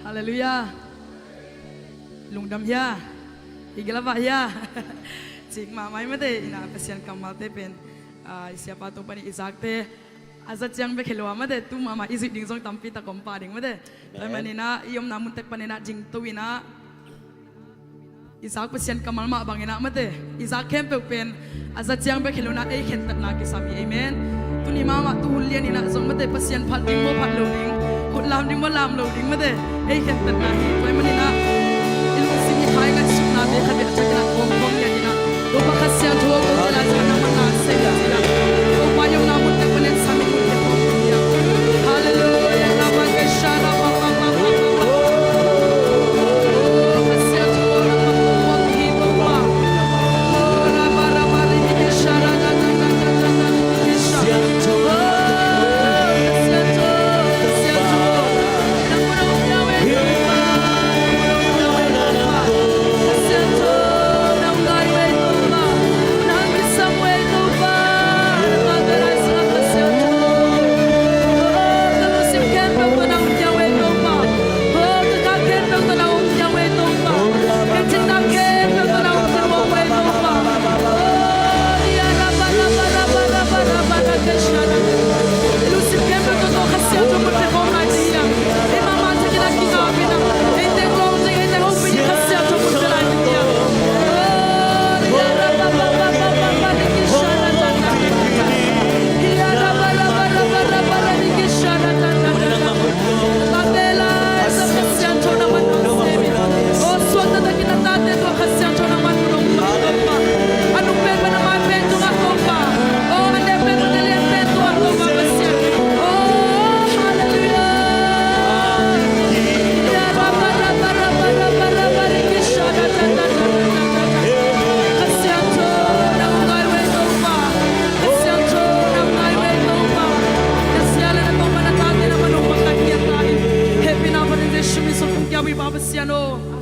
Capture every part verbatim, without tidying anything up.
Halleluiah. Lungdam hia? I gilava hia? Cik mahmah i mate, ina Pasian kammalte pen, ah, i siapa tung panin i zakte a za ciang bek hi lo a mate, tu mahmah i zuih ding zong tampi tak om pah ding mate. Tua hi maninah i omna mun tek paninah dingto inah i zak Pasian kammal mah banginah mate, i zak khempeuh pen a za ciang bek hi lo inah ei khentatna kisam hi. Amen. Tuni mahmah tu hun lian inah zong mate, Pasian phat ding maw phat lo ding, khut lam ding maw lam lo ding mate, ei khentatna hi. Tua hi maninah i lungsim i khai ngaihsutna bek khat bek a ciang inah kawm kawm lian inah Topa Kha Siangtho aw, ko te lai zong nangmah na sem ci inah Topa i omna mun tek panin sam i mun tek kawm kawm lian. Halleluiah. Rabakasha rabababababa.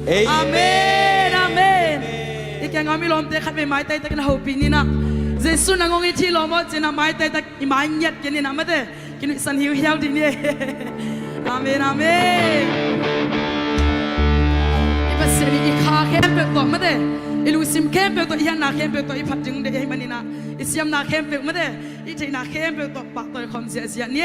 Amen. Amen. I kiangah mi lawmte khat vei maitai takin a hopih ni inah, Jesu nang hong it hi lawm aw ci inah maitai tak i mai ngiat kei ni inah mate, kinuihsan hiuhiau dih ni. Amen, amen. I Pasian in i kha khempeuh tawh mate, i lungsim khempeuh tawh, i hiatna khempeuh tawh i phat ding deih ahih maninah i siamna khempeuh mate, i theihna khempeuh tawh pahtawi khawm ziahziah ni.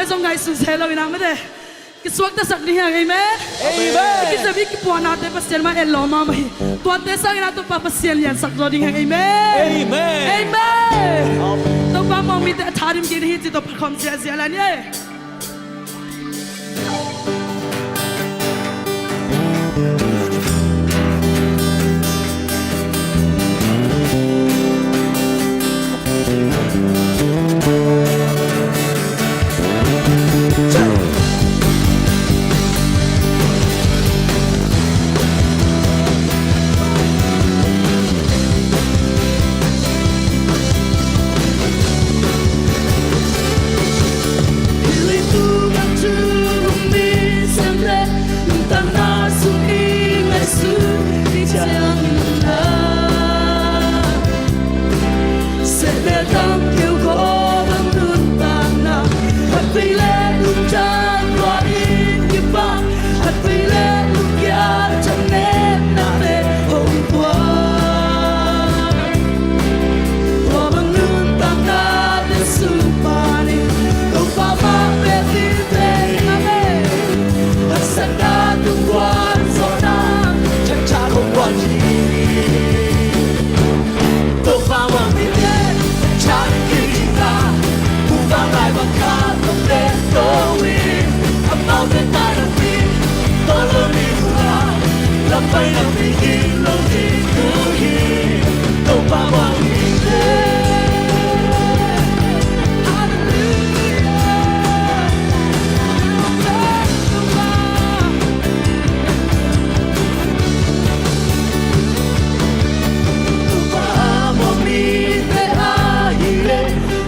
Zong ngaihsun se lo in ah mate, kisuaktasak ding hi hang, amen. Amen. I kizep i kipuahnate Pasian mah en lawm mahmah hi. Tuate sangin ah Topa Pasian liansak zaw ding hi hang, amen. Amen. Amen. Amen. Topa muang mite a tha dim kik ding hi cih tawh phat khawm ziahziah lai ni ei.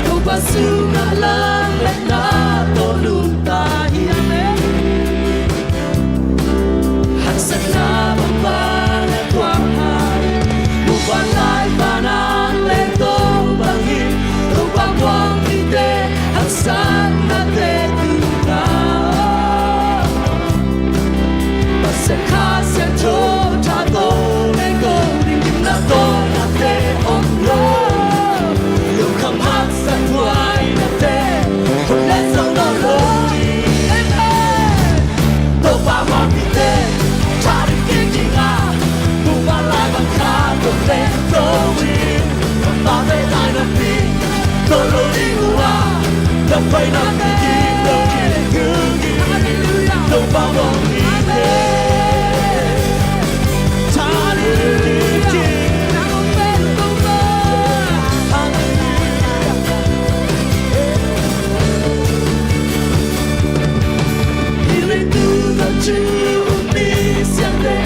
Topa sungah lam le na tawh lum ta hi hang e. Haksatna bangbang a tuak hang, muvanlai vanah lengtong bangin, Topa muang mite haksatnate tungah Pasian Kha Siangtho tha tawh lengtong ding gimna tawh nate om lo. Lungkham haksat huai nate hong leh zong lo lo ding. Amen. Topa muang mite tha ding kik ding a, muvanlai bang kha tawh lengtong ding. Amau te tai na pi tawh lo ding uh a, na pai na pi ding lo ding. Hallelujah. Topa muang mite. Hallelujah. Hih leitung a ci uh mi siangte,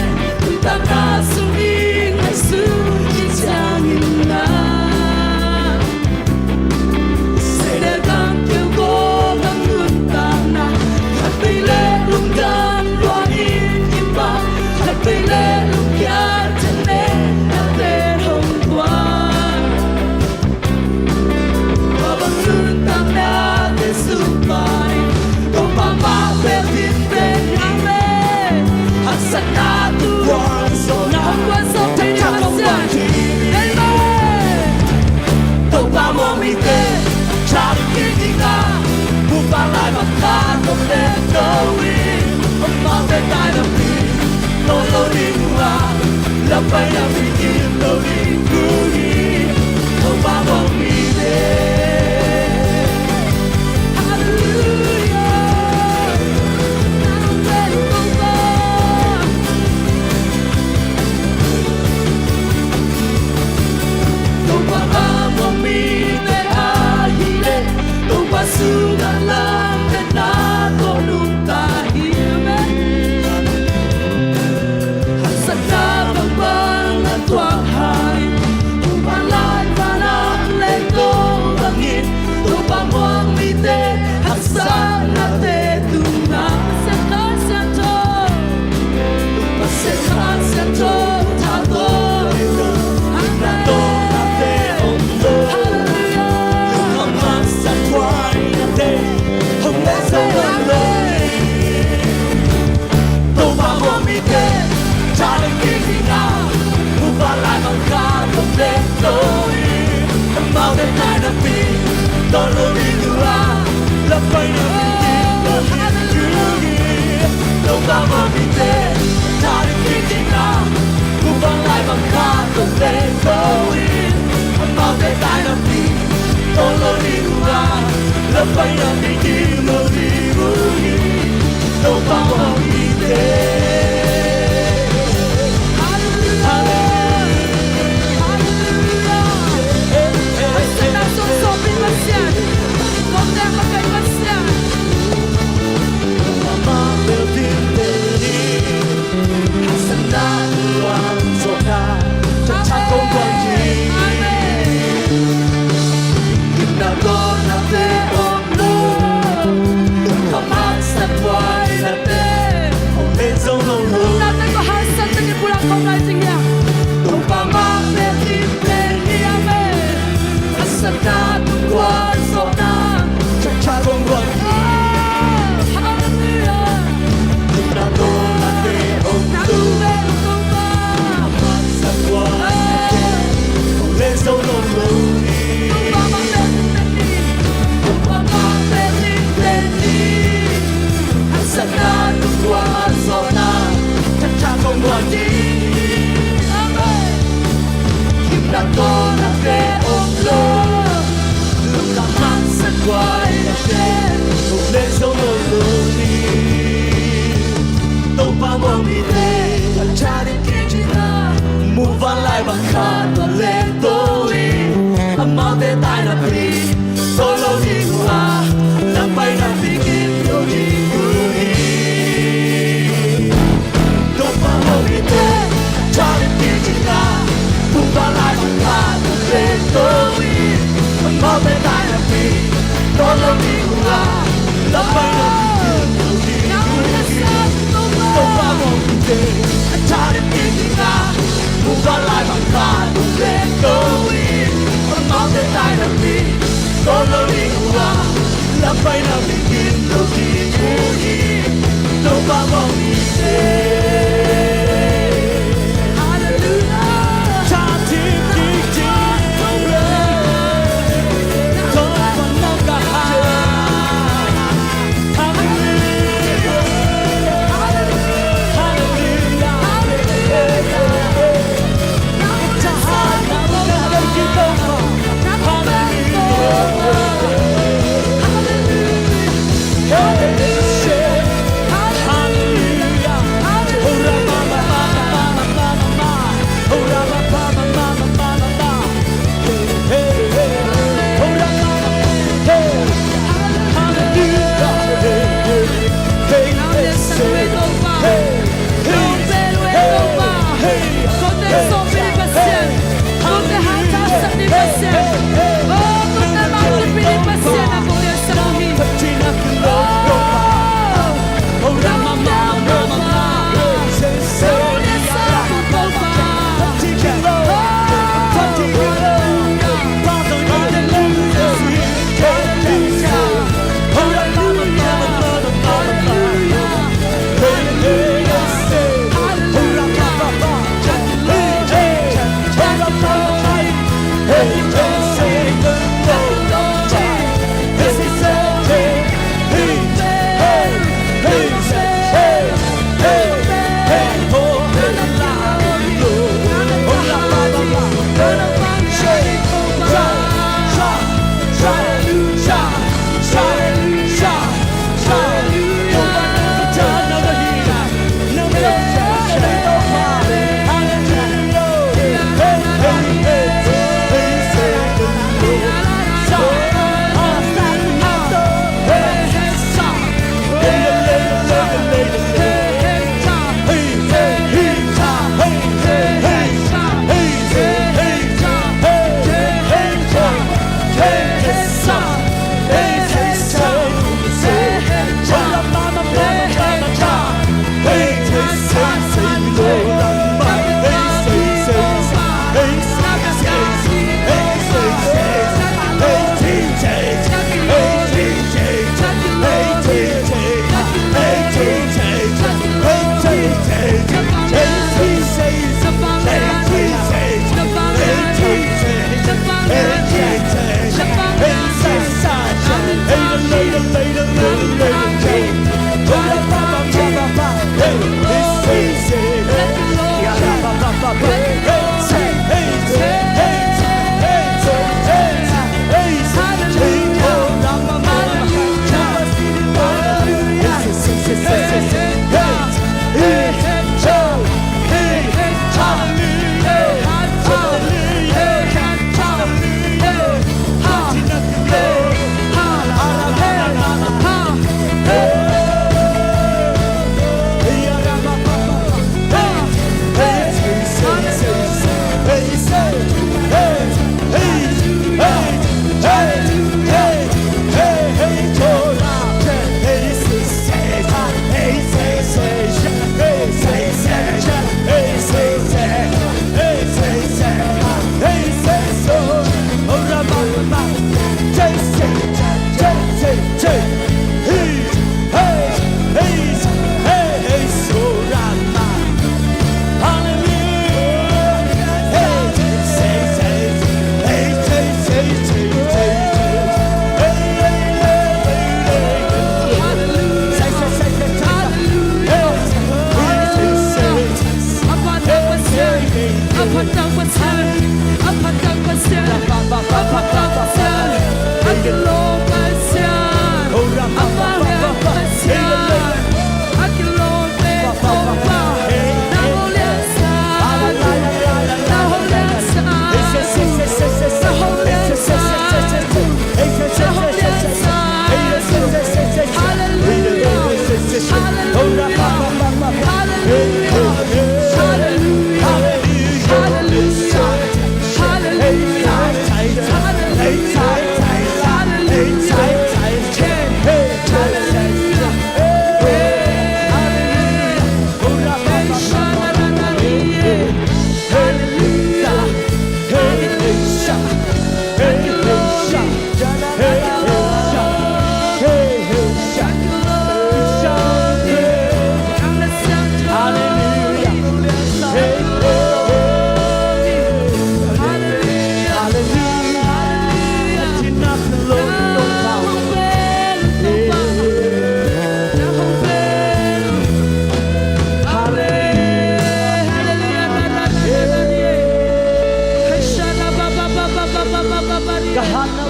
nuntakna sung i ngaihsut khit ciangin na Satan keu kawm a nuntakna, khat vei leh lungdam lua in kipak, khat vei leh lungkiat thannepnate hong tuak. Tua bang nuntaknate sung pan Topa mah bek in teng ing e. Haksatna tuang zawhna, hong guan zawh thei ding Pasian. Amen. Topa muang mite tha ding kik ding a, muvanlai bang kha tawh lengtong ding. Amau te tai na pi tawh lo ding uh a, lam pai na pi kim lo ding uh hi. Topa muang mite. Hallelujah. Topa a muang mite ahih leh, Topa sungah lam le na tawh lum ta hi. Amen. Haksatna bangbang a tuak hangin, muvanlai vanah lengtong bangin, Topa muang mite haksatnate tungah Pasian Kha Siangtho, Pasian Kha Siangtho tha tawh lengtong, na tawh nate om lo. Hallelujah. Lungkham haksat huai nate hong leh zong lo. Topa muang mite tha ding kik ding a, muvanlai bang kha tawh lengtong ding. Amau te tai na pi tawh lo ding uh a,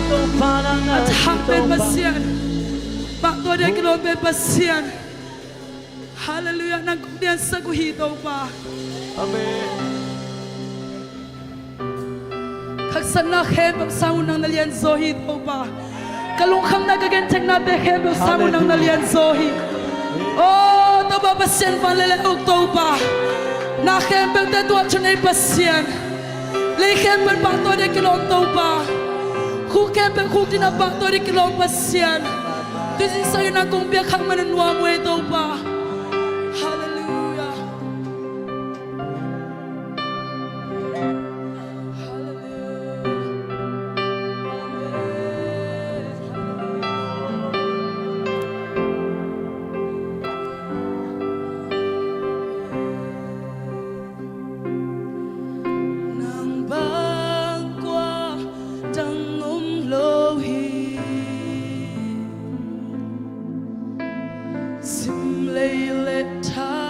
A thak pen Pasian, pahtawi ding a kilawm pen Pasian. Halleluiah, nang kong piangsak uh hi Topa. Amen. Haksatna khempeuh sang uh nang na lianzaw hi Topa. Ka lungkhamna, ka gentheihnate khempeuh sang uh nang na lianzaw hi. Aw Topa Pasian, van le lai uk Topa, na khempeuhte tuah thunei Pasian. Lei khempeuh pahtawi ding a kilawm Topa, khuk khempeuh khuk ding a pahtawi ding a kilawm Pasian. Tuzing sangin nang kong piak khak man a nuam uh ei Topa. Halleluiah. Nang bang kua dang om lo hi. Zim lei le tha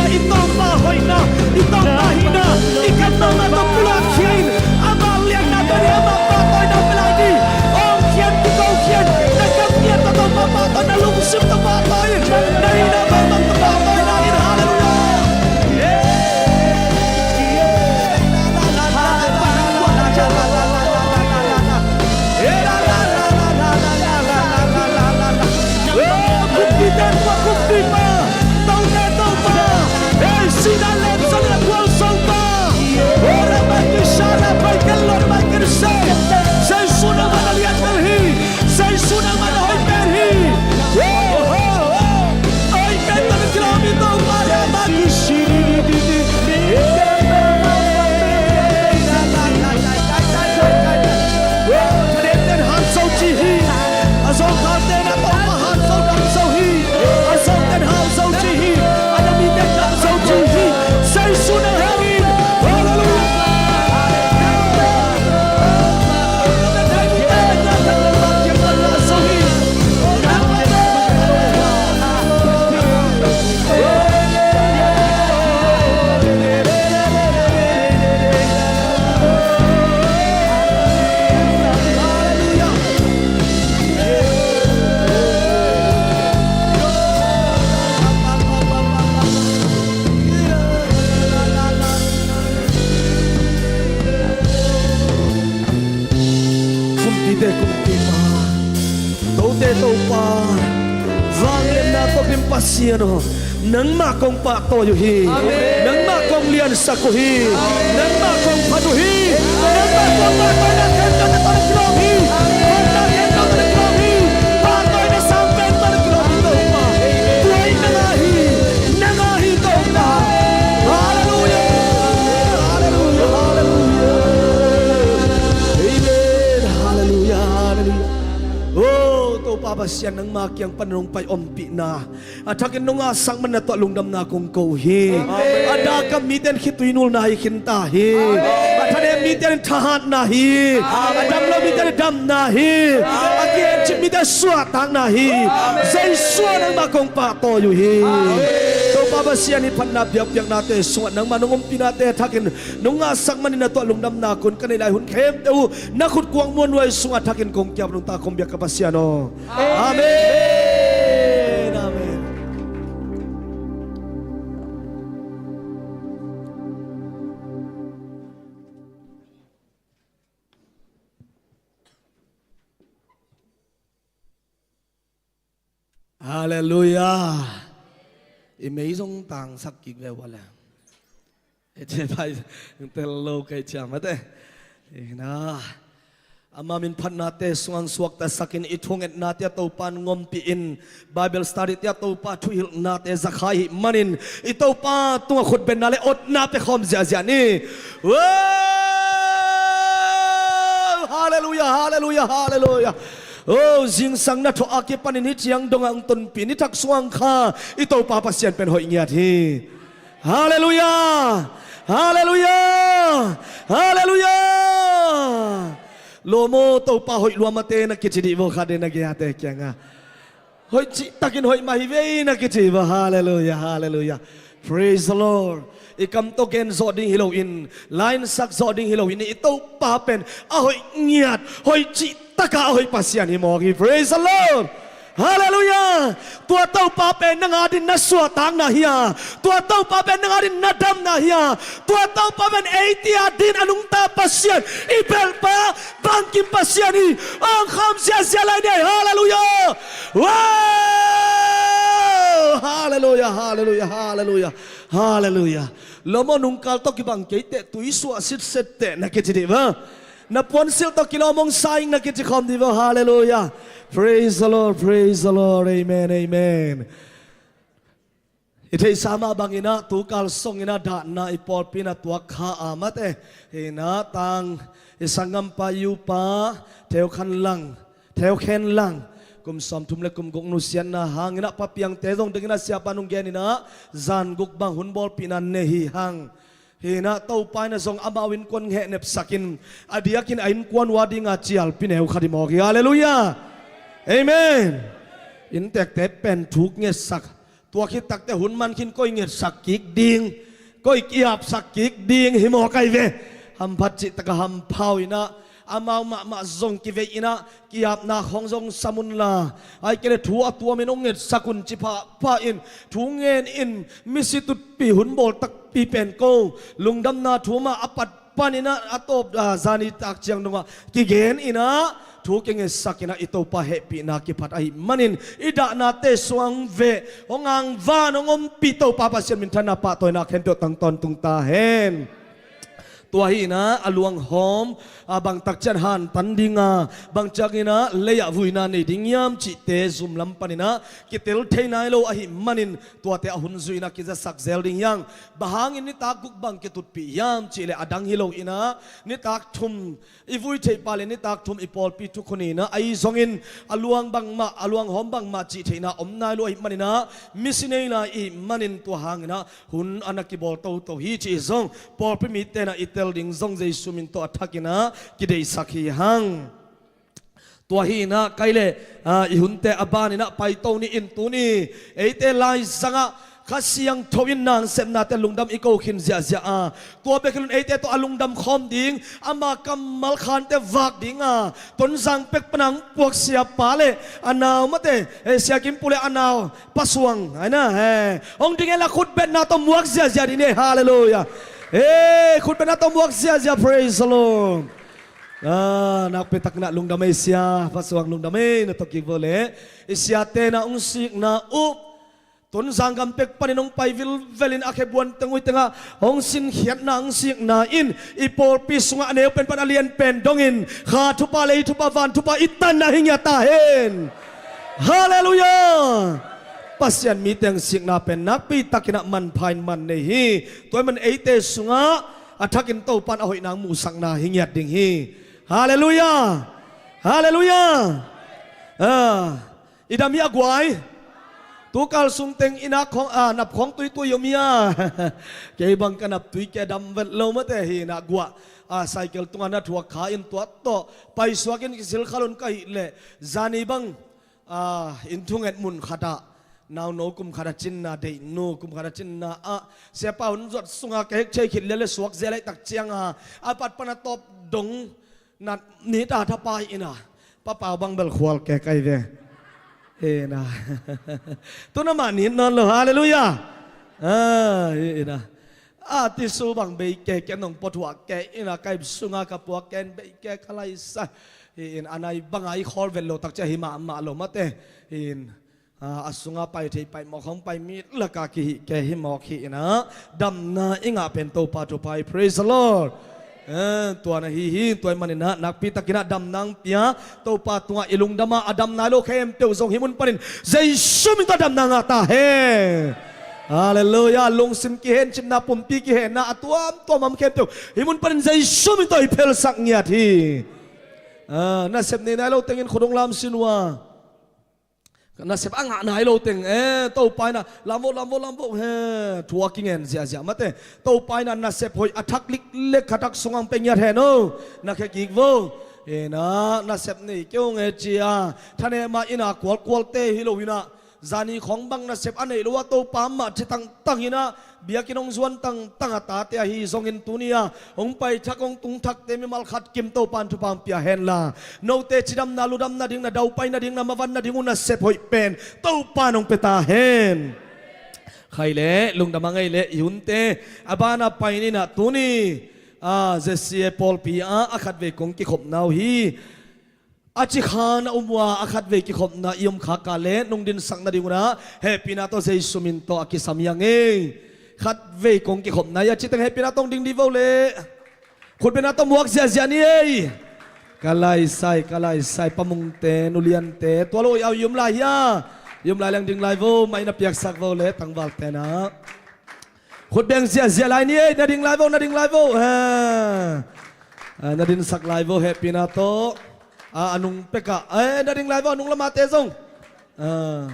I Topa hoihna, i Topa hihna i kammal mah tawh pulak khia in. Ama lianna tawh ni, ama pahtawina pia lai ni. Awngkhia in, kikokhia in, na kammal tawh Topa pahtawi, na lungsim tawh pahtawi in, na hihna tawh pahtawi in. Halleluiah. Kumpite tua kumpipa, Tote Topa, ei sihna lemsang in a gualzopa. Ora bai kisara bai kelor bai kese. Jesu nangmah na liantel hi. Jesu nangmah na hoih pen hi. Oh, oh, oh. Hoih pen tawh na kilawm hi Topa, Rama kisiri. Thademten hat zo ci hi. A zawngkhalte na Topa hat zo, dam zo hi. A zawngten hat zo ci hi. A na mite dam zo ci hi. Jesu na hangin. Halleluiah. Kumpite kumpipa, Tote Topa, vangliatna tawpin Pasian aw, nangmah kong pahtawi uh hi. Amen. Nangmah kong liansak uh hi. Amen. Nangmah kong phat uh hi. Amen. Nangmah kong pahtawina khempeuh na tawh na kilawm hi. Amen. Phatna khempeuh tawh na kilawm hi. Pahtawina sang pen tawh na kilawm hi Topa. Amen. Tua in nang a hi. Nang a hi Topa. Halleluiah. Halleluiah. Halleluiah. Amen. Halleluiah. Halleluiah. Oh, Topa Pasian, nangma kiang pan nong pai ompihna a thakin nong ngahsak man na tuah lungdamna kong ko hi. Amen. A dak a mite in khitui nulna hi khinta hi. Amen. A thanem mite in thahatna hi. Amen. A damlo mite in damna hi. Amen. A kicin mite suahtakna hi. Amen. Jesu nangmah kong pahtawi uh hi. Amen. Topa Pasian, i phatna biakpiaknate sungah nangmah nong ompihnate thakin nong ngahsak manin na tuah lungdamna kun ka neih lai hun khempeuh uh na khutkuang muanhuai sungah thakin kong kiap nungta kong biak ka Pasian aw. Amen. Amen. Halleluiah. I mei zong tangsak kik ve uh a le. Ete pai tel lo kei ciam ate. Ina. Ama min phatnate sungah suaktasakin i thungetnate a Topa in ngompihin, Bible study te a Topa thuhilhnate zakhai hih manin i Topa tungah khutbenna le otna pia khawm ziahziah ni. Wow! Halleluiah, halleluiah, halleluiah. Oh, zingsang na thuah a kipanin hih ciang dongah ang tonpih ni thak suang kha i Topa Pasian pen hoih ngiat hi. Halleluiah! Halleluiah! Halleluiah! Lawm aw, Topa hoih lua mate na kici dih vo khat in na gei-ate kiangah. Hoih cihtakin hoih mah hi vei na kici vo. Halleluiah, halleluiah. Praise the Lord. I kam tawh gen zawh ding hi loin, line sak zawh ding hi loin, i Topa pen a hoih ngiat, hoih cihtakah a hoih Pasian hi mawk hi. Praise the Lord. Halleluiah. Tua Topa pen nang adin na suahtakna hi a, tua Topa pen nang adin na damna hi a, tua Topa pen eite adin a nungta Pasian, i belhpa, bangkim Pasian hi. Awngkhawm ziahziah lai ni. Halleluiah. Wow! Halleluiah, halleluiah, halleluiah, halleluiah. Lawm aw, nungkal tawh kibang kei teh, tui suah sitset teh na kici dih vo. Na puansilh tawh kilawm hong sa ing na kici khawm dih vo. Halleluiah. Praise the Lord, praise the Lord. Amen, amen. I theihsa mah banginah tukal songinah dahna i pawlpi in a tuak kha a mate. Hinah tang i sanggampa i upa Theu Khan Lang, Theu Khen Lang, kum sawmthum le kum guk nusiatna hanginah papiangte zong dinginah siapa nung geninah zan guk bang hun bawlpihna nei hi hang. Hinah Topa in a zong amau innkuan hehnepsakin a diakin a innkuan uh a dinga cialpi neu khat hi mawk hi. Halleluiah. Amen. Inntekte pen thuk ngetsak, Tua khit takteh hun man khin koi ngetsak kik ding, koi ki-apsak kik ding hi maw kai ve. Hamphat cih taka hampha uh inah, amau mahmah zong kivei inah, ki-apna khawng zong sam unla, ahih kei leh thu a tuamin hong ngetsak un ci phapha in, thu ngen in, misi tutpih hun bawl takpi pen ko, lungdamna thu mah a pat panin ah, a tawp, ah, zani tak ciang dongah kigen inah, thu kingetsak inah, i Topa hehpihna kiphat ahih manin, i dahnate suang veh, hong angvan, hong ompih Topa Pasian minthanna pahtawina khempeuh tang tawntung ta hen. Tua hi inah, a luanghawm, ah, bangtak ciang hantan ding a, bang ciang inah lei-ah vuina nei ding hiam cihte zum lam panin ah kitel thei nai lo ahih manin, tuate a hun zui inah kizasak zel ding hi hang. Bang hangin nitak guk bang kitutpih hiam cih leh a dang hi lo inah, nitak thum i vui theih pah leh nitak thum i pawlpi thukhun inah, ahi zongin a luang bangmah, a luanghawm bangmah cih theihna om nai lo ahih manin ah, misi nei lai ahih manin, tua hang inah hun a na kibawl toto hi cih zong pawlpi mite inah i tel ding zong Jesu min tawh a thak inah kideihsak hi hang. Tua hi inah kai leh, ah, i hunte a ban inah paito ni in, tuni eite laizangah Kha Siangtho in nasepnate lungdam i ko khin ziahziah a, tua bek hi lo in eite tawh a lungdam khawm ding, ama kammal khante vak ding a, Tonzang pek pana hong puak siapa leh a nau mate, eh, Sia Kim Pu leh a nau Pa Suang, ai na, eh, hong ding hen la, khutbetna tawh muak ziahziah ding ni. Halleluiah. Eh, khutbetna tawh muak ziahziah. Praise the Lord. Ah, nakpi takin ah lungdam ei sia, Pa Suang lungdam ei, na tawh kik vo leh. I siate na hong sikna uh, Tonzang gam pek panin hong pai vilvelin a khebuan teng uh tengah hong sinkhiatna, hong sikna in i pawlpi sungah a neu pen pan a lian pen dongin kha thupha, lei thupha, van thupha i tanna hi ngiat ta hen. Halleluiah. Pasian mi teng sikna pen nakpi takin ah manpha in man nei hi. Tua ahih manin eite sungah a thakin Topa in a hoihna hong muhsakna hi ngiat ding hi. Halleluiah. Halleluiah. Ah, i dam hi a guai. Tukal sung teng i nak khawng, ah, nap khawng tuitui om hi a. Kei bang ka nap tui kei, dam vet lo mate hi inah, guah, ah, cycle tungah na thuak kha in, tua tawh paisuak in kisil kha lo in ka hih leh, zani bang, ah, inn thunget mun khatah nauno kum khat a cinna, deihnu kum khat a cinna ah, siapa hun zuat sungah ka hek thei khit leh leh suak zel ahih tak ciang a, a pat pan a tawp dong nat nit a thapai inah, Pa Pau bang bel khual kei kai ve. Inah. Tu-in amah nit nawn lo. Halleluiah. Ah, inah. A tissue bang bei kei, ken hong pua thuah kei inah, ka ip sungah ka puak ken bei kei, ka laisai. In a nai bangah i khawl vet loh tak ciang hi mahmah lo mate. In, ah, a sungah pai thei pai mawk hong pai mi lakah kihih kei hi mawk hi inah, damna i ngah pen Topa thupha hi. Praise the Lord. Eh, tua na hi hi, tua ahih manin ah nakpi takin ah damna hong pia Topa tungah i lungdam a, a dam nai lo khempeuh zong hih mun panin Jesu min tawh damna ngah ta hen. Halleluiah. Lungsim kihenchinna, pumpi kihenna, a tuamtuam a om khempeuh hih mun panin Jesu min tawh i phelsak ngiat hi. Ah, nasep nei nai lo tengin khut hong lamsin uh a, nasep a ngah nai lo teng, eh, Topa in ah lam vo, lam vo, lam vo, he, thu a kingen ziahziah mate. Topa in ah nasep hoih a thak liklek khat a sungah hong pia ngiat hen aw. Na khe kik vo. Inah, nasep nei kei ung e ci a, thanem a, inn a kualkualte hi lo inah, zani khawng bang nasep a neih lo a, Topa mah ci tangtang inah, biakinn hong zuan tangtang a tate ahi zongin tuni a hong pai thak, hong tung thakte mimal khat kim Topa in thupha hong pia hen la, note cidamna, ludamna ding, na daupai nading, na mavan nading uh nasep hoih pen Topa in hong pia ta hen. Khai leh, lungdam a ngei leh, i hunte a ban a pai ni inah, tuni, ah, Z C A pawlpi ah a khatvei kong kikhopna uh hi. A ci kha na um uh a, a khatvei kikhopna i om khak a leh nong dinsak nading un ah hehpihna tawh Jesu min tawh a kisam hi hang ei. Khatvei kong kikhopna hi a ci teng hehpihna tawh hong ding dih vo leh. Khutbetna tawh muak ziahziah ni ei. Ka laisai, ka laisai, Pa Mungte, Nu Liante, tua lo i au i um lai hia? I um lai leng ding lai vo, mai na piaksak vo leh, tangvalte na. Khut beng ziahziah lai ni ei, na ding lai vo, na ding lai vo. Ha. Ah, na dinsak lai vo, hehpihna tawh. Ah, a nung pek ah. Eh, na ding lai vo, a nung lamate zong. Ah.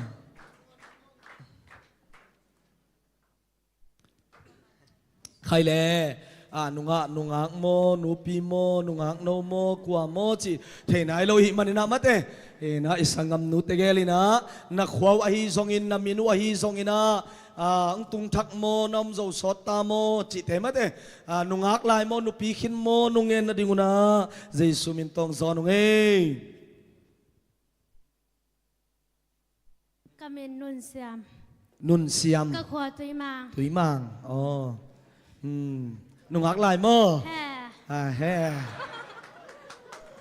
Khai leh, ah, nungak, nungak maw, nupi maw, nungak no maw, kua maw, cih thei nai lo ahih manin ah mate. Ina, i sanggamnu tegel ina, na khua uh ahi zongin, na min uh ahi zongin ah, ah, hong tung thak maw, na om zo sawt ta maw, cihte mate, ah, nungak lai maw, nupi khin maw, nung ngen nading un ah, Jesu min tawng zawn ung ei. Ka min Nun Siam. Nun Siam. Ka khua Tuimang. Tuimang. Aw. Hmm. Nungak lai maw? He. Ah, he.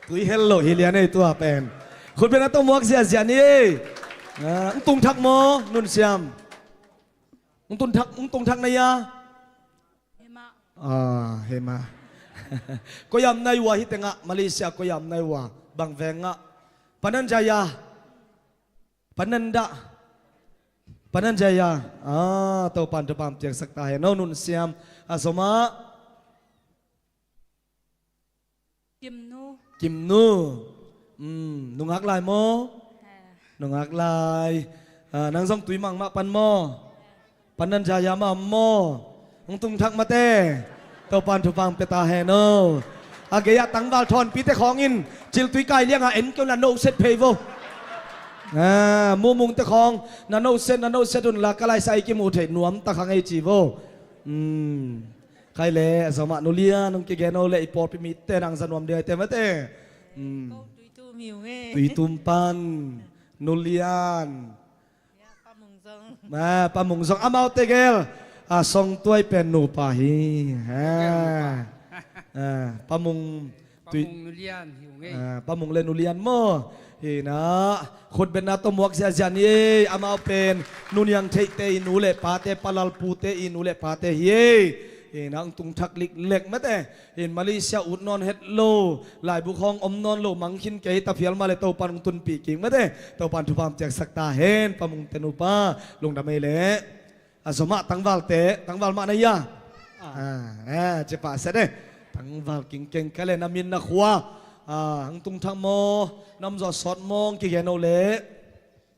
Tui hel lo hi lian ei tua pen. Khut beng na tawh muak ziazia ni ei. Ah, hong tung thak maw, Nun Siam? Hong tung thak, hong tung thak na hia? He mah. Ah, he mah. Koi ah om na hi ua, hih tengah, Malaysia koi ah om na hi ua? Bang veng ah? Panan Jaya. Panan dah. Panan Jaya. Ah, Topan thupha piaksak ta hen. No, Nun Siam. A zom ah? Kimnu. Kimnu. Hmm, nungak lai maw? He. Nungak lai. Ah, nang zong Tuimang mah pan maw? He. Panan Jaya mah om maw? Hong tung thak mate. Topan thupha pia ta hen aw. A gei ah tangval thawnpite khawng in ciltui kai liang a en kei un la, na noset phei vo. Ah, Mumungte khawng na noset, na noset un la, ka laisai kimu thei nuam ta kha ngei ci vo. Hmm. Khai le, a zom ah Nu Lian hong kigen o le, i pawlpi mite nang za nuam ding aite mate. Hmm. Ko Tuitum hi ung ei. Tuitum pan, Nu Lian. Ya, Pa Mung zong. Ah, Pa Mung zong, amau tegel. Ah, Song Tuai pen nupa hi. Ah. Ah, Pa Mung. Pa Mung Nu Lian hi ung ei. Ah, Pa Mung le Nu Lian maw? Hi na, khut beng na tawh muak ziazia ni ei, amau pen nu niang theihte i nu le pate, pa lal pute i nu le pate hi ei. Hi na, hong tung thak liklek mate. Hi na, Malaysia ut nawn het lo, laibu khawng om nawn lo, mang khin kei ta phial mah le Topan hong tunpih kik mate. Topan thupha piaksak ta hen, Pa Mungte nupa, lungdam ei le. A zom ah tangvalte, tangval mah na hia? Ah. Ah, eh, ci pah set eh. Tangval kingkeng ka le, na min, na khua. Ah, hong tung thak maw, na om zo sawt maw, hong kigen o le.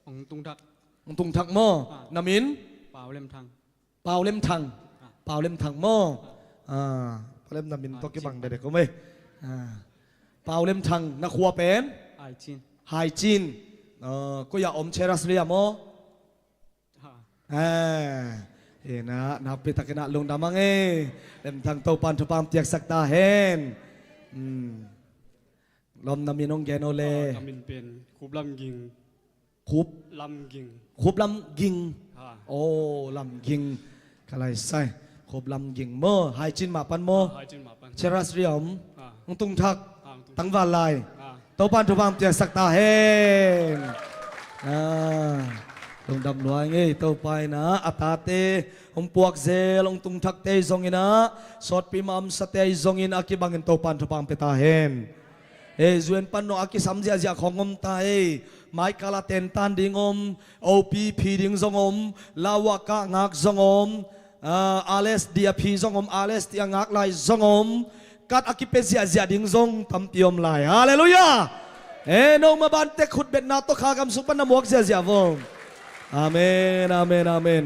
Hong tung thak. Hong tung thak maw? Ah. Na min? Pau Lem Thang. Pau Lem Thang. Ah. Pau Lem Thang maw? Ah, Pau Lem, na min tawh kibang dekdek om ei. Ah. Pau Lem Thang, na khua pen? Haicin. Haicin. Ah, koi ah om, Cheras Ria maw? Ha. Eh, hi na, nakpi takin ah lungdam hang ei. Lem Thang, Topan thupha piaksak ta hen. Hmm. Lawm, na min hong gen o le. Ah, ka min pen Khup Lam Ging. Khup? Lam Ging. Khup Lam Ging. Ha. Oh, Lam Ging. Ka laisai. Khup Lam Ging maw? Haicin mah pan maw? Ah, Haicin mah pan. Cheras Ria om. Ah. Hong tung thak. Ah, hong tung thak. Tangval lai. Ah. Topan thupha piaksak ta hen. Ah. Lungdam lua ing ei, Topa in ah, a tate hong puak zel, hong tung thakte ahi zongin ah, sawtpi mah a omsate ahi zongin ah, a kibangin Topan thupha pia ta hen. Ei, U N pan nong a kisam ziahziah khawng om ta ei. Maikal a tentan ding om, opi phi ding zong om, lau ah kah ngak zong om, ah, R S D a phi zong om, R S D a ngak lai zong om, kat a kipia ziahziah ding zong tampi om lai. Halleluiah! Eh, no maban tek khutbetna tawh kha gam sung pan na muak ziahziah vo. Amen, amen, amen.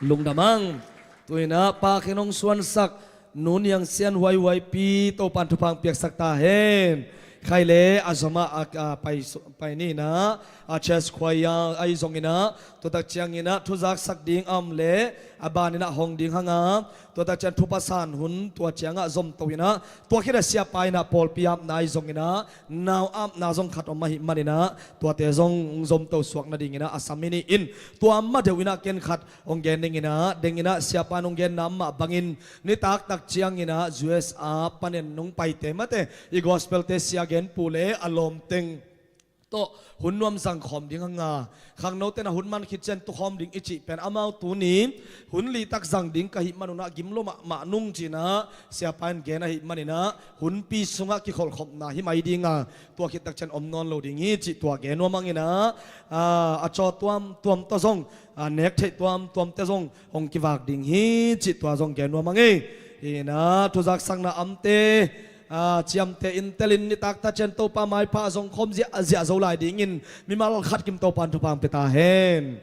Lungdam hang. Tu-in ah Pa khin hong suansak Nu Niang Sian Huaihuaipi, Topan thupha piaksak ta hen. Khai le, a zom ah, a, a, pai su-, pai ni in ah, a church choir ahi zongin ah, tua tak ciangin ah thuzaksak ding a om le, a banin ah hong ding hang a, tua tak ciang thupha san hun, tua ciangah zomto in ah, tua khit a siapa in ah pawlpi apna ahi zongin ah, nau apna zong khat om ahih manin ah, tuate zong zomto suak nadingin ah a sam hi ni in, tua ma deuh in ah ken khat hong gen dingin ah, dengin ah siapa in hong genna mah bangin, nitak tak ciangin ah U S a panen nong paite mate, i gospel-te sia genpu le a lawmteng tawh hun nuam zang khawm ding hang a, khangnote na hun man khit ciang tu khawm ding i cih pen amau tuni hun li tak zang ding ka hih manun ah gim lua mahmah nung ci-in ah siapa in gen ahih manin ah hunpi sungah kikholhkhopna hi mai ding a, tua khit tak ciang om nawn lo ding hi cih tua gen nuam hang in ah, a, a caw tuamtuam tawh zong, a, nek theih tuamtuamte zong hong kivak ding hi cih tua zong gen nuam hang ei. Hi in ah, thuzaksakna amte, a, ciamteh in telin nitak tak ciang Topa maipha zong khawm ziahziah zo lai dingin mimal khat kim Topan thupha pia ta hen.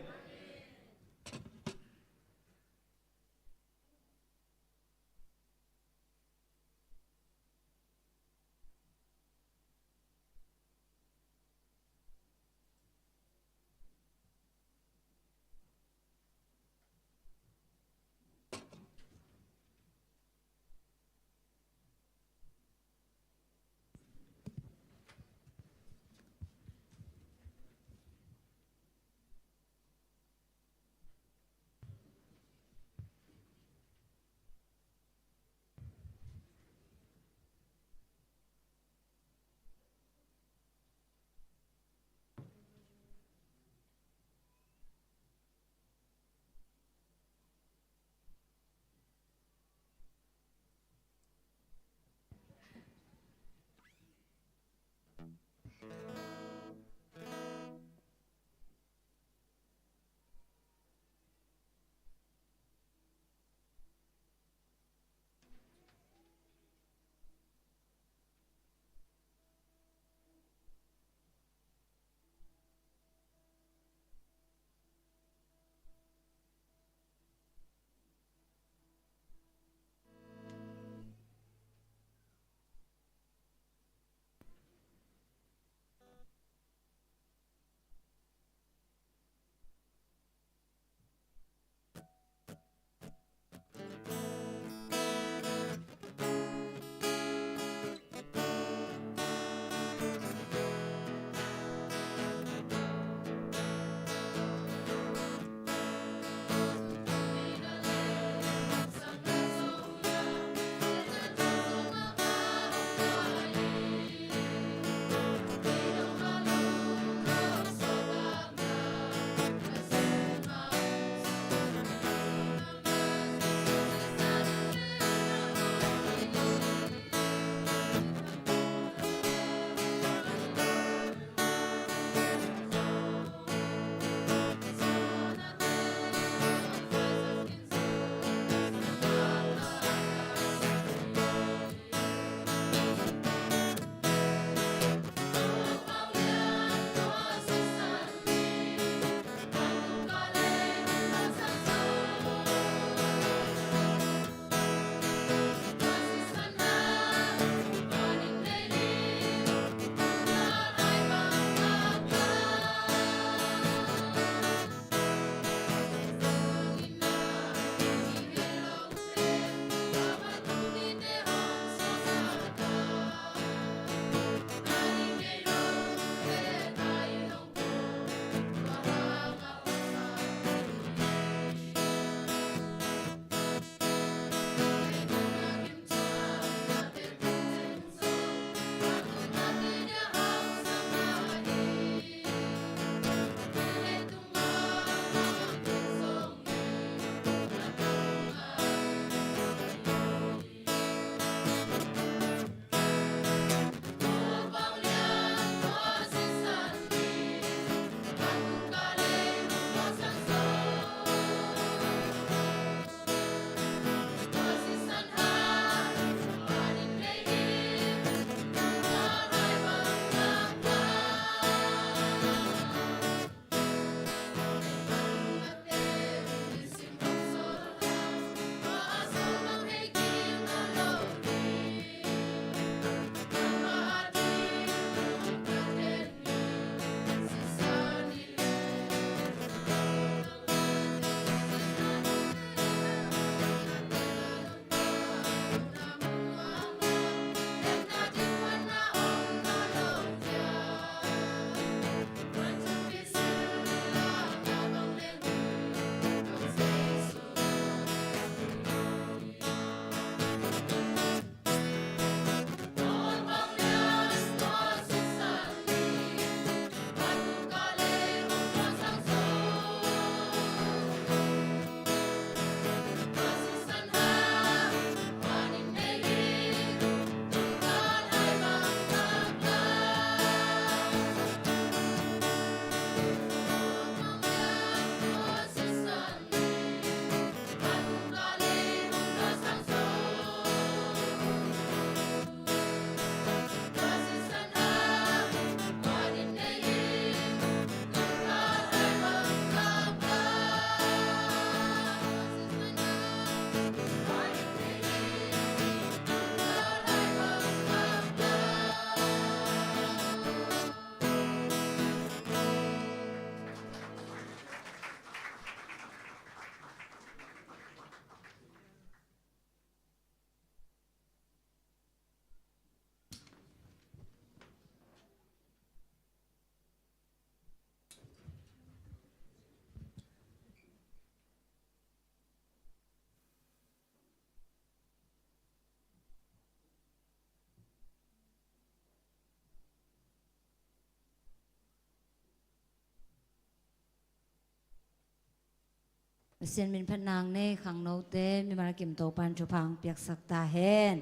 Pasian min phatna nei khangnote mimal kim Topa'n thupha hong piaksak ta hen.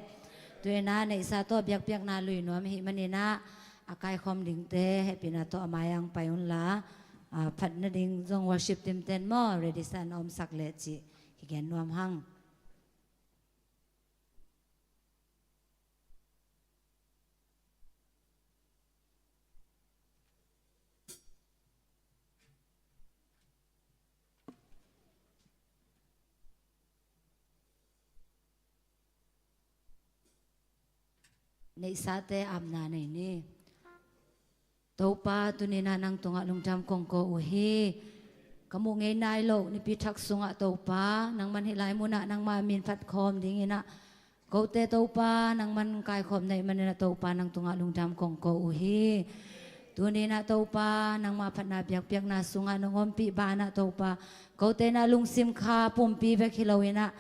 Tu-in ah neihsa tawh biakpiakna lui nuam ahih manin ah a kaikhawm dingte hehpihna tawh a mai-ah hong pai unla, a, phatna ding zong worship team ten maw, ready sa-in omsak leh cih kigen nuam hang. Neihsate apna nei ni. Topa, tuni-in ah nang tungah lungdam kong ko uh hi. Ka muh ngei nai loh nipi thak sungah Topa, nangman hih lai munah nangma min phat khawm dingin ah kote Topa, nangman kaikhawm na hih manin ah Topa, nang tungah lungdam kong ko uh hi. Tuni-in ah Topa, nangma phatna biakpiakna sungah nong ompih banah Topa, kote in ah lungsim kha pumpi bek hi loin ah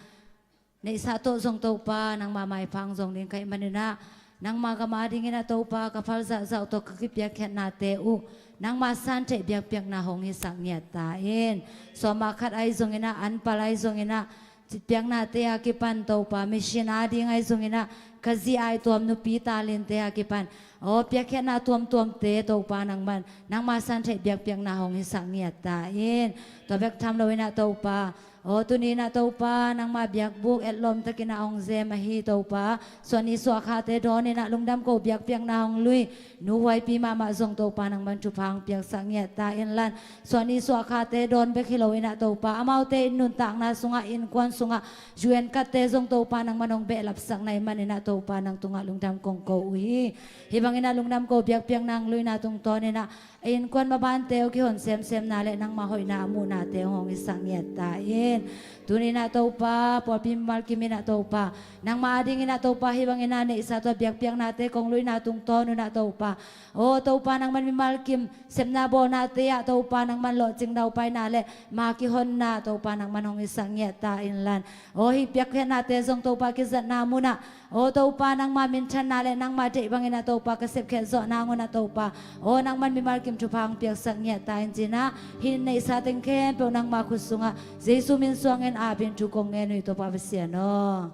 neihsa tawh zong Topa, nangma maipha hong zong ding ka hih manin ah, nangma gam adingin ah Topa, ka phal zahzah uh tawh ka kipiakkhiatnate uh nangma santheih biakpiakna hong hisak ngiat ta in. Sawm ah khat ahi zongin ah, an pal ahi zongin ah, citpiaknate a kipan Topa, mission ading ahi zongin ah, ka zi ai tuam nupi talente a kipan, aw, piakkhiatna tuamtuamte Topa, nangman nangma santheih biakpiakna hong hisak ngiat ta in. Tua bek tham loin ah Topa, aw, tuni-in ah Topa, nangma biakbuk etlawm takin ah hong zem ahi Topa, suahni suahkhate dawnin ah lungdam ko biakpiakna hong lui Nu Huaipi mahmah zong Topa, nangman thupha hong piaksak ngiat ta inla, suahni suahkhate dawn bek hi loin ah Topa, amaute inn nuntakna sungah, innkuan sungah U N card-te zong Topa, nangman hong behlapsak na hih manin ah Topa, nang tungah lungdam kong ko uh hi. Hih bangin ah lungdam ko biakpiakna hong luina tungtawnin ah a innkuan mabante uh kihon semsemna le nangma hoihna a muhnate hong hisak ngiat ta in. Tuni-in ah Topa, pawlpi mimal kimin ah Topa, nangma adingin ah Topa, hih bangin ah neihsa tawh biakpiaknate kong luina tungtawn un ah Topa, aw Topa, nangman mimal kim sepna bawlnate ah Topa, nangman lawhcing daupaina le ma kihonna Topa, nangman hong hisak ngiat ta inla, aw, hih piakkhiatnate zong Topa, kizatna munah, aw Topa, nangma minthanna le nangma deih bangin ah Topa, ka sepkhiat zawh nang un ah Topa, aw, nangman mimal kim thupha hong piaksak ngiat ta in, ci-in ah hih neihsa teng khempeuh nangma khut sungah Jesu min suangin apin thu kong ngen uh hi, Topa Pasian aw.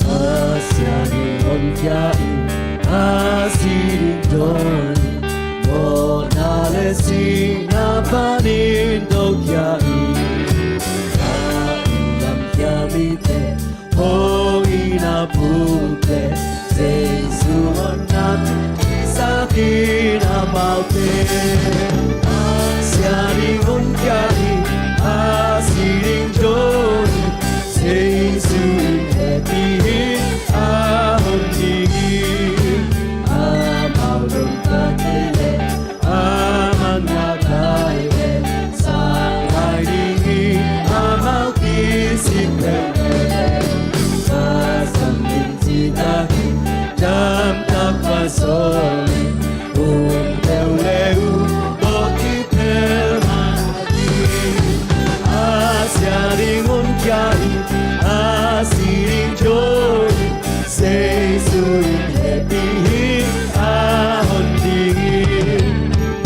A sia ding honkhia in, a si ding dawn in, mawhna le sihna panin tokhia in, a innlam khia mite, hong it a pute, Jesu honna tungsak in amaute. A sia ding honkhia in, a si ding dawn in, Jesu in hehpih in, a hon ding hi. Amau lungtang kei leh, a man ngah lai leh, sang lai ding hi. Amau kisik peuhmah leh, a sam ding cihtak hi. Damtak va sawl in, um peuh le uh mawk hi peuhmah ding. A sia ding honkhia in, a si ding dawn in, Jesu in hehpih hi, a hon ding hi.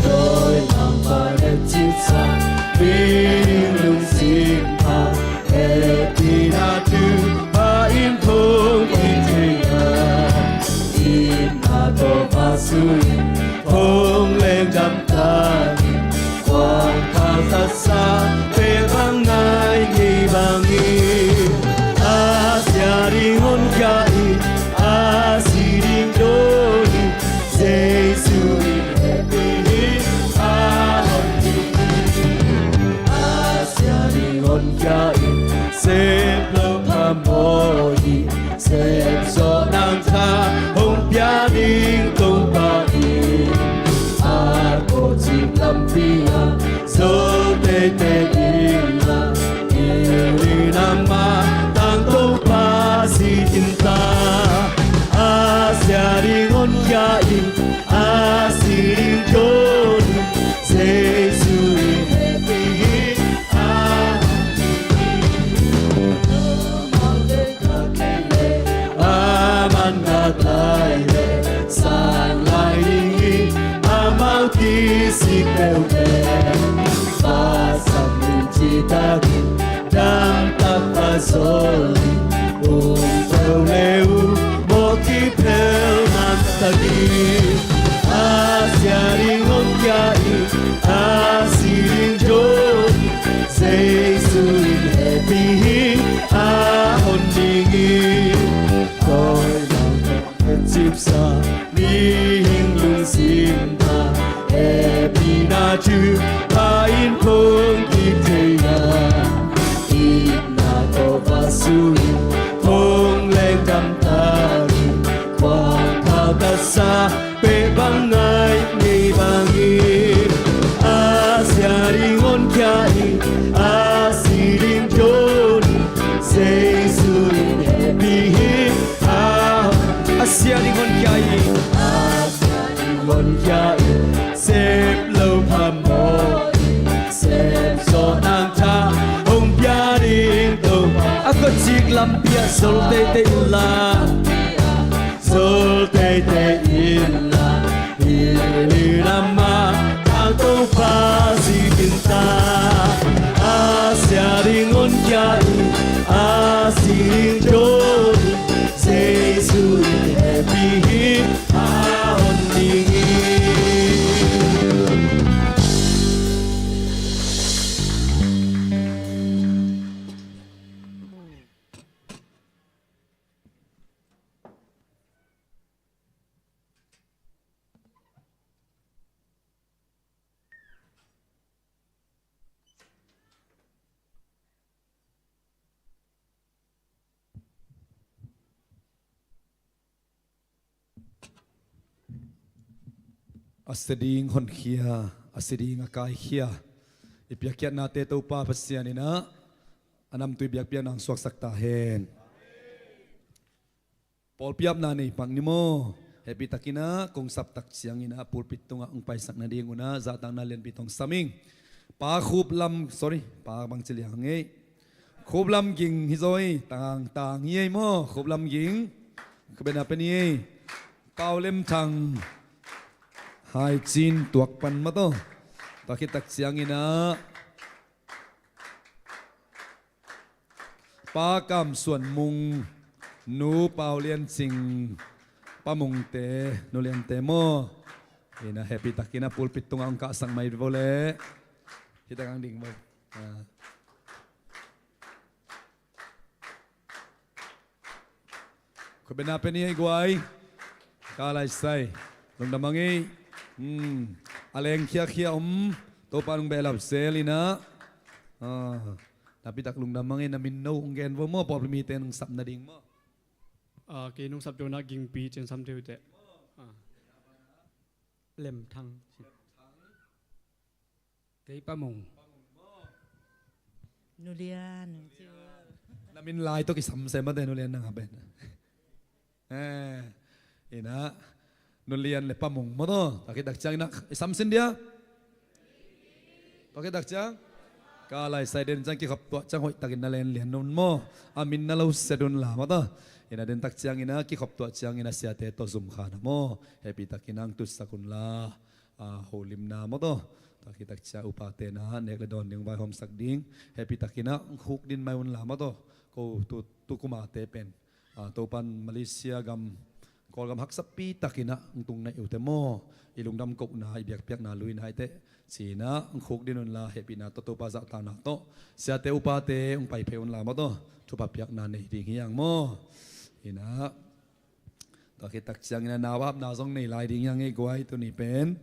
Dawimangpa le citsa, mi ding lungsim pha, hehpihna thupha in phungkik thei a, itna tawh masuin phung leh gamta in, khuang khauh taksa pek bang nai ngei bangin, a sia ding honkhia in, a si ding dawn in, Jesu in hehpih in, a hon ding hi. A sia ding honkhia in, sep lo phamawh ding, sep zawh nang tha hong pia ding Topa in, a kawcin lampi ah zo teitei ding a, i li nangma tang Topa sit in ta. A sia ding honkhia in, a si ding dawn in, Jesu in hehpih hi, a hon ding hi. Amau leh ka kei leh, Sik peuhmah, va sam in citakin, damtak va zol in, um peuh le uh mawk kiphel naktakin. A sia ding honkhia in, a si ding Johnny, Jesu in hehpih hi, a hon ding hi. Tawi lam a cipsa mihing lungsim ah, hehpihna thupha in phungkip thei na, itna tawh va su in, phung leng gamtakin, khuang phau tatsa peh bang ngai ngei bangin. A sia ding honkhia in, a si ding Johnny, Jesu in hehpih hi. A, a sia ding honkhia in, a sia ding honkhia in, sep lo phamawh in, sep zawh nang tha hong pia ding Topa. A khuacik lampi ah zol teitei inla, zol teitei inla, hih lam ah Topa zik in ta. A sia ding honkhia in, a si ding Johnny, Jesu in hehpih hi, a hon ding hi. A sia ding honkhia, a sia ding a kaikhia i piakkhiatnate Topa Pasian in ah a namtui biakpiakna hong suaksak ta hen. Pawlpi apna nei pak ni maw? Hehpih takin ah kong sap tak ciangin ah pulpit tungah hong paisak nadingun ah zahtakna lianpi tawh hong sam ing. Pa Khup Lam, sorry, pa bang ci liang hang ei. Khup Lam Ging hi zaw ei, tang, tang hi ei maw, Khup Lam Ging. Khup Bena pen hi ei. Pau Lem Thang, Hai Cin Tuak pan maw taw. Tua khit tak ciangin ah Pa Kam Suan Mung, Nu Pau Lian Cing, Pa Mungte, Nu Liante maw. Ina hehpih takin ah pulpit tungah hong kahsak mai vo leh. Hi tak hong ding vo. Ah. Khup Bena pen hi ei guai. Ka lai sai. Lungdam hang ei. Hmm. A leng khiakhia om. Topa nung behlap zel ina. Ah. Napi tak lungdam hang ei, na min no hong gen vo maw, pawlpi mite nung sap nading maw. Ah, kei nung sap dona Gingpi cin sam theu teh. Ah. Lem Thang. Kei Pa Mung. Nu Lian, nung ci ua. Na min lai tawh kisam se mate, Nu Lian nang a pen. Eh, ina, Nu Lian le Pa Mung maw taw. Tua khit tak ciangin ah i sam sin dia. Tua khit tak ciang. Ka lai sai den ciang kikhop tuah ciang hoih takin na len lian un maw. A min na lo set un la maw taw. Ina den tak ciangin ah kikhop tuah ciangin ah siate tawh zum kha na maw. Hehpih takin ah hong tutsak un la. Ah, holimna maw taw. Tua khit tak ciang upate na nek le dawn ding vaihawmsak ding. Hehpih takin ah hong khuk din mai un la maw taw. Ko tu, tu kumate pen. Ah, Topan Malaysia gam, Kawlgam haksapi takin ah hong tung na i uh teh maw. I lungdam kohna, i biakpiakna lui na hi teh. Ci-in ah hong khuk din un la, hehpihna tawh, Topa zahtakna tawh. Siate upate hong pai phei un la maw taw. Thupha piakna nei ding hi hang maw. Ina. Tua khit tak ciangin ah nau apna zong nei lai ding hi hang ei guai tuni pen.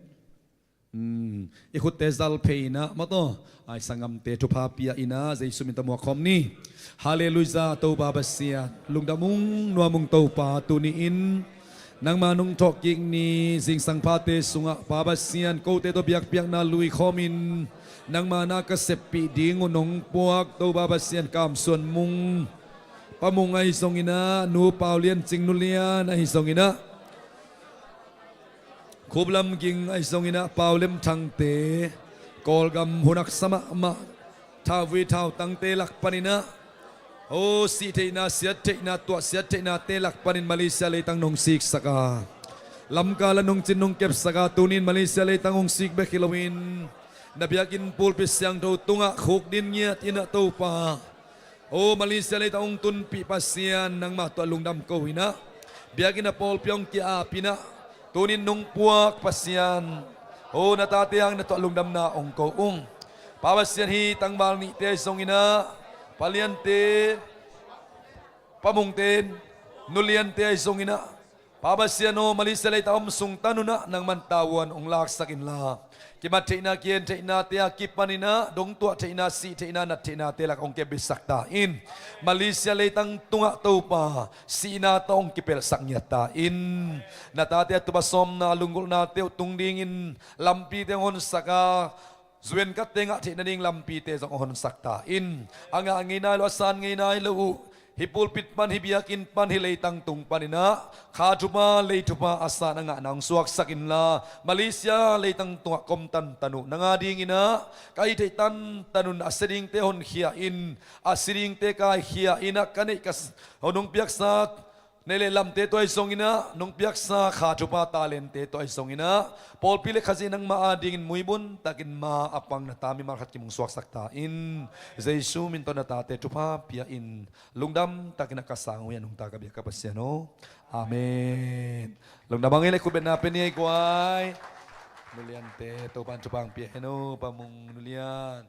Hmm, i khutte zal phei ina maw taw. Ai sanggamte thupha pia ina, Jesu min tawh muak khawm ni. Halleluiah, Topa Pasian. Lungdam ung, nuam ung Topa, tuni-in nangma nung thawhkik ni, zingsang phate sungah Pa Pasian, kote tawh biakpiakna lui khawmin nangma na ka seppih ding uh nong puak Topa Pasian, Kam Suan Mung, Pa Mung ahi zongin ah, Nu Pau Lian Cing, Nu Lian ahi zongin ah, Khup Lam Ging ahi zongin ah, Pau Lem Thangte, Kawlgam hun haksa mahmah, thauvui thautangte lak panin ah, aw, sih theihna, siat theihna, tuah siat theihnate lak panin Malaysia leitang nong siksak a, Lamkal ah nungcin nungkepsak a, tunin Malaysia leitang hong sik bek hi loin na biakinn pulpit siangtho tungah khukdin ngiat in ah Topa, o Malaysia leitang hong tunpih Pasian, nangmah tungah lungdam ko in ah, biakinn ah pawlpi hong ki-ap in ah, tunin nong puak Pasian, o na tate hang na tungah lungdamna hong ko ung. Pa Pasian, hih tangval nihte ahi zongin ah, pa Liante, pa Mungte, nu Liante ahi zongin ah, Pa Pasian aw, Malaysia leitang a om sung tan un ah nangman tavuan hong laksak inla, kimat theihna, kihen theihnate a kipan in ah dongtuah theihna, sih theihna, nat theihnate lakah hong kepbitsak ta in. Malaysia leitang tungah Topa, sihna tawh hong kipelhsak ngiat ta in. Na tate a tupa sawmna lunggulhnate uh tung dingin lampite hong honsak a, zuenkatte ngah theih nading lampite zong hong honsak ta in. A ngah ngei nai lo, a san ngei nai lo uh, hih pulpit pan, hih biakinn pan, hih leitang tung panin ah kha thupha, lei thupha a san a ngahna hong suaksak inla, Malaysia leitang tungah ka om tantan uh nang a dingin ah ka hih theih tantan un. A sia dingte honkhia in, a si dingte kaikhia in ah, ka neih ka s-, nong piaksa neih le lamte tawh ahi zongin ah, nong piaksa kha thupha, talente tawh ahi zongin ah, pawlpi le Khazih nangmah a dingin muibun takin ma a pang na ta mimal khat kim hong suaksak ta in. Jesu min tawh na tate thupha pia in, lungdam takin ah ka sang uh hi a, nungta ka biak ka Pasian aw. Amen. Lungdam hang ei le, khutbetna pia ni ei guai. Nu Liante, Topa'n thupha hong pia hen aw, Pa Mung, Nu Lian.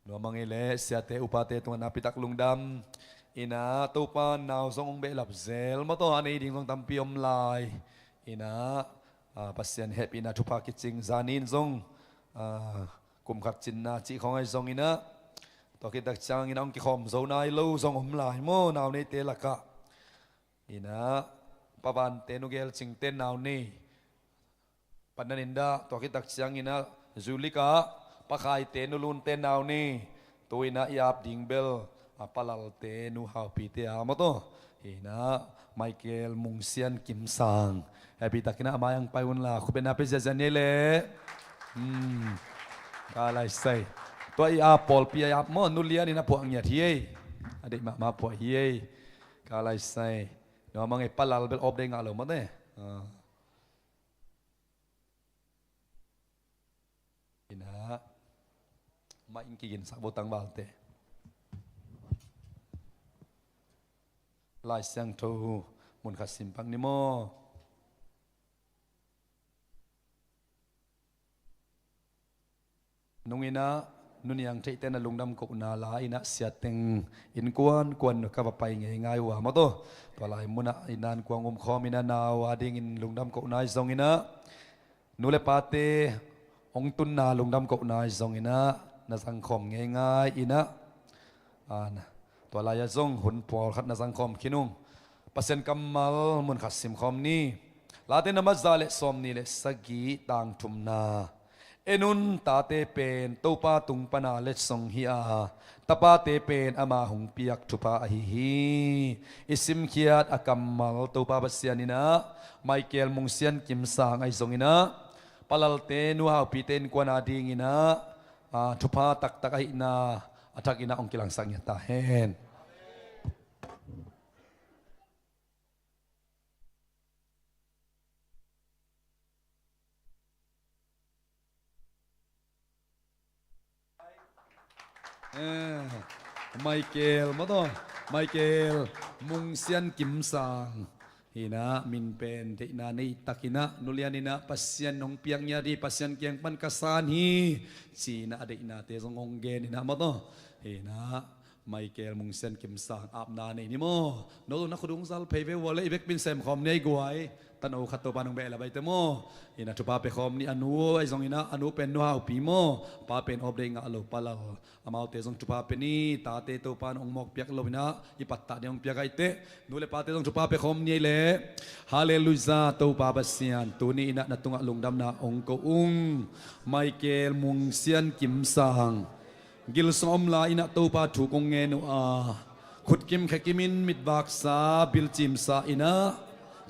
Nuam hang ei le, siate upate tungah nakpi tak lungdam. In ah Topa nau zong hong behlap zel maw, tua a nei ding zong tampi om lai. In ah, ah, Pasian hehpihna thupha kicing, zanin zong, ah, kum khat cinna cih khawng ahi zongin ah, tua khit tak ciangin ah hong kikhawm zo nai lo zong om lai maw, nau neite lakah. In ah Pa Vante, Nu Gelcingte nau nei. Patna in dah, tua khit tak ciangin ah Julik ah Pa Khaite, Nu Lunte nau nei. Tu-in ah i ap ding bel, a, Pa Lalte, Nu Haupite a maw, tua. In ah Michael Mung Sian Kim Sang. Hehpih takin ah a mai-ah hong pai unla, khutbetna pia ziahziah ni ei le. Hmm. Ka lai sai. Tua i ap pawlpi a i ap maw, Nu Lian in a phuah ngiat hi ei. A deih mahmah phuah hi ei. Ka lai sai. Nuam hang ei, Pa Lal bel awp deih ngah lo maw te. Ah. In ah mai-in kiginsak vo tangvalte. Lai Siangtho mun khat sim pak ni maw. Nung in ah Nu Niang Theihte na lungdam kohna la in ah siateng innkuan kuan ka va pai ngeingai uh a maw, tua. Tua lai munah i nankuang umkhawm in ah nau a dingin lungdam kohna ahi zongin ah, nu le pate hong tunna lungdam kohna ahi zongin ah na zangkhawm ngeingai in ah, a, tua lai-ah zong hun pawlkhat na zangkhawm khin ung. Pasian kammal mun khat simkhawm ni. Late number za le sawmnih le sagih, tang thumna. En un, tate pen Topa tung pana letsong hi a, tapate pen ama hong piak thupha ahi hi. I simkhiat a kammal Topa Pasian in ah Michael Mung Sian Kim Sang ahi zongin ah, Pa Lalte, Nu Haupite innkuan a dingin ah, a, thupha taktak ahihna a thakin ah hong kilangsak ngiat ta hen. Eh, Michael maw, tua. Michael Mung Sian Kim Sang. Hi in ah, min pen deihna nei takin ah, Nu Lian in ah Pasian hong piak ngiat hi, Pasian kiang pan ka san hi, ci-in ah a deihnate zong hong gen in ah maw, tua. Hi in ah Michael Mung Sian Kim Sang apna nei ni maw. No zong na khut ung zal phei ve ua le, i vekpi-in semkhawm ni ei guai. Tano khat Topa'n hong behlap ahih teh maw. Hi in ah thupha pia khawm ni, a nu ahi zongin ah, a nu pen Nu Haupi maw. Pa pen awp deih ngah lo, Pa Lal. Amaute zong thupha pia ni, tate Topa'n hong mawkpiak lo in ah, i pattah ding hong piak ahih teh. Nu le pate zong thupha pia khawm ni ei le. Halleluiah, Topa Pasian, tuni in ah na tungah lungdamna hong ko ung. Michael Mung Sian Kim Sang. Gil sungah om lai in ah Topa thu kong ngen uh a, khut kim khe kimin mitvaksa, bil cimsa in ah,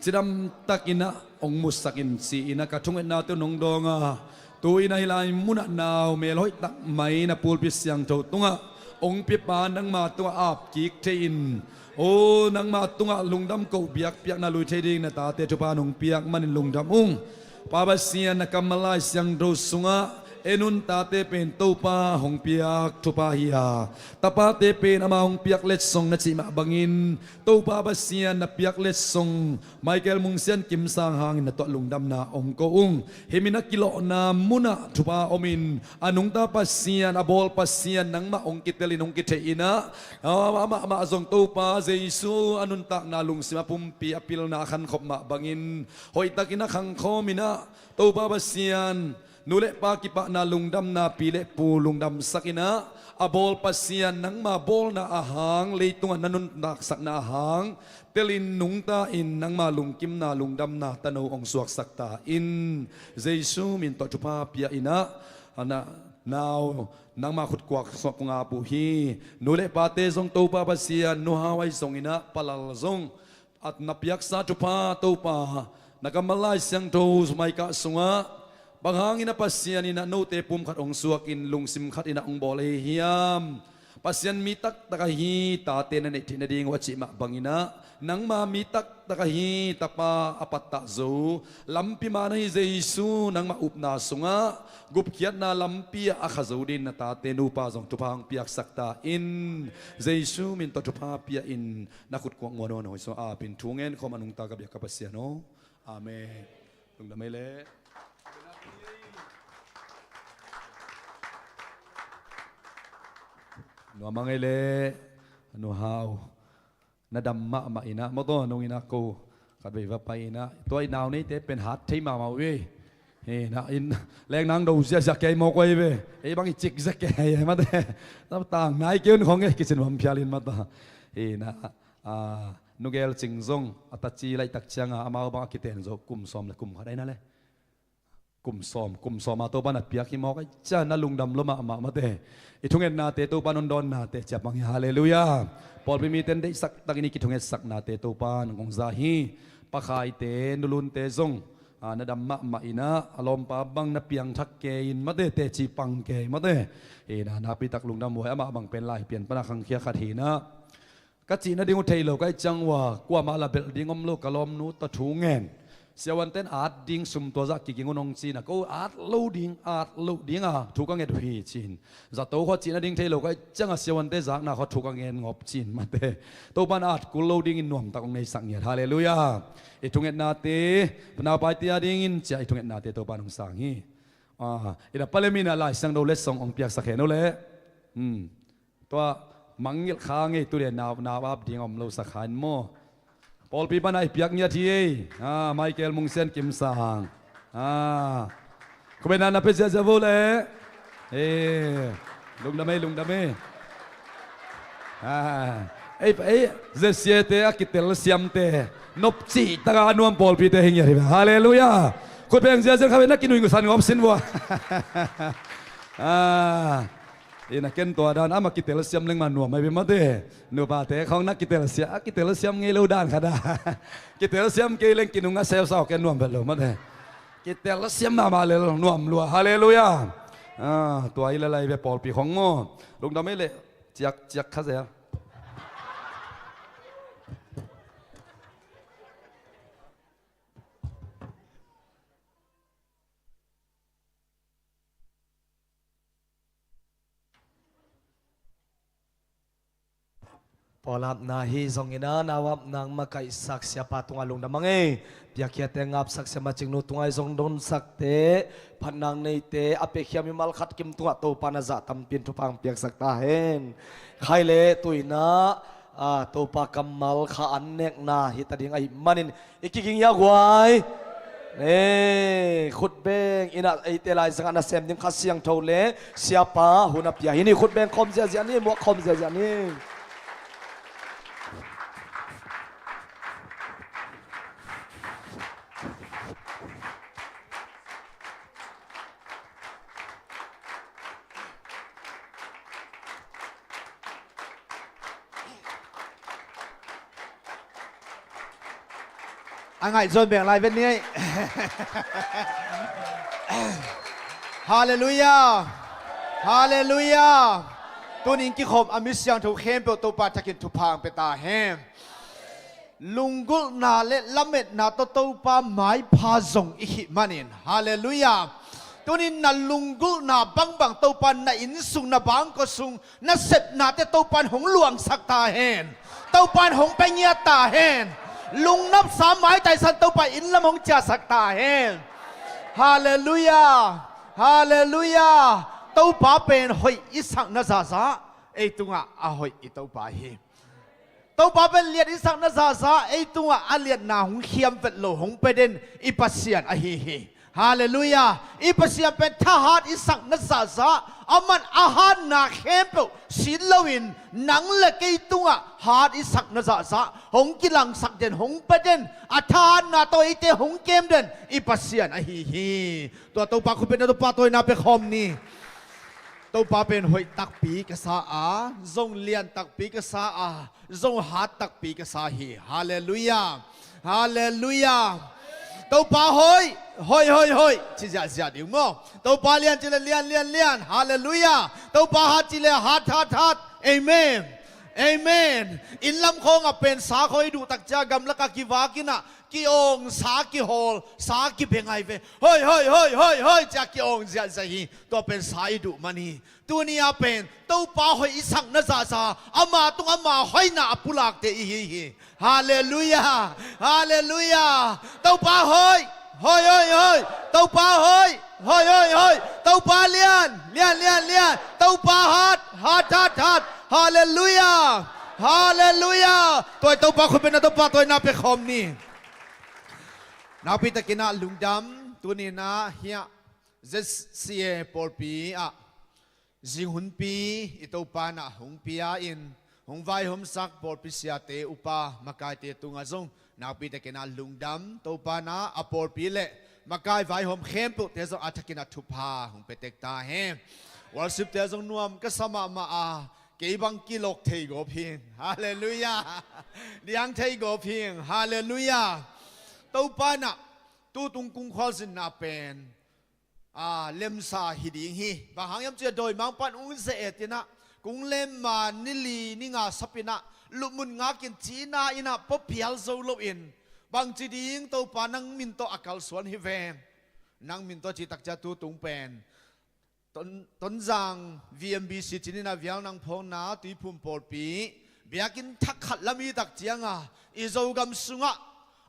cidam takin ah hong musak in ci-in ah ka thungetnate uh nong dawng a, tu-in ah hih lai munah nau melhoih tak mai na pulpit siangtho tungah hong piapa nangma tungah apkik thei-in, o nangma tungah lungdam koh biakpiakna lui thei ding na tate thupha nong piak manin lungdam ung. Pa Pasian, na kammal Lai Siangtho sungah en un, tate pen Topa hong piak thupha hi a, tapate pen ama hong piak letsong na cih mah bangin, Topa Pasian, na piak letsong Michael Mungsian Kimsang hangin na tuah lungdamna hong ko ung. Hih mi na kilawhna munah thupha omin, a nungta Pasian, a bawl Pasian nangmah hong kitelin hong kithei-in ah, amah, amah zong Topa Jesu a nuntakna lungsim a pumpi a pilna a khankhop mah bangin, hoihtakin a khangkhawm in ah, Topa Pasian, nu le pa kipahna lungdamna, pi le pu lungdamsak in ah, a bawl Pasian nangma bawlna a hang, leitungah na nuntaksakna a hang, telin nungta in nangma lungkimna lungdamna tano hong suaksak ta in. Jesu min tawh thupha pia in ah, a na, nau nangma khutkuak sungah kong ap uh hi. Nu le pate zong Topa Pasian, nu Hau ahi zongin ah, Pa Lal zong, a na piaksa thupha Topa, na kammal Lai Siangtho maikah sungah, bang hangin a Pasian in ah note pum khat hong suakin lungsim khat in ah hong bawl ahi hiam? Pasian mi taktak ahi tate na neih theih nading uh a cih mah bangin ah, nangma mi taktak ahi tapa a pattah zo, lampi man ahi Jesu nangmah upna sungah, gupkhiatna lampi ah a kha zo dingin na tate nupa zong thupha hong piaksak ta in. Jesu min tawh thupha pia in, na khutkuak nguan uh a, na hong sungah apin thu ngen khawm a nungta ka biak ka Pasian aw. Amen. Lungdam ei leh. Nuam ei leh. Nu Hau, na dam mahmah in ah, mawtaw nung in ah ko khatvei va pai in ah, tua i nau neite pen hat thei mahmah uh ei. Hi na in, leng nang do ziahziah kei mawk uh ei ve. Ei bang i cik zia kei mate. Tang nai kei un khong ei, kicin vam phial in mata. Hi na, a, Nu Gel Cing zong a taci laihtak cianga amau bang a kiten zo kum sawm le kum khat ahi na le. Kum sawm, kum sawm a Topa na piak hi mawk ahi ciang na lungdam lua mahmah mate. I thungetnate Topa nong dawnnate ciapang hi, halleluiah. Pawlpi mite in deihsak takin i kithungetsaknate Topa nong kong za hi. Pakhaite, nulunte zong, a, na dam mahmah in ah, a lawmpa bang na piangthak kei in mate, teci pang kei mate. Hi na, nakpitak lungdam huai, amah bang pen Laipian pana khangkhia khat hi na. Ka cih nading uh thei lo ka hih ciang ua, kuamah la belh ding om lo, ka lawmnu tawh thu ngen. Siavuante in at ding sum tua zah kiging un hong ci-in ah, ko at lo ding, at lo ding a thu ka nget uh hi ci-in. Zato khua cih nading thei lo ka hih ciang a, siavuante zakna khua thu ka ngen ngop ci-in mate. Topa in at kul lo dingin nuamtak hong neisak ngiat. Halleluiah. I thungetnate, naupaite a dingin ciah i thungetnate Topa in hong sang hi. A, i na palem in ah Lai Siangtho letsong hong piaksak hen uh leh. Hmm. Tua mangngilh kha ngei tu le nau, nau ap ding om lo sa kha in maw. Pawlpi pana i piak ngiat hi ei. A, Michael Mungsian Kimsang. A, khupbena na pia ziahziah vo le. E, lungdam ei, lungdam ei. A, ei, ei, zesiate a kitelsiamte nopci taka a nuam pawlpite hi ngiat hi ve. Halleluiah. Khutbeng ziahziah kha ve, na kinuihsan ngop sin vua. A, Ina ken tua dan ama kitelsiam leng ma nuam ahi ve mate. Nupate khong na kitelsiam, a kitelsiam ngei lo dan khat a. Kitelsiam kei leng kinung a seusau ken nuam vet lo mate. Kitelsiam mahmah lel nuam lua. Halleluiah. A, tua hi lel ahi ve pawlpi khong maw. Lungdam ei leh ciak ciak kha zel. Pawl apna hi zongin a, nau apna makaihsak siapa tungah lungdam a ngei. Piakkhiate ngapsak sia macingnu tungah zong donsakte phatna neite a piakhia mimal khat kim tungah Topa na zah tampi in thupha hong piaksak ta hen. Khai le tuinah, a, Topa kammal kha an nekna hi ta ding ahih manin i kiging hi a guai. Ei, khutbeng ina eite lai zangah nasem ding Kha Siangtho le siapa hun a pia hi ni. Khutbeng khawm ziahziah ni, muak khawm ziahziah ni. A ngaihzawn beng lai ven ni ei. Halleluiah. Halleluiah. Tunin kikhawm a mi siangtho khempeuh Topa thakin thupha ang pia ta hen. Lunggulhna le lametna tawh Topa maipha zong i khih manin, halleluiah. Tunin na lunggulhna bangbang Topa na inn sung, na bangkua sung, na sepnate Topa in hong luangsak ta hen. Topa in hong pia ngiat ta hen. Lungnopsa maitaisan Topa in lam hong ciahsak ta hen. Halleluiah. Halleluiah. Topa pen hoih i sakna zahzah ei tungah a hoih i Topa hi. Topa pen liat i sakna zahzah ei tungah a liatna hong khiam vet lo hong pia den i Pasian ahi hi. Halleluiah. I Pasian pen thahat i sakna zahzah, aman a hatna khempeuh sit loin nang le kei tungah hat i sakna zahzah hong kilangsak den, hong pia den, a thahatna tawh eite hong kem den i Pasian ahi hi. Tua Topa khut bengin Topa tawina pia khawm ni. Topa pen hoih takpi ka sa a, zong lian takpi ka sa a, zong hat takpi ka sa hi. Halleluiah. Halleluiah. Topa hoih, hoih, hoih, hoih ci ziahziah ding maw? Topa lian ci le lian, lian, lian. Halleluiah. Topa hat ci le hat, hat, hat. Amen. Amen. Inn lam khawngah pen sa khawng i duh tak ciang gamlakah kivak in ah ki-awng, sa kihawl, sa kibia ngai ve. Hoih, hoih, hoih, hoih, hoih ci-a ki-awng ziahziah hi. Tua pen sa i duh man hi. Tuni-a pen Topa hoih i sakna zahzah, ama tung ama hoihna a pulakte i hi hi. Halleluiah. Halleluiah. Topa hoih. Hoih, hoih, hoih. Topa hoih. Hoih, hoih, hoih. Topa lian. Lian, lian, lian. Topa hat. Hat, hat, hat. Halleluiah. Halleluiah. Tua i Topa khut bengin Topa tawina pia khawm ni. Nakpi takin ah lungdam. Tuni-in ah hiah Z C A pawlpi ah zing hunpi i Topa in ah hong pia-in, hong vaihawmsak pawlpi siate, upa makaite tungah zong nakpi takin ah lungdam. Topa in ah a pawlpi le makai vaihawm khempeuhte zong a thakin ah thupha hong pia tek ta hen. Worship-te zong nuam ka sa mahmah a, kei bang kilok thei gawp hing. Halleluiah. Diang thei gawp hing. Halleluiah. Topa in ah tutung kungkhual zinna pen a, lemsa hi ding hi. Bang hang hiam cih leh dawimangpa'n ung ze-et in ah, kung lemma ni li ni nga sap in ah, lupmun ngakin cina in ah pua phial zo loin, bangci ding Topa nang min tawh a kalsuan hi ven. Nang min tawh cih tak ciang tutung pen Ton-, Tonzang V M B C ci-in ah Vialnang phawkna Tuiphum pawlpi biakinn thak khat lam i tak ciang a, i Zogam sungah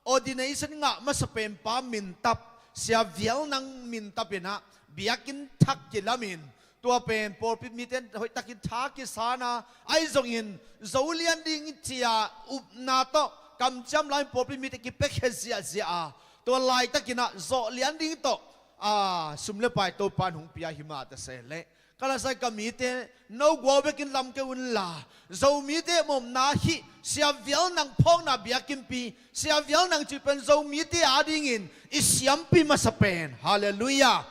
ordination ngah masa penpa mintap, Sia Vialnang mintap in ah biakinn thak kilamin, tua pen pawlpi mite hoihtakin tha kisa-in ah, ahi zongin zo lian ding ci-a upna tawh kamciam lai-in pawlpi mite kipiakhia ziahziah a, tua laitakin ah zawh lian ding tawh a, sum le pai Topa in hong pia hi mah ta se leh, ka la sai ka mite, no guau bekin lam kei unla, Zomite mawhna hih Sia Vialnang phawkna biakinnpi, Sia Vialnang cih pen Zomite adingin i siampi masa pen. Halleluiah.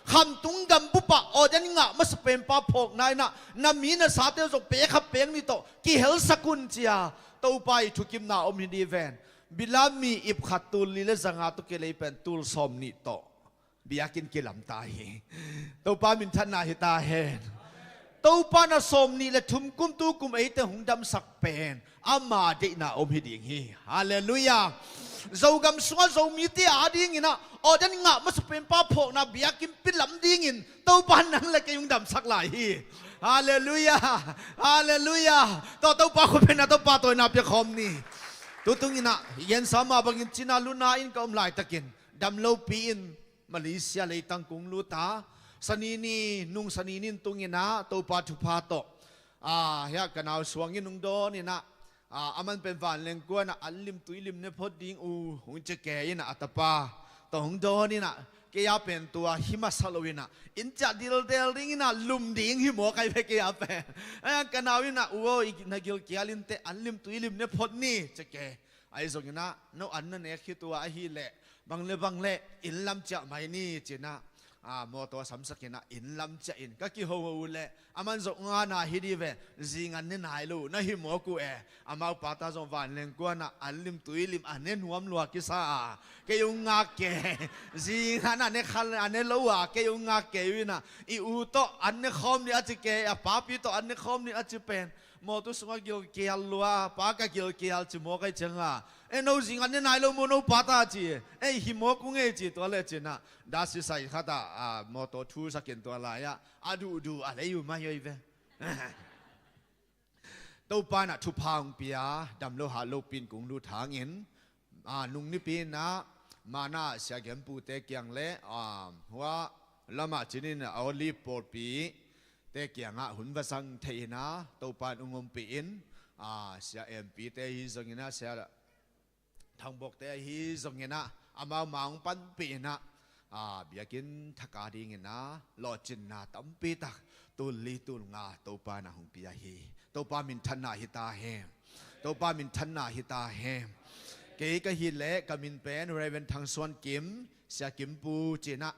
Khamtung gambup ah ordain ngah masa penpa phawkna in ah, na mi na sate zong pek khat pek nih tawh kihelsak un ci-a Topa i thukimna om hi ding ven. Bilam mi ip khat tul li le za nga tawh kilei pen tul sawmnih tawh biakinn kilam ta hi. Topa minthanna hi ta hen. Topa in ah sawmnih le thum kum, tu kum eite hong damsak pen ama deihna om hi ding hi. Halleluiah. Zogam sungah Zomite adingin ah ordain ngah masa penpa phawkna biakinnpi lam dingin Topa in nang le kei hong damsak lai hi. Halleluiah. Halleluiah. Tua Topa khut bengin ah Topa tawina pia khawm ni. Tutung in ah i gensa mah bangin cina luna in ka om laitakin, damlopi in Malaysia leitang kong lut a, Sani ni, nung Sani ni in tung in ah Topa thupha tawh, a, hiah ka nau Suang in hong dawn in ah, a, aman pen vanleng kua in ah an lim tui lim ne phot ding uh, hong ci kei in ah a tapa tawh hong dawn in ah, kei a pen tua hi masa lo in ah, inn ciah dildel ding in ah lum ding hi mawk ahi ve kei a pen. Ahi zongin ka nau in ah, u aw, i na gilkial in teh an lim tui lim ne phot ni, ci kei. Ahi zongin ah, no an na nek hi tua ahih leh bang le bang le inn lam ciah mai ni, ci-in ah, a, mawtaw a samsak in ah, inn lam ciah in ka kiho uh leh, aman zong ngana hi dih ve, zingan ne nai lo uh, na hi mawk uh e. Amau pata zong vanleng kuan ah, an lim tui lim a ne nuam lua kisa a, kei uh ngak kei. Zingan a ne khal a ne lo a, kei uh ngak kei uh in ah, i u tawh an ne khawm dih a ci kei, a papi tawh an ne khawm dih a ci pen, mawtaw sungah gilkial lua, pa ka gilkial ci mawk ahi ciang a, e no zingan ne nai lo maw no pata ci, e hi mawk uh ngei ci, tua le cin ah, dasi sai khat ah, a, mawtaw thu sak in tua lai ah, a duhduh a lei uh mai oi ve. Topa in ah thupha hong pia, dam lo hat lo pin kong lut hangin, a, nung nipi in ah, mana Sia Gem Pu te kiang le, a, hua lamah cin in ah, Olive pawlpi te kiangah hun va zang thei in ah, Topa in hong ompih in, a, Sia M P te hi zong in ah, Sia Thang Bawk te ahi zong in ah, amau ma hong panpih in ah, a, biakinn thak a ding in ah, lawhcinna tampi tak, tul li tul nga Topa in ah hong pia hi. Topa minthanna hi ta hen. Topa minthanna hi ta hen. Kei ka hih leh ka min pen Reverend Thang Suan Kim, Sia Kim Pu ci in ah,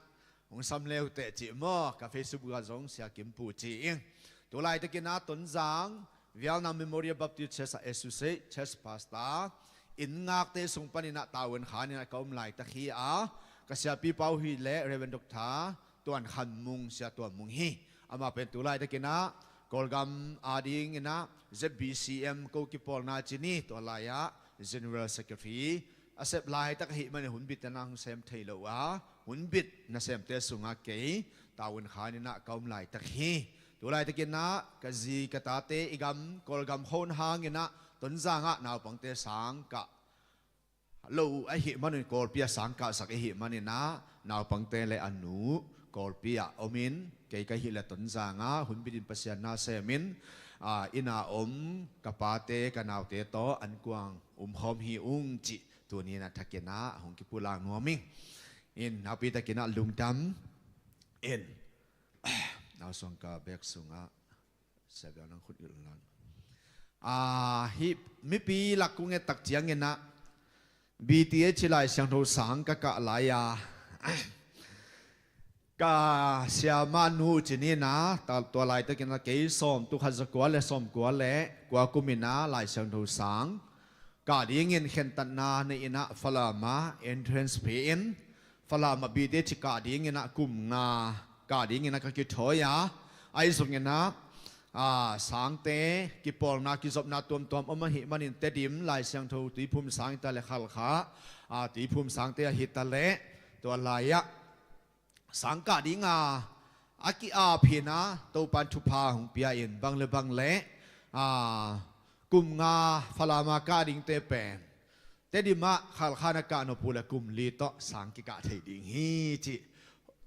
hong sam le uh teh cih maw, ka Facebook ah zong Sia Kim Pu ci ing. Tu laitakin ah Tonzang Vietnam Memorial Baptist Church ah Associate Church Pastor, inn ngakte sung panin ah tavuan khan in ah ka om laitak hi a, ka siapipa uh hi leh Reverend Doctor Tuan Khan Mung, Sia Tuan Mung hi. Amah pen tu laitakin ah Kawlgam a ding in ah Z B C M ko kipawlna ci ni, tua lai ah General Secretary a sep laitak ahih manin hunbit in ah hong sem thei lo a, hunbit nasemte sungah kei tavuan khan in ah ka om laitak hi. Tu laitakin ah ka zi ka tate i gam Kawlgam khawng hangin ah Tonzang ah naupangte sang kah lo uh ahih manin, Kawlpi ah sang kahsak ahih manin ah naupangte le a nu Kawlpi ah om in, kei ka hih leh Tonzang ah hunbit in Pasian na sem in, a, inn ah om ka pate ka naute tawh ankuang umkhawm hi ung cih tuni in ah thakin ah hong kipulak nuam ing. In, nakpi takin ah lungdam in, nau suang ka bek sungah Sia Biang nang khut ilh lang. A, hih mipi lak kong et tak ciangin ah B T H Lai Siangtho sang ka kah lai a, ka siamah nu cin in ah, ta, tua laitakin ah kei sawm, tul khat za kua le sawm kua le kua kum in ah Lai Siangtho sang kah dingin khentatna nei in ah Falam ah entrance pia in, Falam ah B T H kah dingin ah kum nga kah dingin ah ka kithawi a, ahi zongin ah, a, sangte kipawlna kizopna tuamtuam om ahih manin Tedim Lai Siangtho Tuiphum sang hi ta leh Khalkha, a, Tuiphum sangte ahi ta leh, tua lai ah sang kah ding a, a ki-ap hi in ah Topa in thupha hong pia in, bang le bang le, a, kum nga Falam ah kah dingte pen Tedim ah Khalkha na kah nop uh leh kum li tawh sang kikah thei ding hi cih,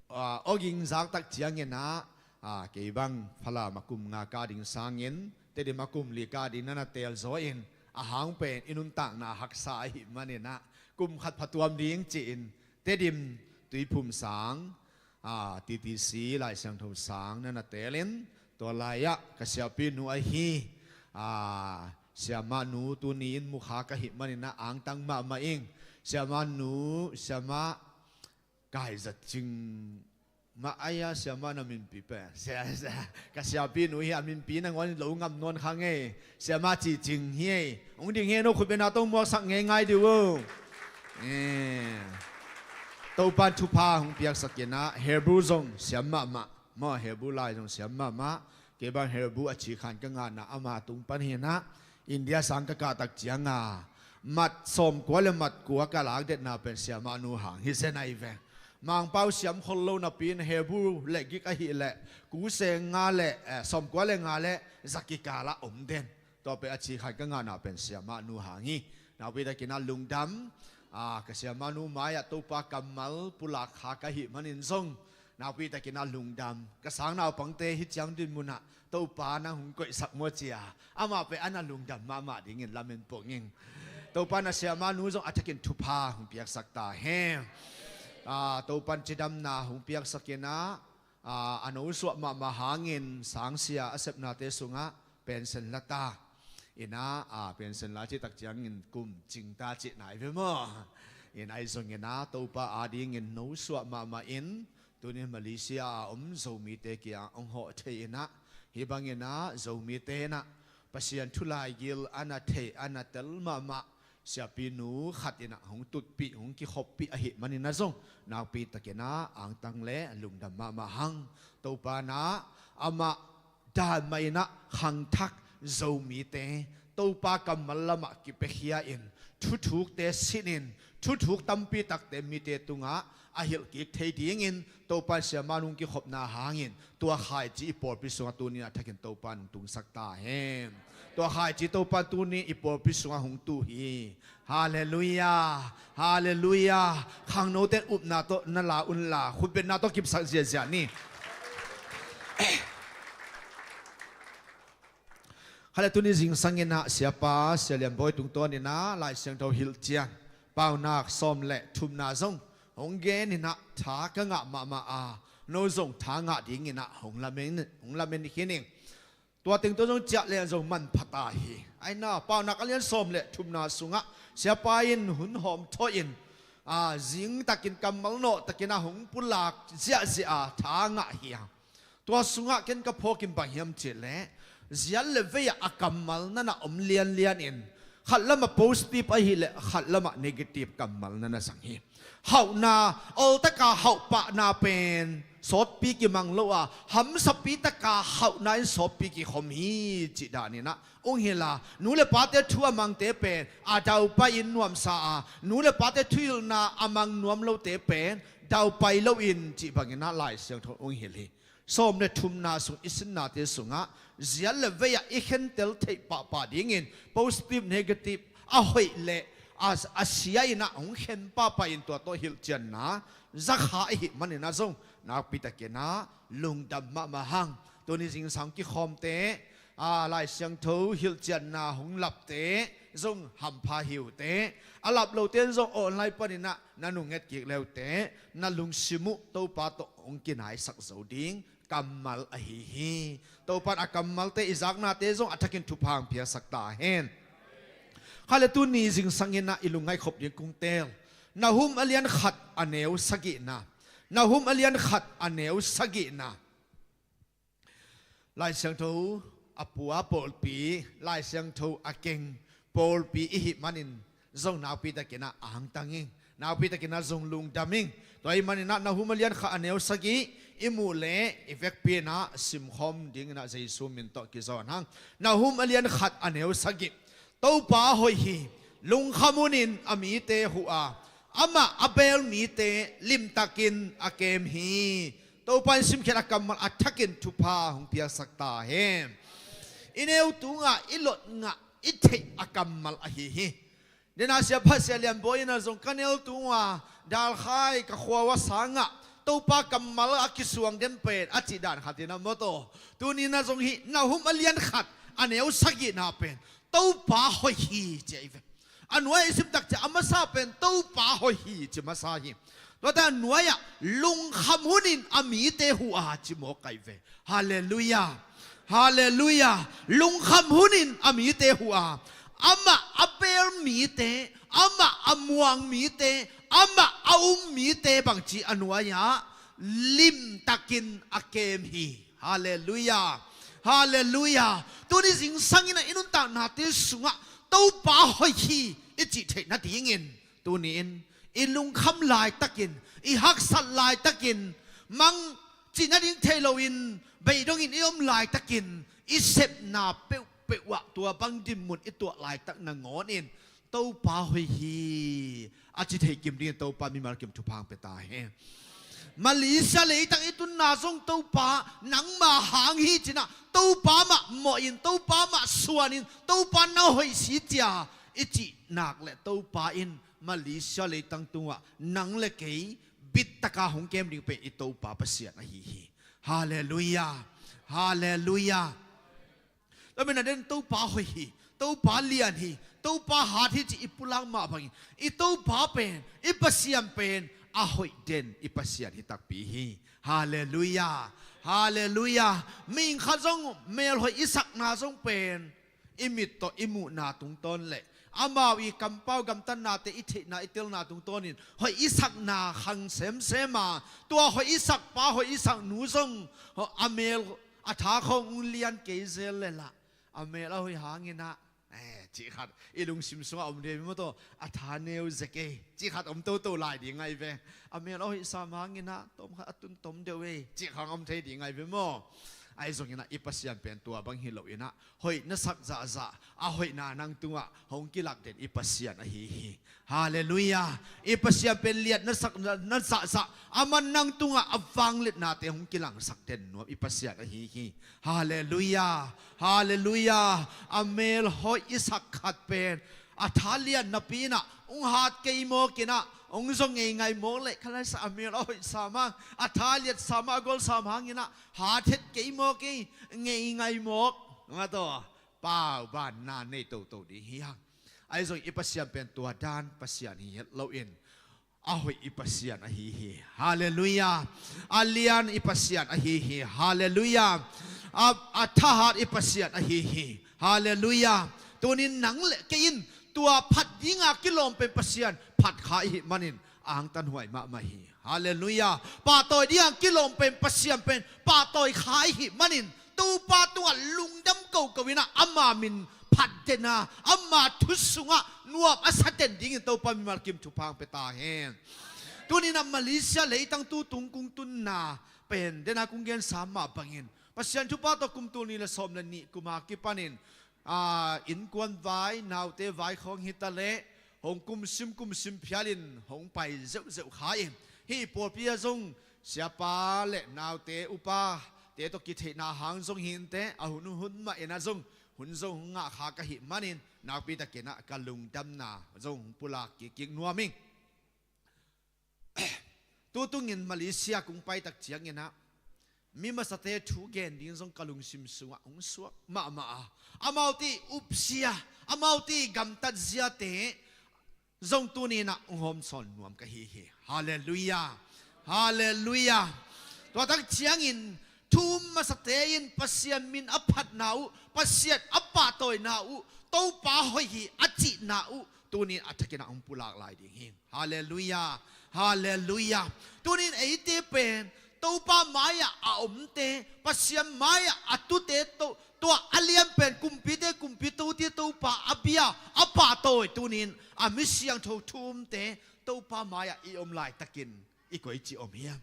a, awging zak tak ciangin ah, a, kei bang Falam ah kum nga kah ding sangin Tedim ah kum li kah ding na na teel zaw in, a hang pen i nuntakna haksa ahih manin ah kum khat phatuam ding ci-in Tedim Tuiphum sang, a, T T C Lai Siangtho sang na na teel in, tua lai ah ka siapi nu ahi, a, siamah nu tuni in mukha ka hih manin ah angtang mahmah ing. Siamah nu, siamah Kai Za Cing mah, ai a, siamah na minpi pen, sia, sia, ka siapi nu hi a, minpi nangawn lo ngam nawn kha ngei. Siamah Ci Cing hi ei. Hong ding hi ei, no khut beng na tawh muaksak ngeingai dih uh. Eh. Topa in thupha hong piaksak in ah, Hebrew zong siam mahmah maw, Hebrew lai zong siam mahmah. Kei bang Hebrew a ci khan ka ngahna ama tung pan hi in ah, India sang ka kah tak ciang a, mat sawmkua le mat kua ka lak detna pen siamah nu hang hi zen ahi ve. Mangpau siam khol lo napi in Hebrew le Greek ahih leh, ku seng nga le, eh, sawmkua le nga le za kikal ah om den. Tua pen a ci khan ka ngahna pen siamah nu hang hi. Nakpi takin ah lungdam, a, ka siamah nu mai-ah Topa kammal pulak kha ka hih manin zong, nakpi takin ah lungdam. Ka sang naupangte hih ciang dinmun ah Topa nang hong koihsak maw ci a, amah pen a na lungdam mahmah dingin lamen pong ing. Topa in a siamah nu zong a thakin thupha hong piaksak ta hen. A, Topa in cidamna hong piaksak in ah, a, a nosuah mahmah hangin sangsia a sepnate sungah pension la ta in ah, a, pension la cih tak ciangin kum cing ta cihna hi ve maw? In ahi zongin ah Topa adingin nosuah mahmah in, Tunin Malaysia a om Zomite kiang hong hawh thei inah, hih bangin ah Zomite inah Pasian thu laigil a na thei, a na tel mahmah siapinu khat inah hong tutpih, hong kikhoppih ahih manin ah zong nakpi takin ah angtang le lungdam mahmah hang. Topa inah amah dan mah inah khangthak Zomite Topa kammal lamah kipiakhia in, thuthukte sinin, thuthuk tampi takte mite tungah a hilh kik thei dingin Topa in siamah nung kikhopna hangin tua khaici i pawlpi sungah tuni a thakin Topa in hong tungsak ta hen. Tua khaici Topa in tuni i pawlpi sungah hong tu hi. Halleluiah. Halleluiah. Khangnote in upna tawh na la unla, khutbetna tawh kipsak ziahziah ni. Kha le tuni zingsang inah siapa Sia Lian Bawi tungtawn inah Lai Siangtho hilhcian paunak sawm le thumna zong hong gen inah tha ka ngah mahmah a, no zong tha ngah ding inah hong lamen, hong lamen khin ing. Tua teng tawh zong ciah le zong manpha ta hi. Aina paunak a lian sawm le thumna sungah siapa in hun hawm thawh in, a, zing takin kammal nawh takin ah hong pulak ziahziah a tha ngah hi a. Tua sungah ken ka phawk in bang hiam cih leh ziat le vei ah a kammal na na om lianlian in khat lamah positive ahih leh khat lamah negative kammal na na zang hi. Hauhna, oltaka hauhpahna pen sawtpi kimang lo a, hamsapi taka hauhna in sawtpi kikhom hi cih dan inah ung hilh a, nu le pate thu a mangte pen a daupai in nuamsa a, nu le pate thuhilhna a mang nuam lote pen daupai loin cih bang inah Lai Siangtho ung hilh hi. Sawm le thumna sung i sinnate sungah ziat le vei ah i khentel theih pahpah dingin positive, negative, a hoih le a, a sia inah hong khen pahpah in tua tawh hilhcianna zakha ahih manin ah zong nakpi takin ah lungdam mahmah hang. Tuni zingsang kikhawmte, a, Lai Siangtho hilhcianna hong lapte zong hampha hi uh teh. A lap lote in zong online panin ah na nunget kik le uh teh, na lungsim uh Topa tawh hong kinaisak zo ding kammal ahi hi. Topa in a kammalte, i zaknate zong a thakin thupha hong piasak ta hen. Kha le tuni zingsang inah i lungngaih khop ding kong teel. Nahum a lian khat a neu sagihna. Nahum a lian khat a neu sagihna. Lai Siangtho a pua pawlpi, Lai Siangtho a keng pawlpi i hih manin zong nakpi takin ah angtang ing, nakpi takin ah zong lungdam ing. Tua ahih manin ah Nahum a lian khat a neu sagih i muh leh i vekpi in ah simkhawm ding in ah Jesu min tawh kizawn hang. Nahum a lian khat a neu sagih. Topa hoih hi, lungkham hunin a mite huh a, amah a beel mite limtakin a kem hi. Topa in simkhiat a kammal a thakin thupha hong piasak ta hen. I neu tungah i lot ngah i theih a kammal ahi hi. Dena siapa Sia Lian Bawi in ah zong ka neu tungah dalkhai ka khua uh a sangah Topa kammal a kisuang den pen a cih dan khat in ah mawtaw. Tuni in ah zong hih Nahum a lian khat a neu sagihna pen Topa hoih hi ci ahi ve. A nuai i sim tak ciang a masa pen Topa hoih hi ci masa hi. Tuate a nuai ah lungkham hunin a mite huh a ci mawk ahi ve. Halleluiah. Halleluiah. Lungkham hunin a mite huh a, amah a beel mite, amah a muang mite, amah a um mite bangci a nuai ah limtakin a kem hi. Halleluiah. Halleluiah. Tuni zingsang in ah i nuntaknate sungah Topa hoih hi i cih theih nadingin tuni in i lungkham laitakin, i haksat laitakin, mang cih nading thei loin beidongin i om laitakin i sepna peuhpeuh ah tua bang dinmun i tuah laitak nangawnin Topa hoih hi a ci thei kim dingin Topa mimal kim thupha hong pia ta hen. Malaysia leitang i tunna zong Topa nangma hang hi ci-in ah Topa mah mawhin, Topa mah suanin, Topa na hoih si cia i cih nak leh Topa in Malaysia leitang tungah nang le kei bittaka hong kem ding pen i Topa Pasian ahi hi. Halleluiah. Halleluiah. Tua manin ah den Topa hoih hi, Topa lian hi, Topa hat hi ci i pulak mah bangin i Topa pen, i Pasian pen a hoih den i Pasian hi takpi hi. Halleluiah. Halleluiah. Mihing khat zong melhoih i sakna zong pen i mit tawh i muhna tungtawn le amau i kampau gamtatnate i theihna i telna tungtawnin hoih i sakna khang semsem a, tua hoih i sakpa hoih i saknu zong a mel a tha khawng ung lian kei zel le lah, a mel a hoih hangin ah, eh, cih khat i lungsim sungah om ding maw, tua a tha neu zia kei cih khat om toto lai ding ahi ve. A mel a hoih sam hangin ah tom khat a tun tom deuh ei cih khang om thei ding ahi ve maw? Ahi zongin ah i Pasian pen tua bang hi loin ah hoih na sak zahzah a hoihna nang tungah hong kilak den i Pasian ahi hi. Halleluiah. I Pasian pen liat na sak na, na zahzah a man nang tungah a vangliatnate hong kilangsak den nuam i Pasian ahi hi. Halleluiah. Halleluiah. A mel hoih i sak khat pen a tha lian napi in ah hong hat kei mawk in ah hong zong ngeingai mawk leh kha lai sa, a mel a hoih sam hang, a tha liat sam hang, a gol sam hangin ah hat het kei mawk ei, ngeingai mawk, nga tawh pau banna nei toto ding hi hang. Ahi zong i Pasian pen tua dan Pasian hi het loin a hoih i Pasian ahi hi. Halleluiah. A lian i Pasian ahi hi. Halleluiah. A, a thahat i Pasian ahi hi. Halleluiah. Tunin nang le kei in tua phat dinga kilawm pen Pasian phat kha i hih manin a hangtanhuai mahmah hi. Halleluiah. Pahtawi dinga kilawm pen Pasian pen pahtawi kha i hih manin Topa tungah lungdam koko in ah ama min phat den a, ama thu sungah nuam a sa den dingin Topa mimal kim thupha hong pia ta hen. Tunin ah Malaysia leitang tu tung kong tunna pen den a kong gensa mah bangin Pasian thupha tawh kum tul nih le sawm le nih kum a kipanin, ah, innkuan vai, naute vai khawng hi ta leh hong kumsim kumsim phialin hong pai zeuhzeuh kha in, hih pawlpi ah zong siapa le naute upate tawh kitheihna hang zong hi inteh, a hun hun mah in ah zong hun zong hong ngah kha ka hih manin nakpi takin ah ka lungdamna zong hong pulak kikkik nuam ing. Tutungin Malaysia kong pai tak ciangin ah mi masate thu gen ding zong ka lungsim sungah hong suak mahmah a, amaute upzia, amaute gamtat ziate zong tuni in ah hong hawmsawn nuam ka hi hi. Halleluiah. Halleluiah. Tua tak ciangin thu um masate in Pasian min a phatna uh, Pasian a pahtawina uh, Topa hoih hi a cihna uh tunin a thakin ah hong pulak lai ding hi. Halleluiah. Halleluiah. Tunin eite pen Topa mai-ah a omte, Pasian mai-ah a tute, to, tua a lian pen kumpite kumpi, tote Topa a bia, a pahtawi, tunin a mi siangtho thu umte Topa mai-ah i om laitakin i koici om hiam?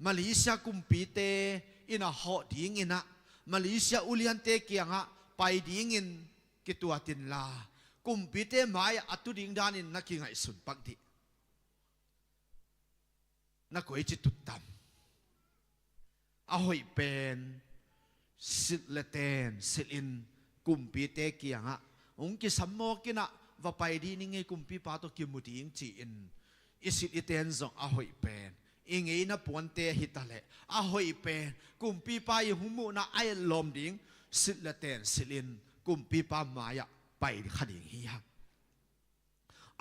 Malaysia kumpite in a hawh dingin ah, Malaysia uliante kiangah pai dingin kituat inla, kumpite mai-ah a tu ding danin na kingaihsun pak dih. Na koici tuttam? A hoih pen silh le ten silhin kumpite kiangah hong kisam mawk in ah, va pai dih ning ei, kumpipa tawh kimu ding, ci-in i silh i ten zong a hoih pen i ngeina puante hi ta leh, a hoih pen kumpipa i hong muhna a etlawm ding silh le ten silhin kumpipa mai-ah pai kha ding hi hang.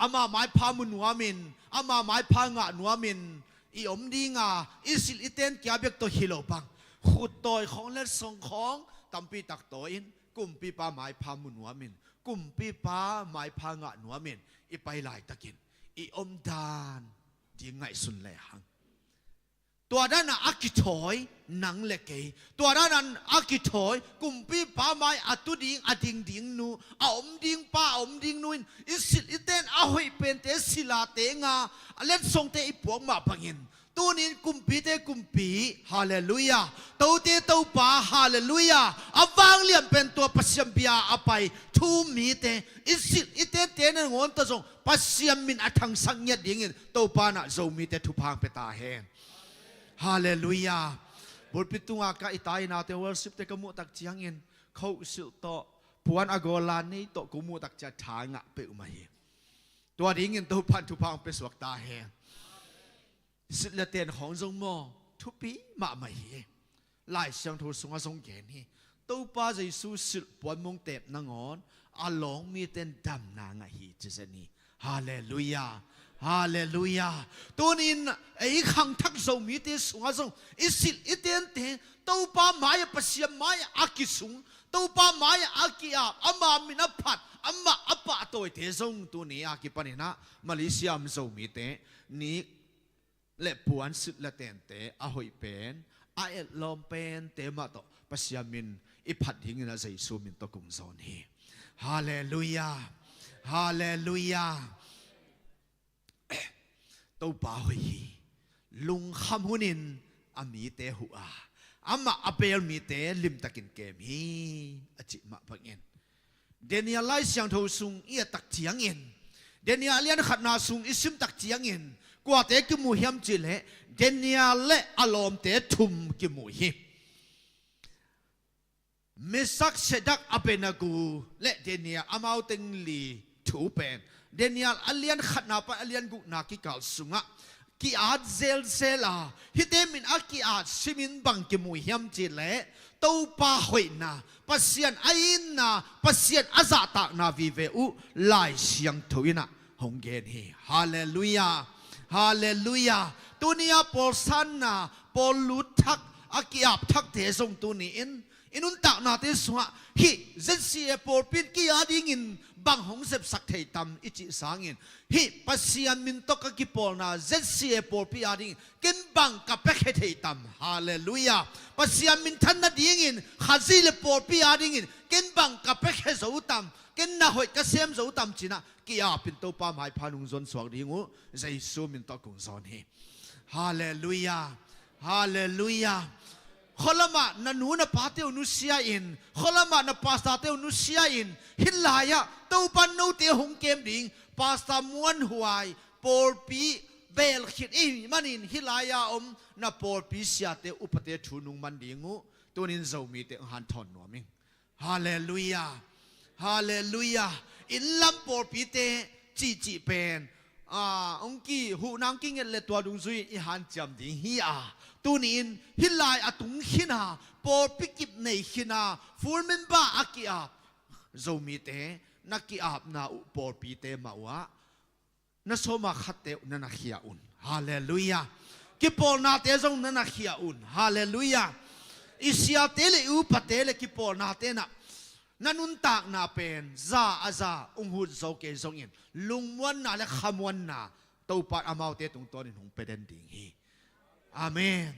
Ama maipha mu nuamin, ama maipha ngah nuamin i om ding a, i silh i ten kia bek tawh hi lo bang, khuttawi khawng, letsong khawng tampi tak tawi-in kumpipa maipha mu nuamin, kumpipa maipha ngah nuamin i pai laitakin i omdan ding ngaihsun lehang. Tua dan a a kithawi nang le kei, tua dan a a kithawi kumpipa mai a tu ding, a ding ding nu, a om ding pa, a om ding nu in i silh i ten a hoih pente sila teng a, a letsongte i puak mah bangin, tunin kumpite kumpi, halleluiah, tote Topa, halleluiah, a vanglian pen tua Pasian bia a pai thu um mite, i silh i tente nangawn tawh zong Pasian min a thangsak ngiat dingin Topa in ah Zomite thupha hong pia ta hen. Halleluiah. Pulpit tunga ka i tai naute, worship te ka muh tak ciangin khohsilh tawh puan a gawla nei tawh kong muh tak ciang tha ngah peuhmah hi. Tua dingin Topa in thupha hong pia suak ta hen. Silh le ten khawng zong maw, thupi mahmah hi. Lai Siangtho sungah zong gen hi. Topa Jesu silh puan mong tep nangawn a lawng mite in damna ngah hi, ci zen hi. Halleluiah. Halleluiah. Tunin ei khangthak Zomite sungah zong i silh i tente Topa mai-ah, Pasian mai-ah a kisung, Topa mai-ah a ki-ap, ama min a phat, amah a pahtawite zong tuni a kipaninah Malaysia om Zomite ni le puansilh le tente a hoih pen, a etlawm pente mah tawh Pasian min i phat dingin a Jesu min tawh kong zawn hi. Halleluiah. Halleluiah. Topa hoih hi. Lungkham hunin a mite huh a, amah a beel mite limtakin kem hi, a cih mah bangin Daniel Lai Siangtho sung i et tak ciangin, Daniel a lian khatna sung i sim tak ciangin kuate kimu hiam cihleh Daniel le a lawmte thum kimu hi. Mesak, Sedak, Abednego le Daniel, amau teng li thu pen Daniel a lian khatna pan a lian gukna kikal sungah ki-at zelzel a, hihte min a ki-at simin bang kimu hiam cihleh Topa hoihna, Pasian a itna, Pasian a zahtakna vive uh Lai Siangtho innah hong gen hi. Halleluiah. Halleluiah. Tuni a pawlsanna, pawl lut thak, a ki-ap thakte zong tuni-in i nuntaknate sungah hih Z C A pawlpi in kei a dingin bang hong sepsak thei tam i cih sangin, hih Pasian min tawh ka kipawlna Z C A pawlpi a dingin ken bang ka piakhia thei tam? Halleluiah. Pasian minthan nadingin Khazih le pawlpi a dingin ken bang ka piakhia zo tam? Ken na hoih ka sem zo tam cinah ki-apin Topa maipha nung zuan suak ding uh Jesu min tawh kong zawn hi. Halleluiah. Halleluiah. Khualamah na nu na pate uh nusia in, khualamah na pastorte uh nusia in, hih lai-ah Topa note hong kem ding, Pastor Muan Huai, pawlpi beel khit i hih manin hih lai-a om na pawlpi siate upate thu nung man ding uh tunin Zomite hong hanthawn nuam ing. Halleluiah. Halleluiah. Innlam pawlpite cihcih pen, ah, hong kihuhna hong kinget le tua dungzui i hanciam ding hi a, tuni-in hih lai a tung khin a, pawlpi kip nei khin a, full member a ki-ap Zomite na ki-apna uh pawlpite mah uhah na sawma khatte uh na na khia un. Halleluiah. Kipawlnate zong na na khia un. Halleluiah. I siate le i upate le kipawlnate na, na nuntakna pen za a za hong hut zo kei zongin lungmuanna le khamuanna Topa in amaute tungtawnin hong pia den ding hi. Amen.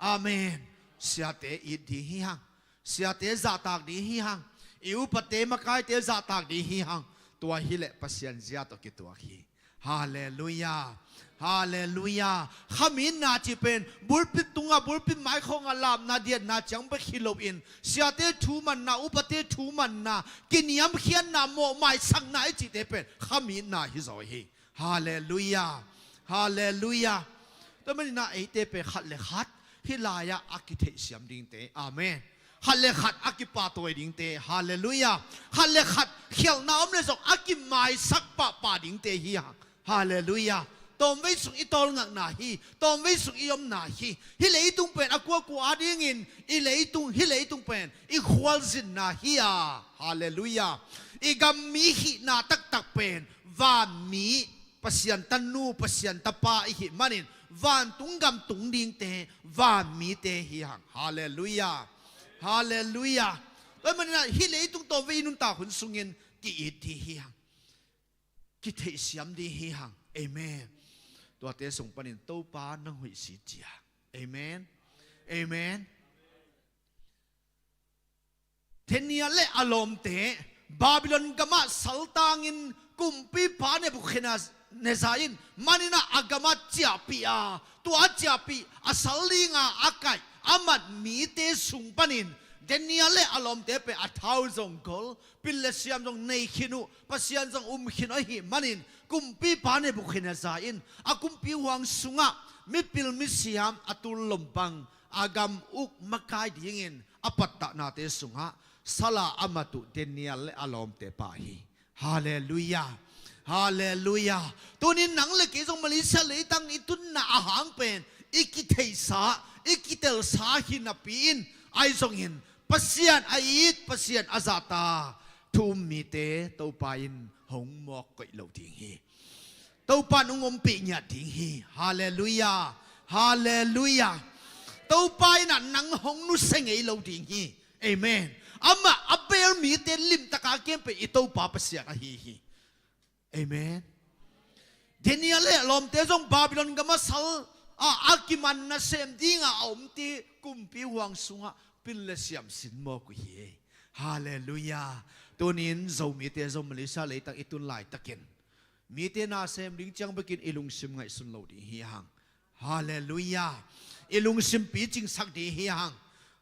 Amen. Siate it ding hi hang. Siate zahtak ding hi hang. I upate makaite zahtak ding hi hang. Tua hileh Pasian zia tawh kituak hi. Halleluiah. Halleluiah. Khamitna cih pen bulpit tungah, bulpit maikhawngah lapna diatna ciang bek hi loin siate thu manna, upate thu manna, kiniamkhiatna, mawhmaisakna i cihte pen khamitna hi zaw hi. Halleluiah. Halleluiah. Tua maninah eite pen khat le khat hih lai-ah a kitheihsiam dingte. Amen. Khat le khat a kipahtawi dingte. Halleluiah. Khat le khat khialhna om le zong a kimaisak pahpah dingte hi hang. Halleluiah. Tawmvei sung i tawlngakna hi. Tawmvei sung i omna hi. Hih leitung pen a kuakua a dingin i leitung, hih leitung pen i khualzinna hi a. Halleluiah. I gam mi hihna taktak pen vanmi, Pasian tanu, Pasian tapa i hih manin vantung gam tung dingte, vanmite hi hang. Halleluiah. Halleluiah. Tua maninah hih leitung tawmvei i nuntak hun sungin ki-it ding hi hang. Kitheihsiam ding hi hang. Amen. Tuate sung panin Topa nang hoih si cia. Amen. Amen. Daniel le a lawmte Babylon gamah saltangin kumpipa Nebukhadnezzar in maninah a gamah ciahpih a, tua a ciahpih a sal dinga a kaih a mat mite sung panin Daniel le a lawmte pen a thau zong gol, pil le siam zong nei khin uh, Pasian zong um khin uh ahih manin kumpipa Nebukhadnezzar in a kumpi huang sungah mipil misiam a tul lompang a gam uk makai dingin a pattahnate sungah sala a mat uh Daniel le a lawmte pah hi. Halleluiah. Halleluiah. Tunin nang le kei zong Malaysia leitang i tunna a hang pen i kitheihsa, i kitelsa hi napi-in ahi zongin Pasian a it, Pasian a zahtak thu um mite Topa in hong mawk koih lo ding hi. Topa in hong ompih ngiat ding hi. Halleluiah. Halleluiah. Topa innah nang hong nusia ngei lo ding hi. Amen. Amah a beel mite limtaka a kem pen i Topa Pasian ahi hi. Amen. Daniel le a lawmte zong Babylon gama sal a, a kiman nasem dinga a omte kumpi huang sungah pil le siam sin mawk uh hi. Halleluiah. Tunin Zomite zong Malaysia leitang i tun laitakin mite nasem ding ciang bekin i lungsim ngaihsun lo ding hi hang. Halleluiah. I lungsim picingsak ding hi hang.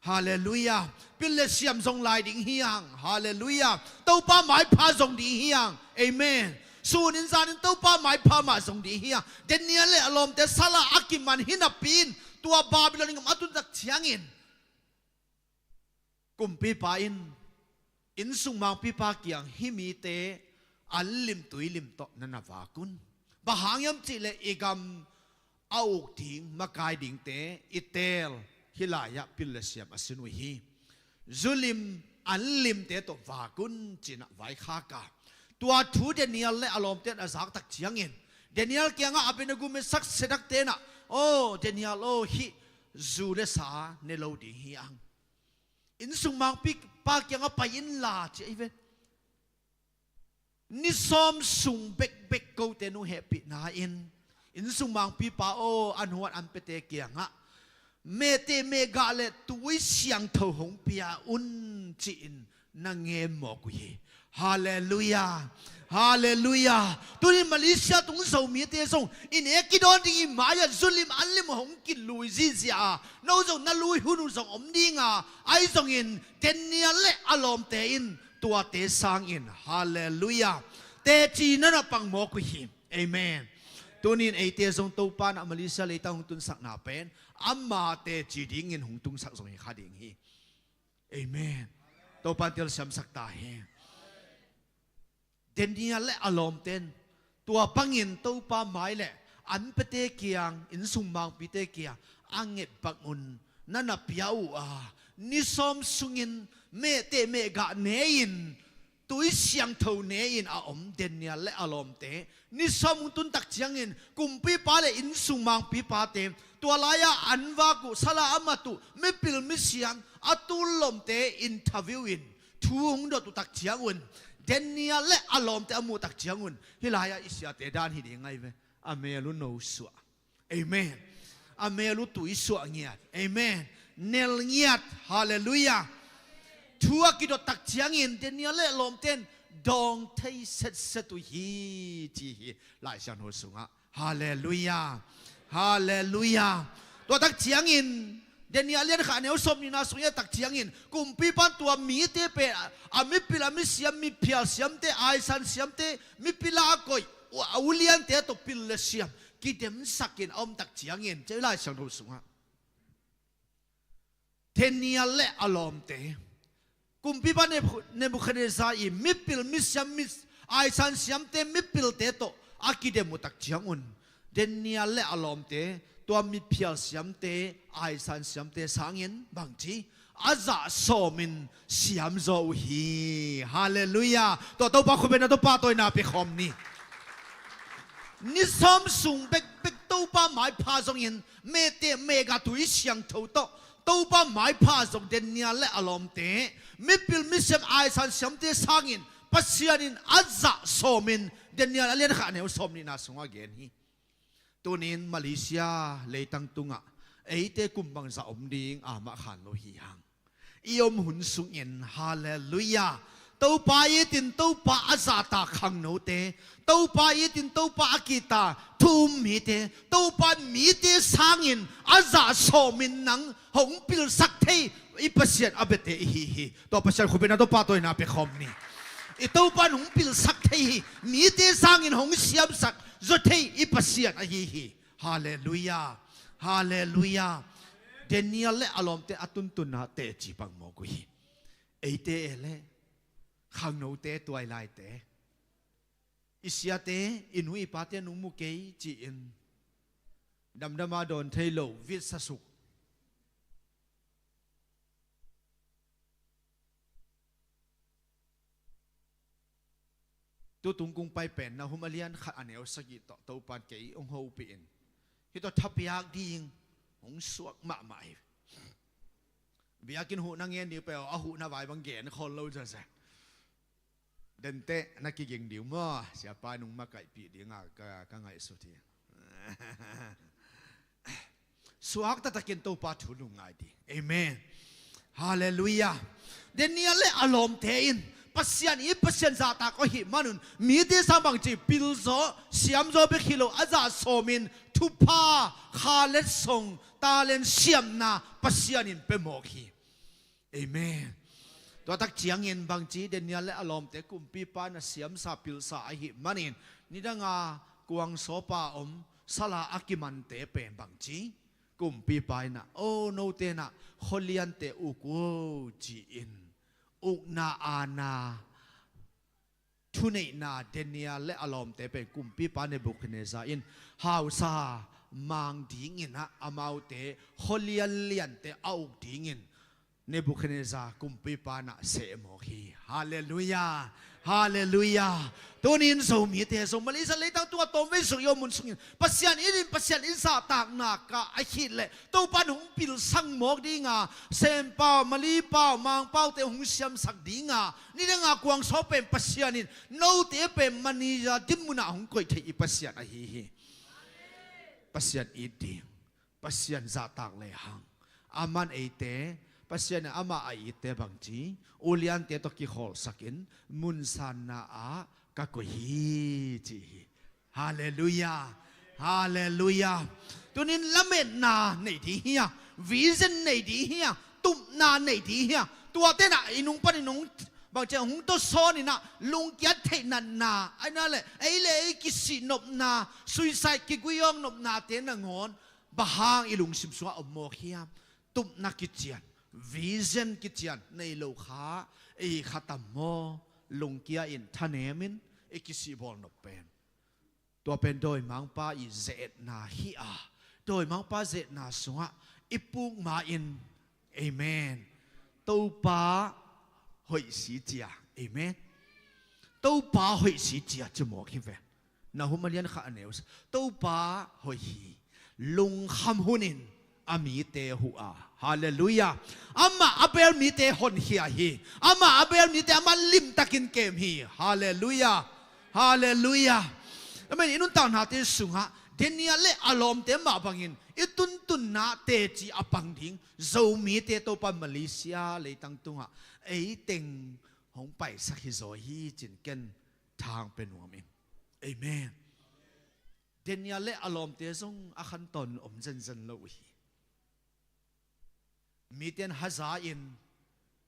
Halleluiah. Pil le siam zong lai ding hi hang. Halleluiah. Topa maipha zong ding hi hang. Amen. Sunin zanin Topa maipha mah zong ding hi hang. Daniel le a lawmte sal a a kiman hi napi-in tua Babylon gam a tun tak ciangin kumpipa in innsung mangpipa kiang hih mite an lim tui lim tawh na na vak un. Bang hang hiam cihleh i gam a uk ding makai dingte i teel hih lai-ah pil le siam a sin uh hi. Zulim an limte tawh vak un cinah vaikhak a, tua thu Daniel le a lawmte in a zak tak ciangin Daniel kiangah Abednego, Mesak, Sedrak tenah, aw Daniel aw, hih zu le sa ne lo ding hi hang. Innsung mangpipa kiangah pai inla ci ahi ve. Ni sawm sung bekbek kote nong hehpihna in innsung mangpipa aw, an huat an piate kiangah mehteh mehgah le tui siangtho hong pia un ci-in na ngen mawk uh hi. Halleluiah. Halleluiah. Tuni Malaysia tung Zomite zong i nek i dawn ding i mai-ah zulim an lim hong kilui zihziah a, no zong na lui hun uh zong om dinga, ahi zongin Daniel le a lawmte in tuate sangin, halleluiah, teci na na pang mawk uh hi. Amen. Tunin eite zong Topa in a Malaysia leitang hong tunsakna pen ama teci dingin hong tungsak zong hi kha ding hi. Amen. Topa in telsiamsak ta hi. Daniel le a lawmte in tua bangin Topa mai le an piate kiang, innsung mangpite kiang a nget bang un na na pia uh a, ni sawm sungin mehteh mehgah ne-in tui siangtho ne-in a om Daniel le a lawmte ni sawm hong tun tak ciangin kumpipa le innsung mangpipate, tua lai-ah an vak uh, sal a a mat uh, mipil misiam a tul lomte interview in thu hong dot uh tak ciangun Daniel le a lawmte a muh tak ciangun hih lai-ah i siate dan hi ding ahi ve. A mel uh nosuah. Amen. A mel uh tuisuah ngiat. Amen. Nel ngiat. Halleluiah. Thu a kidot tak ciangin Daniel le lawmte in dawng thei setset uh hi ci hi Lai Siangtho sungah. Halleluiah. Halleluiah. Tua tak ciangin Daniel lian khat a neu sawm nihna sung i et tak ciangin kumpipa in tua mite pen a mipil a misiam, miphial siamte, aisan siamte, mipil a koih a uliante tawh pil le siam kidemsakin a om tak ciangin, ci hi Lai Siangtho sungah Daniel le a lawmte kumpipa Nebu-, Nebukhadnezzar i mipil misiam, mi aisan siamte, mipilte tawh a kidem uh tak ciangun Daniel le a lawmte tua miphial siamte, aisan siamte sangin bangci a zah sawmin siamzaw uh hi. Halleluiah. Tua Topa khut beng na, Topa tawina pia khawm ni. Ni sawm sung bekbek Topa maipha zongin mehteh mehgah tui siangtho tawh Topa maipha zong Daniel le a lawmte mipil misiam aisan siamte sangin Pasian in a zah sawmin Daniel a lian khat a neu sawm nihna sungah gen hi. Tunin Malaysia leitang tungah eite kum bangzah om ding amah khan lo hi hang. I om hun sungin, halleluiah, Topa itin Topa a zahta khangnote, Topa itin Topa a kita thu-um mite, Topa mite sangin a zah sawmin nang hong pilsak thei i Pasian a biate i hi hi. Tua Pasian khut beng na, Topa tawina pia khawm ni. I Topa in hong pilsak thei hi. Mite sangin hong siamsak zaw thei i Pasian ahi hi. Halleluiah. Halleluiah. Daniel le a lawmte a tuntunna teci pang mawk uh hi. Eite e le khangnote, tuailaite, i siate, i nu i pate nong mu kei ci-in damdama dawn thei lo, vitsasuk. Tutung kong pai pen Nahum a lian khat a neu sagih tawh Topa in kei hong hopih in hih tawh thapiak ding hong suak mahmah hi. Biakinn huh na ngen ding peuh a huhna vai bang gen khol lo zazak. Denteh na kiging ding maw, siapa nung makaihpih dinga ka, ka ngaihsut hi. Suak taktakin Topa thu lungngai ding. Amen. Halleluiah. Daniel le a lawmte in Pasian i Pasian zahtak aw hih manun mite sang bangci pilzaw siamzaw bek hi lo a zah sawmin thupha khalet song talen siamna Pasian in pemawk hi. Amen. Tua tak ciangin bangci Daniel le a lawmte kumpipa na siamsa pilsa ahih manin nidanga kuangsawpa om sala a kimante pen bangci kumpipa inah o note inah khualiante uk uh ci-in ukna aana thuneihna Daniel le a lawmte pen kumpipa Nebuchadnezzar in hausa mang dinginah amaute khualianliante a uk dingin Nebuchadnezzar kumpipa nah sehmawk hi. Halleluiah. Halleluiah. Tunin Zomite zong Malaysia leitang tua tawmvei sung i om mun sungin Pasian in in Pasian in zahtakna ka a khit leh Topan hong pilsang mawk dinga sempau malipau mangpaute hong siamsak dinga nidanga kuangsaw pen Pasian in note pen maniza dinmunah hong koih thei i Pasian ahi hi. Pasian it ding Pasian zahtak lehang aman eite Pasian in amah a itte bangci uliante tawh kikholsakin munsanna ah ka koih hi ci hi. Halleluiah. Halleluiah. Tunin lametna nei ding hi a vision nei ding hi a tupna nei ding hi a tua tenah i nung panin hong bangci hong tawsawn inah lungkiat theihnatna aina le ei le ei kisihnopna suicide kiguiawk nopnate nangawn bang hang i lungsim sungah om mawk hiam? Tupna kician vision kician nei lo kha ei khatam maw? Lungkia in thanemin i kisihbawl nop pen tua pen dawimangpa i zeetna hi a dawimangpa zeetna sungah i puk ma-in amen. Topa hoih si cia. Amen. Topa hoih si cia ci mawk hi ve. Nahum a lian kha a neu Topa hoih hi. Lungkham hunin a mite huh a. Halleluiah. Amah a bel mite honkhia hi. Amah a bel mite amah limtakin kem hi. Halleluiah. Halleluiah. Amen. I nuntaknate sungah Daniel le a lawmte mah bangin i tuntunna teci a pang ding Zomite Topa Malaysia leitang tungah eiteng hong paisak hi zaw hi cin ken thang pe nuam in. Amen. Daniel le a lawmte zong a khantawn om zenzen lo uh hi. Mite in haza in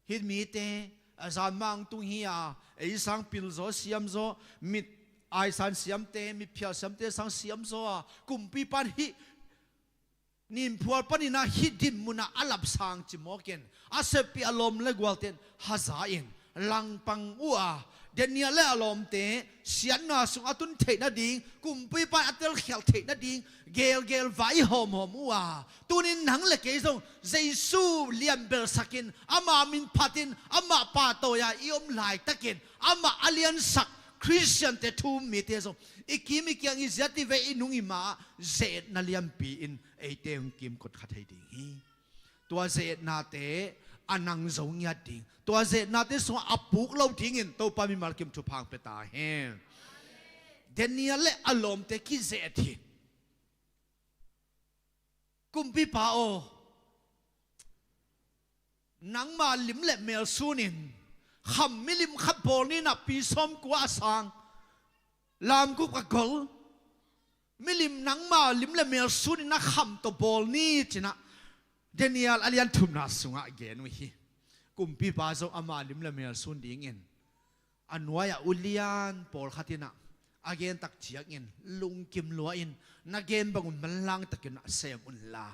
hih mite a zanmang tung hi a ei sang pilzaw siamzaw mit aisan siamte mitphial siamte sang siamzaw a kumpipan hih Ninphual paninah hih dinmunah a lapsang cimawkin a seppi a lawm le gualten haza in langpang uh a Daniel le a lawmte siatna sung a tun theih nading kumpipa in a telkhialh theih nading gelgel vai hawmhawm uh a tunin nang le kei zong Jesu lianbelsakin ama min phatin amah pahtawi-a i om laitakin amah a liansak Khristiante thu-um mite zong i kim i kiang i ziat i vei i nung i ma-ah zeetna lianpi in eite hong kimkot kha thei ding hi. Tua zeetnate a nang zo ngiat ding tua zeetnate sungah a puk lo dingin Topa mimal kim thupha hong pia ta hen. Daniel le a lawmte kizeet hi. Kumpipa aw nangma lim le mel sunin kham milim khat bawl ni nah pi sawmkua a sang lamgup a gol milim nangma lim le mel sunin a kham tawh bawl ni cinah Daniel a lian thumna sungah gen uh hi. Kumpipa zong ama lim le mel sun dingin a nuai-ah ulian pawlkhat inah a gen tak ciangin lungkim lua in na gen bangun manlang takin a sem unla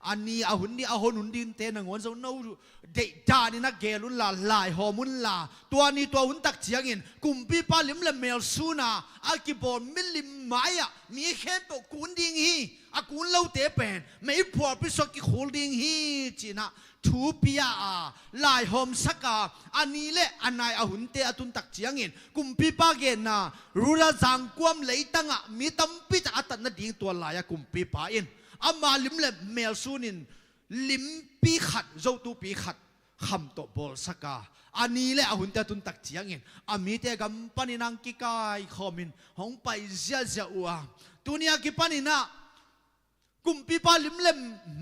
a ni a hun ding a hon hun dingte nangawn zong no deihdan in a gel unla laihawm unla tua ni tua hun tak ciangin kumpipa lim le mel suna a kibawl milim mai-ah mi khempeuh kun ding hi. A kun lote pen meiphualpi sua kikhul ding hi cinah thu pia a laihawmsak a a ni le a nai a hunte a tuntak ciangin kumpipa genna ruler zangkuam leitangah mi tampitak a tat nading tua lai-a kumpipa in ama lim le mel sunin limpi khat kham tawh bawlsak a, a ni le a hunte a tun tak ciangin a mite gam panin hong kikaikhawmin hong pai ziahziah uh a, tuni a kipanin ah kumpipa lim le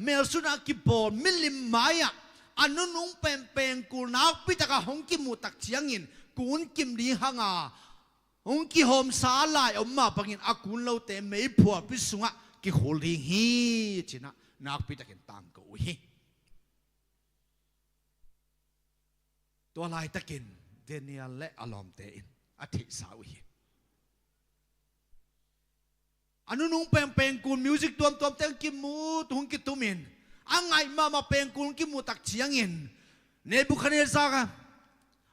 mel sungah kibawl milim mai-ah a nunung peng pengkul nakpi takah hong kimuh tak ciangin kun kim ding hang a, hong kihawmsa lai om mah bangin a kun lote meiphualpi sungah kikhul ding hi, ci-in ah nakpi takin tangko uh hi. Tua laitakin Daniel le a lawmte in a theihsa uh hi. A nunung peng pengkul music tuamtuamte hong kimu, hong kitumin a ngaih mahmah pengkul hong kimuh tak ciangin Nebuchadnezzar,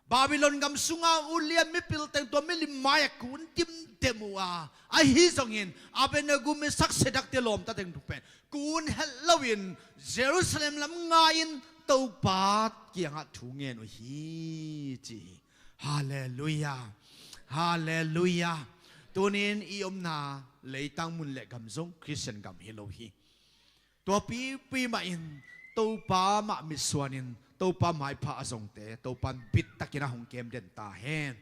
Babylon gam sunga ulian mipil teng tua milim mai-ah kun dimdem uh a, ahi zongin Abednego, Meshach, Shadrak te lawmta teng thum pen kun het loin Jerusalem lam ngai-in Topa kiangah thu ngen uh hi, ci hi. Halleluiah. Halleluiah. Tunin i omna leitang mun le gam zong Khristian gam hi lo hi. Tua pipi mahin Topa mah mitsuanin Topa maipha a zongte Topa in bittakin a hong kem den ta hen.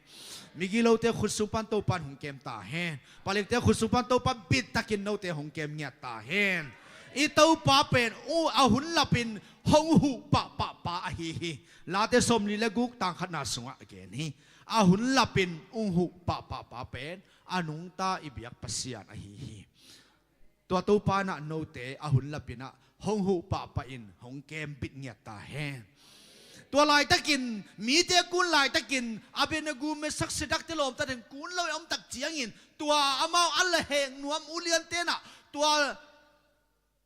Migilote khut sung pan Topa in hong kem ta hen. Palikte khut sung pan Topa in bittakin note hong kem ngiat ta hen. I Topa pen uh a hun lapin hong huh pahpah pa ahi hi. Late sawmli le guk tang khatna sungah a gen hi. A hun lapin hong huh pahpah pa pen a nungta i biak Pasian ahi hi. Tua Topa in ah note a hun lapin ah hong huh pahpah in hong kembit ngiat ta hen. Tua laitakin mite kun laitakin Abednego, Meshach, Shadrak te lawmta teng kun lo i om tak ciangin tua amau a lehhek nuam uliante in ah tua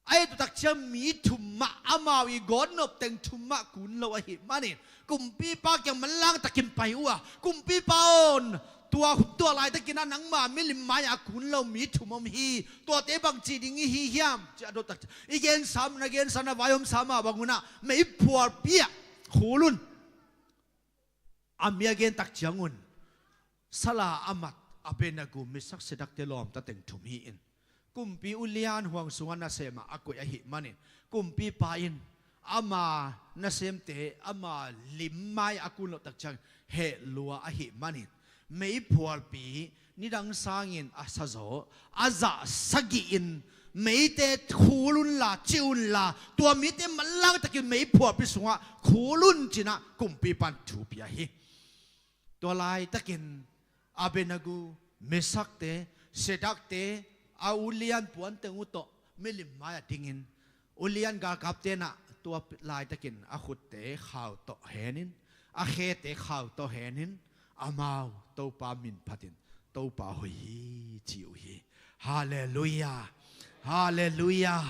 a et uh tak ciang mi thum mah amau i gawtnop teng thum mah kun lo ahih manin kumpipa kiang manlang takin pai uh a, kumpipa aw, tua, tua laitakin ah nangma milim mai-ah kun lo mi thum om hi, tuate bangci ding i hi hiam, ci a dot tak ciang i gensa, na gensa, na vaihawmsa mah bangun ah meiphualpi ah khul un. A mi a gen tak ciangun sala a mat Abednego, Meshach, Shadrak te lawmta teng thum hi-in kumpi ulian huang sungah nasem ah a koih ahih manin kumpipa in ama nasemte ama lim mai a kun loh tak ciang heh lua ahih manin meiphualpi nidang sangin a sa zaw a zah sagih in meite khul unla, ci unla, tua mite manlang takin meiphualpi sungah khul un ci-in ah kumpipa in thu pia hi. Tua laitakin Abednego, Meshach te, Shadrak te, a ulian puan teng uh tawh milim mai-ah dingin ulian galkapte in ah tua laitakin a khutte khau tawh henin, a khete khau tawh henin, amau Topa min phatin Topa hoih hi ci uh hi. Halleluiah. Halleluiah.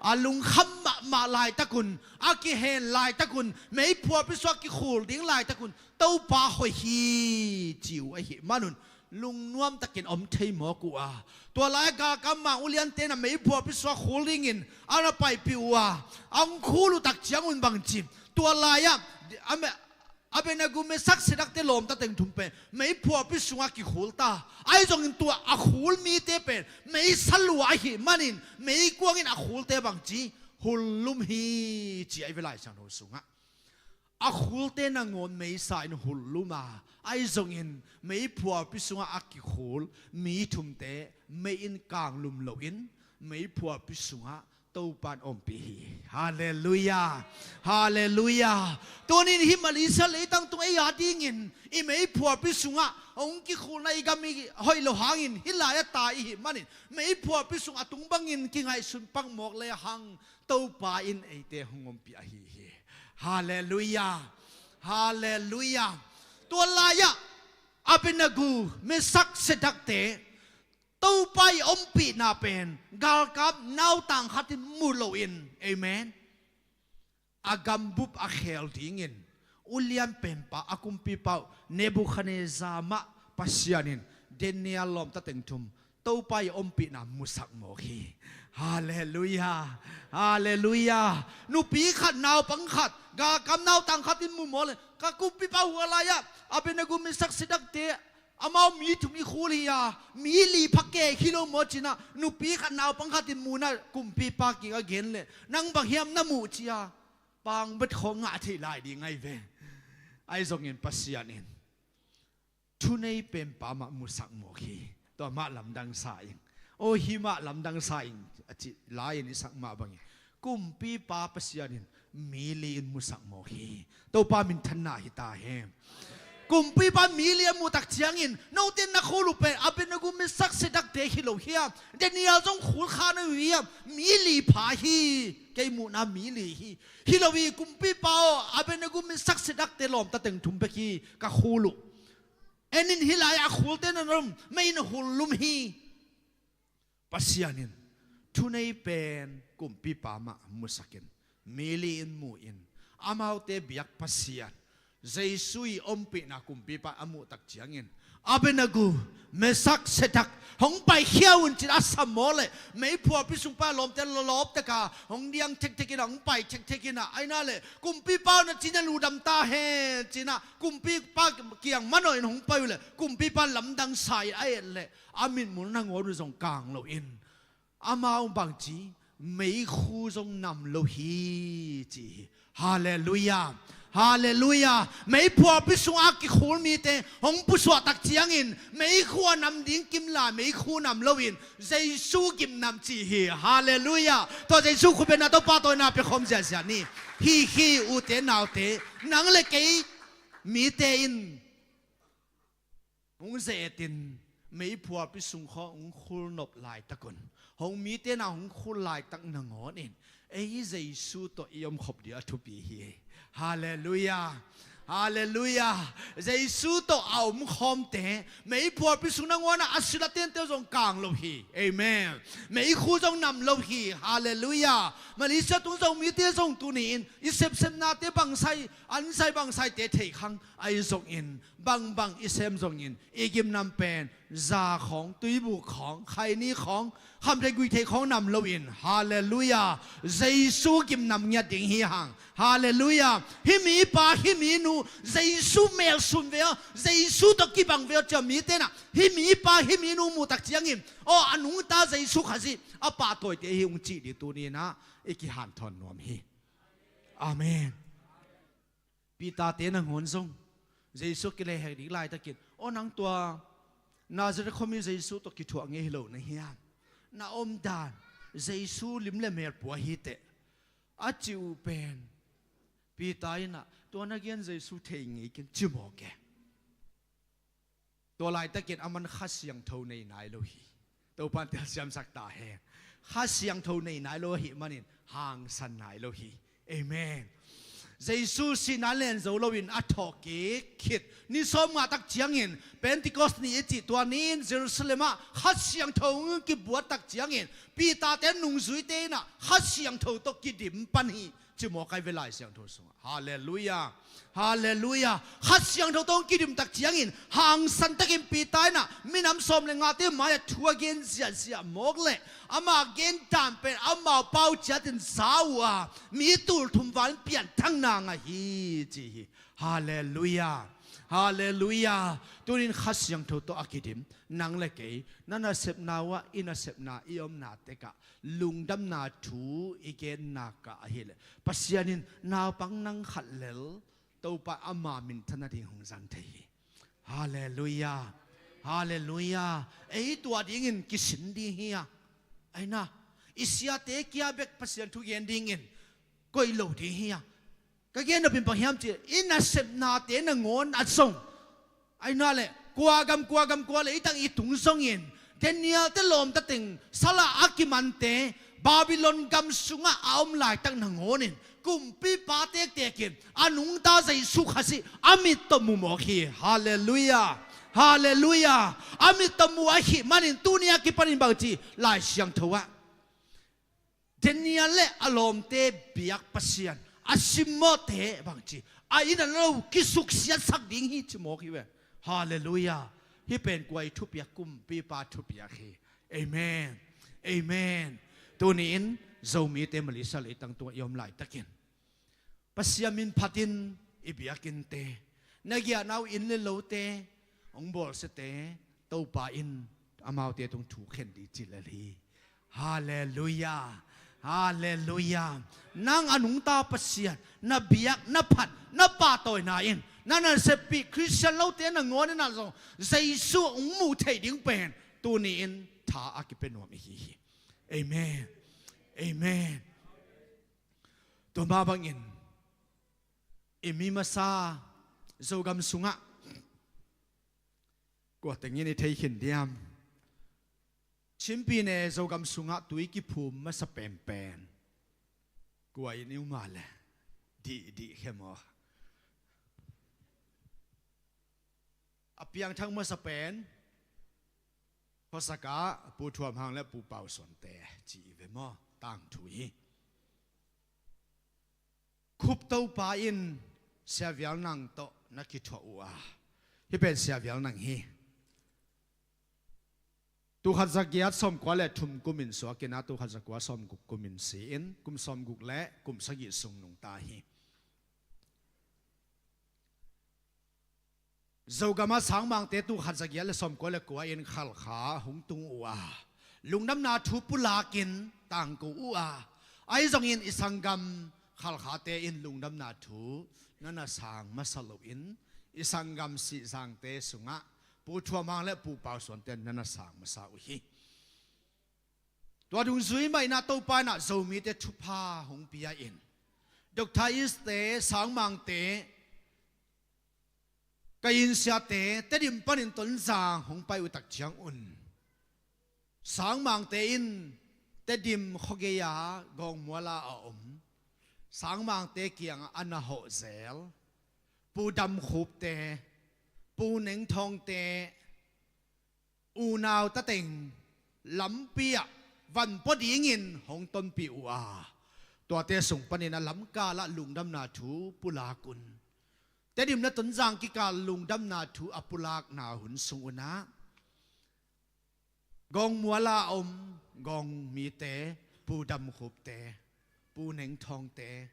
A lungkham mahmah laitakun, a kihen laitakun, meiphualpi sungah kikhul ding laitakun Topa hoih hi ci uh ahih manun lungnuam takin om thei mawk uh a, tua lai-ah galkap mang uliante in ah meiphualpi sungah khul dingin a na paipih uh a, a hong khul uh tak ciangun bangci, tua lai-ah a me- Abednego, Meshach, Shadrak te lawmta teng thum pen meiphualpi sungah kikhul ta. Ahi zongin tua a khul mite pen mei sa lua ahih manin meikuangin a khulte bangci, hullum hi ci a i ve Lai Siangtho sungah. A khulte nangawn mei sa in hullum a, ahi zongin meiphualpi sungah a kikhul mi thumte mei in kanglum loin meiphualpi sungah Topa in ompih hi. Halleluiah. Halleluiah. Tunin hih Malaysia leitang tung ei a dingin i meiphualpi sungah hong kikhulna i gam i hoih lo hangin hih lai-ah tai i hih manin meiphualpi sung a tung bangin kingaihsun pak mawk le hang Topa in eite hong ompih ahi hi. Halleluiah. Halleluiah. Tua lai-ah Abednego, Meshach, Shadrak te Topa i ompihna pen galkap nautang khat in mu loin, amen, a gambup a khel dingin ulian penpa a kumpipa uh Nebuchadnezzar mah Pasian in Daniel lawmta teng thum Topa i ompihna musak mawk hi. Halleluiah. Halleluiah. Nupi khat, naupang khat, galkap nautang khat in mu mawk le, ka kumpipa, hua lai-ah Abednego, Meshach, Shadrak te amau mi thum i khul hi a, mi li pha kei hi lo maw ci-in ah nupi khat naupang khat in muhna kumpipa kiang a gen leh, nang bang hiam na muh ci a, Pang bet khawng ngah theih lai ding ahi ve. Ahi zongin Pasian in thunei penpa mah musak mawk hi. Tua mah lamdang sa ing. Aw, hih mah lamdang sa ing, a cih lai-in i sak mah bangin kumpipa Pasian in mi li-in musak mawk hi. Topa minthanna hi ta hen. Kumpipa mi li a muh tak ciangin, note na khul uh pen Abednego, Mesak, Sedakte hi lo hiam? Daniel zong khul kha na uh hiam? Mi li pha hi. Kei muhna mi li hi. Hi lo hi, kumpipa aw, Abednego, Mesak, Sedakte lawmta teng thum bek hi ka khul uh. En in, hih lai-ah a khulte na lum, mei in a hul lum hi. Pasian in thunei pen kumpipa mah musakin, mi li-in mu-in, amaute biak Pasian Jesu i ompihna kumpipa a muh tak ciangin, Abednego, Mesak, Sedak, hong paikhia un, ci-in a sam maw leh, meiphualpi sung pan a lawmte lawp teka hong diang thekthek in ah, hong pai thekthek in ah, ahi na leh, kumpipa aw, na cina ludam ta hen, ci-in ah kumpipa kiang manawhin hong pai uh leh, kumpipa lamdang sa-in a et leh, a mitmuh nangawn uh zong kang loin, amau bangci, meikhu zong nam lo hi, ci hi. Halleluiah. Halleluiah. Meiphualpi sungah a kikhul mite hong pusuah tak ciangin, meikhu a nam ding kim lai, meikhu nam loin Jesu gimnam ci hi. Halleluiah. Tua Jesu khut bengna, Topa tawh na pia khawm ziahziah ni. Hi hi, ute naute, nang le kei mite in hong ze-etin, meiphualpi sung khawng hong khul nop laitak un, hong mite na hong khul laitak nangawnin, ei Jesu tawh i omkhop ding a thupi hi. Halleluiah. Halleluiah. Jesu tawh a omkhawmte, meiphualpi sung nangawn ah a sil a tente uh zong kang lo hi. Amen. Meikhu zong nam lo hi. Halleluiah. Malaysia tung Zomite zong tuni-in i sepsepnate bangsai, ansai bangsaite thei khang ahi zongin, bangbang i sem zongin, i gimnam pen za khawng, tuibuk khawng, khaini khawng, khamthei guihthei khawng nam loin, halleluiah, Jesu gimnam ngiat ding hi hang. Halleluiah. Hih mipa, hih minu Jesu mel sun ve aw, Jesu tawh kibang ve aw, ci-a mite na, hih mipa, hih minu muh tak ciangin, aw, a nungta Jesu Khazih a pahtawite hi ung cih ding tuni-in ah i kihanthawn nuam hi. Amen. Peter-te nangawn zong Jesu kilehhek ding laitakin, aw, nang tua Nazareth khuami Jesu tawh kithuah ngei hi lo na hiam? Na omdan Jesu lim le mel pua hi teh, a cih uh pen, Peter in ah, tua na gen Jesu thei ngei keng, ci mawk e. Tua laitakin aman Kha Siangtho nei nai lo hi. Topa'n telsiamsak ta hen. Kha Siangtho nei nai lo ahih manin hangsan nai lo hi. Amen. Jesu sihna len zo loin a thawhkik khit ni sawmnga tak ciangin, Pentecost ni i cih tua ni-in Jerusalem ah Kha Siangtho hong kibuak tak ciangin, Peter-te nungzuite in ah Kha Siangtho tawh kidim pan hi. Ci mawk ahi ve Lai Siangtho sungah. Halleluiah. Halleluiah. Kha Siangtho tawh hong kidim tak ciangin hangsan takin Peter in ah minam sawm le ngate mai-ah thu a gen ziahziah mawk leh, ama gen dan pen amau pau ciatin za uh a, mi tul thum val pianthakna ngah hi, ci hi. Halleluiah. Halleluiah. Tunin Kha Siangtho tawh a kidim nang le kei, na nasepna uh ah, i nasepna, i omna tekah lungdamna thu i gen nak ah ahih leh, Pasian in naupang nang khat lel Topa ama minthan nading hong zang thei hi. Halleluiah. Halleluiah. Ei tua dingin kisin ding hi a, ahi na, i siate kia bek Pasian thu gen dingin koih lo ding hi a. Ka gen nop pen bang hiam cih leh, i nasepnate nangawn ah zong, ahi na leh, kua gam, kua gam, kua lei tang i tung zongin, Daniel-te lawmta teng salah a kimante, Babylon gam sungah a om laitak nangawnin, kumpipa tektekin a nungta Jesu Khazih a mit tawh mu mawk hi. Halleluiah. Halleluiah. A mit tawh mu ahih manin tuni a kipanin bangci, Lai Siangtho ah Daniel le a lawmte biak Pasian a simmawhte bangci, a inn a lo kisuksiatsak ding hi, ci mawk hi ve. Halleluiah. Hih pen kua i thupiak? Kumpipa thupiak hi. Amen. Amen. Tuni-in Zomite Malaysia leitang tungah i om laitakin, Pasian min phatin i biakinnte, na giahna uh inn le lote hong bawlsiate, Topa in amaute tung thu khen ding ci lel hi. Halleluiah. Halleluiah. Nang a nungta Pasian, na biak, na phat, na pahtawina in, na naseppih Khristian lote nangawn in ah zong Jesu hong muh theih ding pen tuni-in tha a kipia nuam i hi hi. Amen. Amen. Tua mah bangin i mi masa Zogam sungah kua tengin i thei khin diam? Chin Pyine Zogam sungah tui kiphum masa penpen kua in i um a le, dihdih khe maw? A piangthak masa pen khuasak ah Pu Thuam Hang le Pu Pau Suante ci i ve maw? Tangthu hi. Khup Topa in Sia Vial Nang tawh na kithuah uh a, hih pen Sia Vial Nang hi. Tul khat za giat sawmkua le thum kumin suakin ah tul khat za kua sawmguk kumin si-in kum sawmguk le kum sagih sung nungta hi. Zogam ah sangmangte tul khat za giat le sawmkua le kua in Khalkha hong tung uh a, lungdamna thu pulakin tangko uh a, ahi zongin i sanggam Khalkhate in lungdamna thu na na sang masa loin i sanggam Sihzangte sungah Pu Thuam Hang le Pu Pau Suante na na sang masa uh hi. Tua dungzui mah in ah Topa in ah Zomite thupha hong pia in, Doctor East-te, sangmangte, ka inn siate Tedim panin Tonzang hong pai uh tak ciangun, sangmangte in Tedim khuagei-a Gawngmuala a om sangmangte kiangah a na hawh zel Pu Dam Khupte, Pu Neng Thawngte, unau tateng lampi ah van pua dingin hong tonpih uh a, tuate sung panin a lamkal ah lungdamna thu pulak un. Tedim le Tonzang kikal lungdamna thu a pulakna hun sung un ah Gawngmuala a om Gawng mite, Pu Dam Khupte, Pu Neng Thawngte,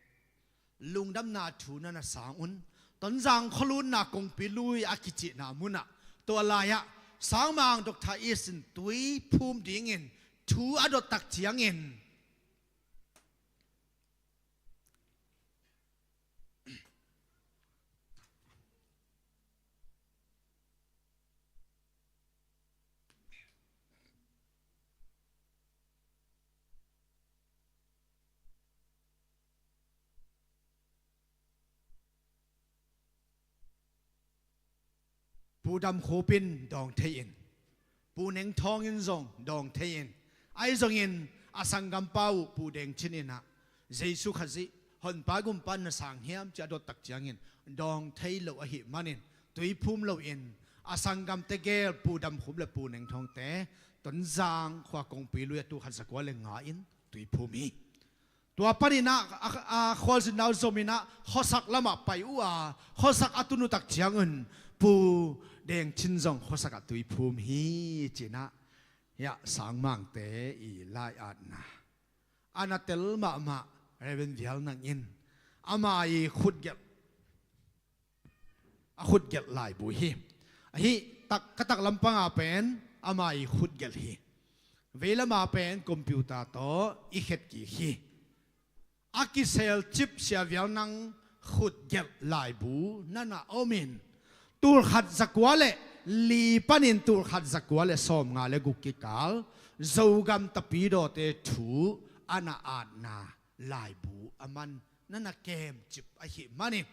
lungdamna thu na na sang un. Tonzang khualunna kongpi lui a kicihna munah tua lai-ah sangmang Doctor East in tui phum dingin thu a dot tak ciangin Pu Dam Khup in dawng thei in, Pu Neng Thawng in zong dawng thei in, ahi zongin a sanggampa uh Pu Deng Chin in ah Jesu Khazih honpa gumpa na sang hiam ci a dot tak ciangin dawng thei lo ahih manin tui phum loin a sanggamte gel Pu Dam Khup le Pu Neng Thawngte Tonzang khua kongpi lui a tul khat za kua le nga in tui phum hi. Tua panin ah a, a, a khualzin nau zom in ah khuasak lamah pai uh a, khuasak a tun uh tak ciangun Pu Deng Chin zong khuasak ah tui phum hi ci-in ah, hiah sangmangte i lai-atna a na tel mahmah Reverend Vial Nang in ama i khutgelh, a khutgelh laibu hi. Ahi tak, ka tak lampang a pen ama i khutgelh hi. Veilam a pen computer tawh i khet kik hi. A kiselcip Sia Vial Nang khutgelh laibu na na om in, tul khat za kua le li panin tul khat za kua le sawmnga le guk kikal Zogam tapidawte thu a na atna laibu a man na na kemcip ahih manin,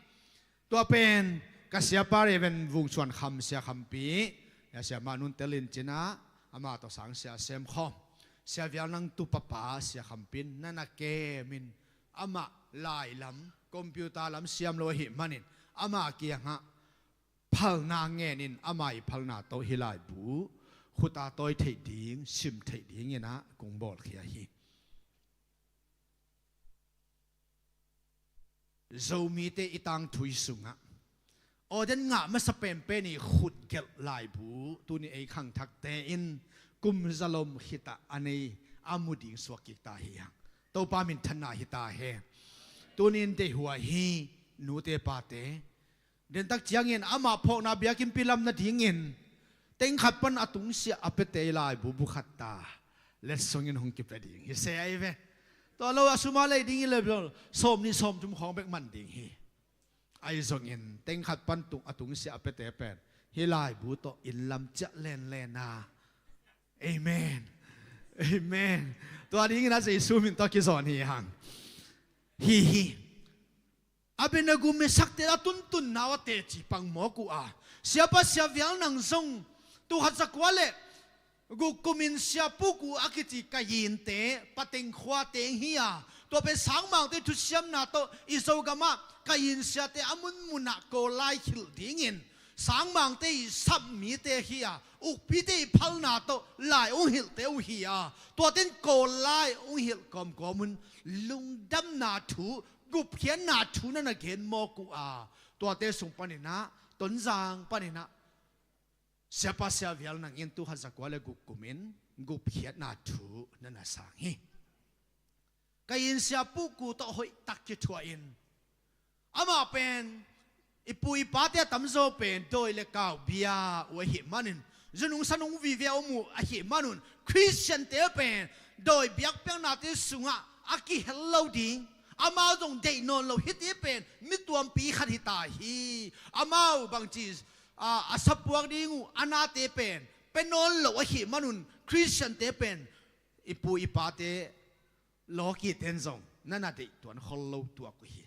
tua pen ka siapa Reverend Vung Suan Kham, Sia Khampi, Sia Mah Nun Tel in ci-in ah, amah tawh sang sia sem khawm, Sia Vial Nang tupapa Sia Khampi in na na kem in, amah lai lam, computer lam siam lo ahih manin amah kiangah phalna ngen in, ama i phalna tawh hih laibu khut a tawi theih ding, sim theih dingin ah kong bawlkhia hi. Zomite i tangthu sungah ordain ngah masa penpen i khutgelh laibu tuni ei khangthakte in kum zalom khit ah a nei a mu ding suak kik ta hi hang. Topa minthanna hi ta hen. Tuni in deihhuai hi, nute pate. Dentak ciangin amah phawkna biakinnpi lam nadingin teng khat pan a tungsiah a piate i laibu bu khat ta letsongin hong kipia ding hi se ahi ve. Tua lo a sum a lei ding hi le bel sawm nih sawm thum khawng bek man ding hi. Ahi zongin teng khat pan tung a tungsiah a piate pen hih laibu tawh inn lam ciah lenlen a. Amen. Amen. Tua dingin a Jesu min tawh kizawn hi hang. Hi hi. Abednego, Mesak te a tuntunna uh a teci pang mawk uh a, siapa siavial nang zong tul khat zakua le guk kumin Sia Pu Ku a kici Kayin te pateng khua teng hi a, tua pen sangmangte thusiamna tawh i Zogam ah Kayin siate a munmun ah Kawl lai hilh dingin sangmangte i sap mite hi a, ukpite i phalna tawh lai ung hilhte uh hi a, tuate in Kawl lai ung hilh kawmkawm un lungdamna thu, gupkhiatna thu na na gen mawk uh a, tuate sung panin ah Tonzang panin ah siapa siavial nang in tul khat zakua le guk kumin gupkhiatna thu na na sang hi. Kayin Sia Pu Ku tawh hoihtak kithuah in, amah pen i pu i pate a tamzaw pen dawi le kau bia uh ahih manin, zunung sanung vive a om uh ahih manun, Khristiante pen dawi biakpiaknate sungah a kihel lo ding, amau zong deih nawn lo, hiti pen mi tuampi khat hi ta hi. Amau bangci a, a sapuak ding uh a nate pen pia nawn lo ahih manun, Khristiante pen i pu i pate lawkite in zong na na deih tuan khol lo tuak uh hi.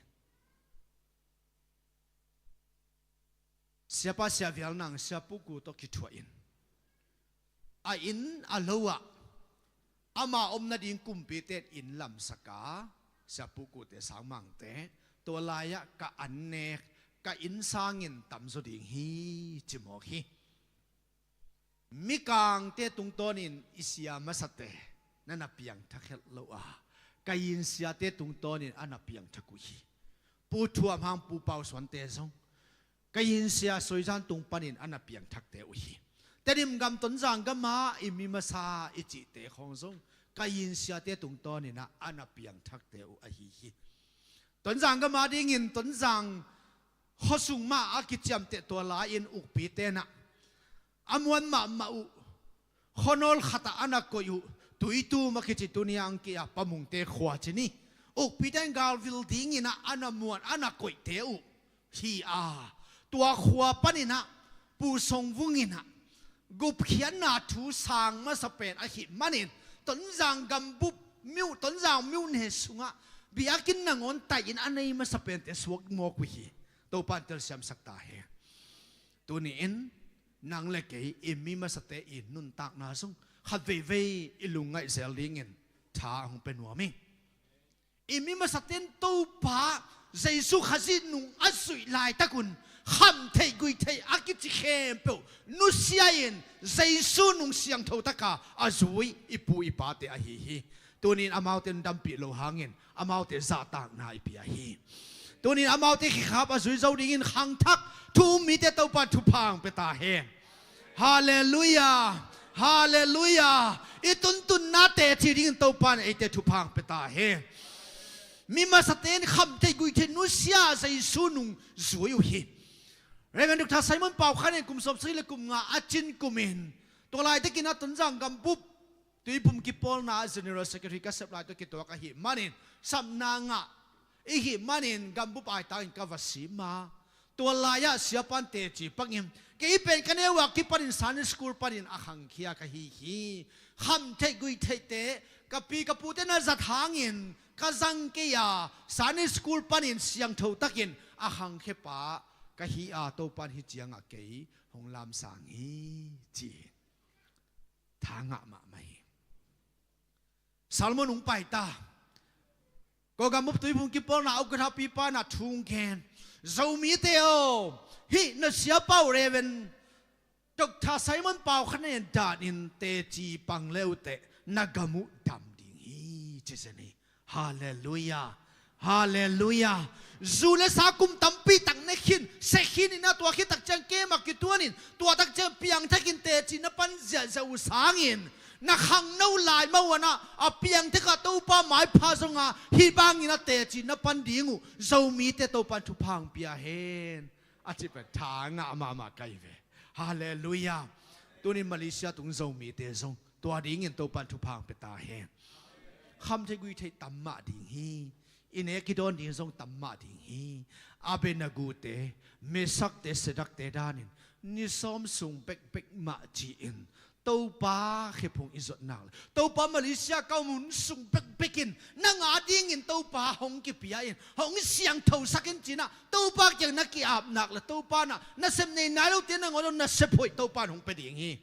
Siapa siavial nang Sia Pu Ku tawh kithuah in, a inn a lo ah ama om nading kumpite in inn lamsak a, Sia Pu Ku te sangmangte, tua lai-ah ka annek, ka inn sangin tamzaw ding hi, ci mawk hi. Mikangte tungtawnin i sia masate na na piangthak het lo a, Kayin siate tungtawnin a na piangthak uh hi. Pu Thuam Hang, Pu Pau Suante zong Kayin sia Soizan tung panin a na piangthakte uh hi. Tedim gam, Tonzang gam ah i mi masa i cihte khawng zong Kayin siate tungtawnin ah a na piangthakte uh ahi hi. Tonzang gam a dingin Tonzang khuasung mah a kiciamteh tua lai-in ukpite in ah a muan mahmah uh, khuanawl khatah a na koih uh, Tuitum a kici, tuni a ang kei a Pamungte khua ci ni, ukpite in galvil dingin ah a na muan, a na koihte uh hi a, tua khua panin ah Pu Song Vung in ah gupkhiatna thu sang masa pen ahih manin, Tonzang gambup, Tonzang myone sungah biakinn nangawn tai-in a nei masa pente suak mawk uh hi. Topa in telsiamsak ta hen. Tuni-in nang le kei i mi masate i nuntakna zong khat veivei i lungngaih zel dingin tha hong pia nuam ing. I mi masate in Topa Jesu Khazih nung a zuih laitakun khamtheih guihtheih a kici khempeuh nusia-in Jesu nung siangtho taka a zui i pu i pate ahi hi. Tunin amaute in dampih lo hangin amaute zahtakna i pia hi. Tunin amaute khekhap a zui zo dingin khangthak thu um mite Topa in thupha hong pia ta hen. Halleluiah. Halleluiah. I tuntunna teci dingin Topa in eite thupha hong pia ta hen. Mi masate in khamtheih guihtheih nusia Jesu nung zui uh hi. Reverend Doctor Simon Pau Khan in kum sawmsagih le kum nga a cin kumin, tua laitakin a Tonzang gambup Tuiphum kipawlna ah General Secretary ka sep lai tawh kituak ahih manin, sapna ngah ihih manin gambup aitangin ka va sim a, tua lai-ah siapa in teci pangin kei pen ka neu a kipanin Sunday School panin a khangkhia ka hi hi. Khamtheih guihtheihte ka pi ka pute na zat hangin ka zang kei a, Sunday School panin siangtho takin a khangkhia pa ka hi a, Topa in hih ciangah kei hong lamsang hi, ci hi. Tha ngah mahmah hi. Salmon hong pai ta. Kawlgam bup Tuiphum kipawlna ukathapipa in ah thu hong gen. Zomite aw, hih na siapa uh Reverend Doctor Simon Pau Khan in danin teci pang le uh teh na gam uh dam ding hi, ci zen hi. Halleluiah. Halleluiah. Zu le sa kum tampi tak ne khin, seh khin in ah, tua khit tak ciang kem ah kituanin, tua tak ciang piangthakin teci na pan ziahziah uh sangin, na khangno laimau in ah a piangthak ah Topa maipha zong a, hih bangin a teci na pan ding uh Zomite Topa in thupha hong pia hen, a cih pen tha ngah mahmah ka hi ve. Halleluiah. Tunin Malaysia tung Zomite zong tua dingin Topa in thupha hong pia ta hen. kham thei gui thei tam mah ding hi. I nek i dawn ding zong tam mah ding hi. Abednego-te, Meshak-te, Shadrach-te danin ni sawm sung bekbek mah ci-in Topa khephung i zuat nak le Topa Malaysia ka om hun sung bekbek in nang a dingin Topa hong kipia in hong siangthosak in ci-in ah Topa kiang na ki-ap nak le Topa na nasep nei nai lote nangawn zong nasep hoih Topa in hong pia ding hi.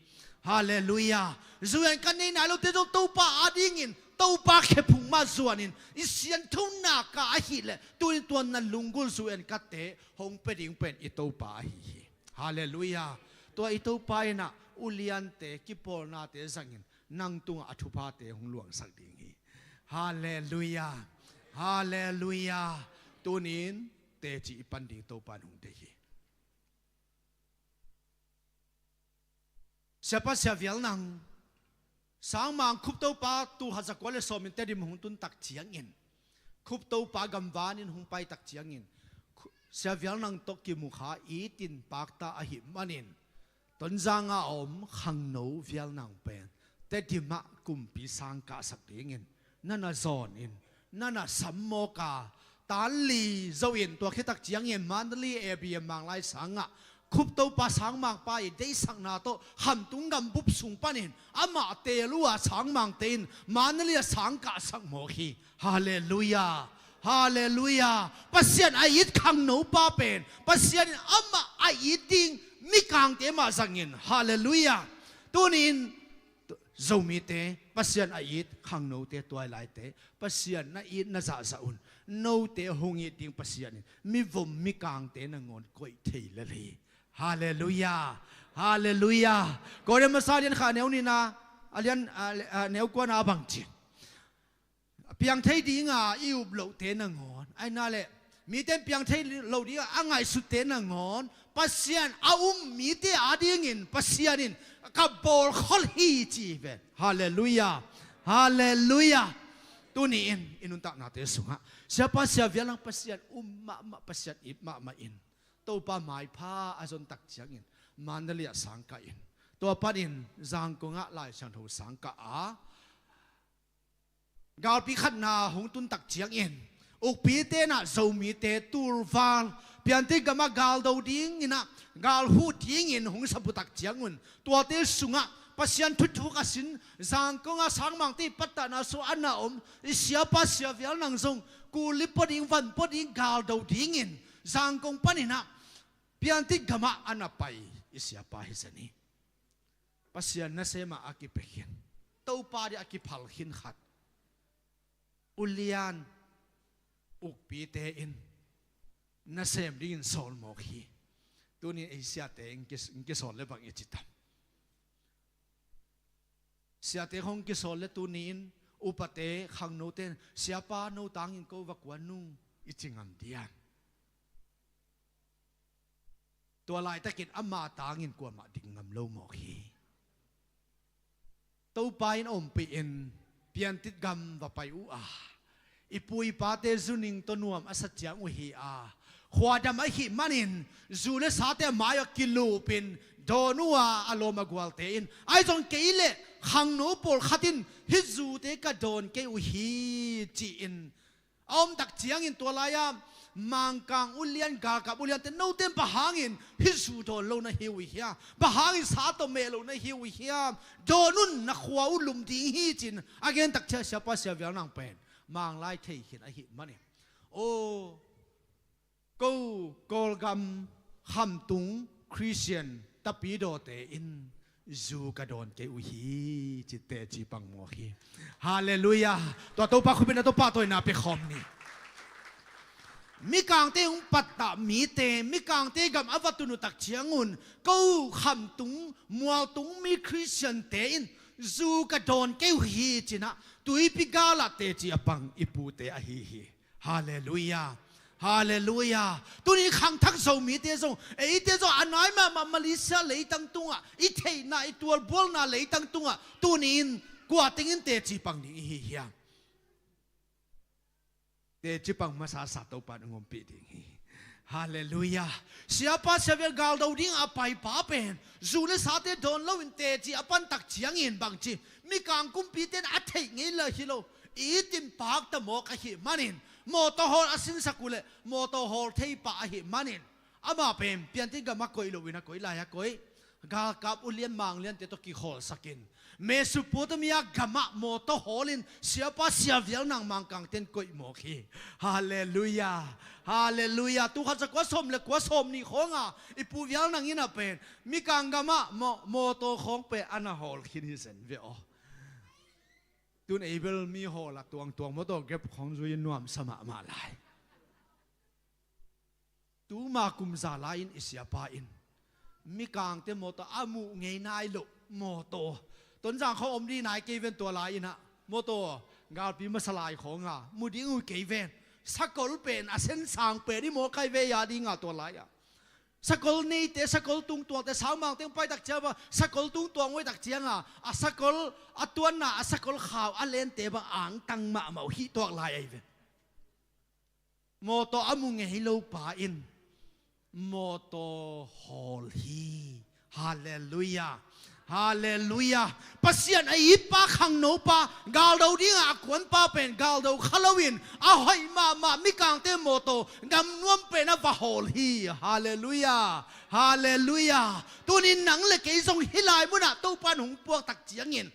Halleluiah. Zu-an ka nei nai lote zong Topa a dingin Topa khephung mah zuanin i siangtho nak a ahih leh tuni tua na lunggulh zu-an kate hong pia ding pen i Topa ahi hi. Halleluiah. Tua i Topa in ah uliante kipawlnate zangin nang tungah a thuphate hong luangsak ding hi. Halleluiah. Halleluiah. Tuni-in teci i pan ding Topa in hong deih hi. Siapa Sia Vial Nang, Sangmang Khup Topa tul khat za kua le sawm in Tedim hong tun tak ciangin, Khup Topa gamvan in hong pai tak ciangin, Khu-, Sia Vial Nang tawh kimu kha itin pakta ahih manin, Tonzang a om khangno Vial Nang pen Tedim ah kumpi sang kahsak dingin na na zawn in, na na sam mawk a, tan li zo in tua khit tak ciangin Mandalay A B M Manglai sang ah Khup Topa Sangmangpa i deihsakna tawh Khamtung gambup sung panin amah teel uh a Sangmangte in Mandalay ah sang kahsak mawk hi. Halleluiah. Halleluiah. Pasian a it khangnopa pen Pasian in amah a it ding mikangte mah zangin. Halleluiah. Tuni-in Zomite, Pasian a it khangnote, tuailaite, Pasian na it na zahzah un. Note hong it ding Pasian in mivom mikangte nangawn koih thei lel hi. Halleluiah. Halleluiah. Korin masa lian khat a neu nihna, a lian, a, a, neu kuana a bang ci. Piang thei dinga i up lohte nangawn, ahi na le mite in piang thei lo dinga a ngaihsutte nangawn Pasian a um mite a dingin Pasian in ka bawlkhol hi ci hi ve. Halleluiah. Halleluiah. Tuni-in i nuntaknate sungah Siapa Sia Vial Nang Pasian um mahmah, Pasian it mahmah in Topa maipha a zon tak ciangin Mandalay ah sang kah in, tua panin Zangkong ah Lai Siangtho sang kah a, galpi khatna hong tun tak ciangin ukpite in ah Zomite tulval Piantit gamah gal do dingin ah gal huh dingin hong sapu tak ciangun tuate sungah Pasian thuthuk a sin Zangkong ah Sangmangte i pattahna sungah a na om i Siapa Sia Vial Nang zong kuli pua ding van pua ding gal do dingin Zangkong panin ah Piantit gamah a na pai i Siapa hi zen hi. Pasian nasem a a kipia khin, Topa ding a kiphal khin khat, ulian ukpite in nasem dingin sawl mawk hi. Tuni ei siate in kis-, in kisawl le bang i ci tam? Siate hong kisawl le tuni-in upate khangnote in, "Siapa, no tangin ko va kuan nung," i ci ngam diam? Tua laitakin ama tangin kuamah dik ngam lo mawk hi. Topa in a ompih in Piantit gam va pai uh a, i pu i pate zu ning tawh nuam a sa ciang uh hi a, khuadam ahih manin zu le sate a mai-ah kilupin dawn uh a, a lawm a gualte in, ahi zong kei le khangno pawlkhat in hih zute ka dawn kei uh hi, ci-in a om tak ciangin tua lai-a Mangkang ulian, galkap uliante, "Note in bang hangin hih zu dawn lo na hi uh hiam? Bang hangin sa tawh meh lo na hi uh hiam? Dawn un, na khua uh lum ding hi," ci-in a gen tak ciang Siapa Sia Vial Nang pen Manglai thei khin ahih manin, "Aw, ko Kawlgam Khamtung Khristian tapidawte in zu ka dawn kei uh hi," ci teci pang mawk hi. Halleluiah. Tua Topa khupina, Topa tawina pia khawm ni. Mikangte hong pattah mite, mikangte gam a va tun uh tak ciangun, "Ko Khamtung mualtung mi Khristiante in zu ka dawn kei uh hi," ci-in ah tuipi galah teci a pang i pute ahi hi. Halleluiah. Halleluiah. Tuni khangthak Zomite zong, eite zong a nai mahmah Malaysia leitang tungah i theihna, i tualbualna leitang tungah tuni-in kua tengin teci pang ding i hi hiam? Teci pang masasa Topa in hong ompih ding hi. Halleluiah. Siapa Sia Vial galdo ding a paipa pen zu le sate dawn loin teci a pan tak ciangin bang ci, mikang kumpite in a theih ngei le hi lo, i it in pakta mawk ahih manin, mawtaw hawl a sinsak uh leh mawtaw hawl thei pah ahih manin, amah pen piantit gamah koih loin a koi lai-ah koih, galkap ulian mangliante tawh kikhawlsakin, Mesopotamia gamah mawtaw hawlin siapa Sia Vial Nang Mangkangte in koih mawk hi. Halleluiah. Halleluiah. Tul khat za kua sawm le kua, sawmnih khawnga i Pu Vial Nang in a pen Mikang gamah maw-, mawtaw khawng pen a na hawl khin hi zen ve aw. Tun ei bel mi hawl a tuangtuang mawtaw Grab khawng zui-in nuamsa mahmah lai. Tuma kum za lai-in i siapa in Mikangte mawtaw a muh ngei nai loh mawtaw, Tonzang khawng om dih nai kei ven tua lai-in ah, mawtaw galpi masa lai khawnga mu ding uh kei ven. Sakol pen a sensang pen i mawk ai ve a dinga tua lai-ah. Sakol neite, sakol tungtuangte, saumangte hong pai tak ciang bang, sakol tungtuang uh ai tak cianga, a sakol a tuanna, a sakol khau a lente bang angtang mahmah uh hih tuak lai ai ve. Mawtaw a mu ngei lo pa in mawtaw hawl hi. Halleluiah. Halleluiah. Pasian a it pa, khangno pa, galdo dinga a kuan pa pen galdo kha loin a hoih mahmah Mikangte mawtaw gamnuam pen a va hawl hi. Halleluiah. Halleluiah. Tunin nang le kei zong hih lai munah Topa in hong puak tak ciangin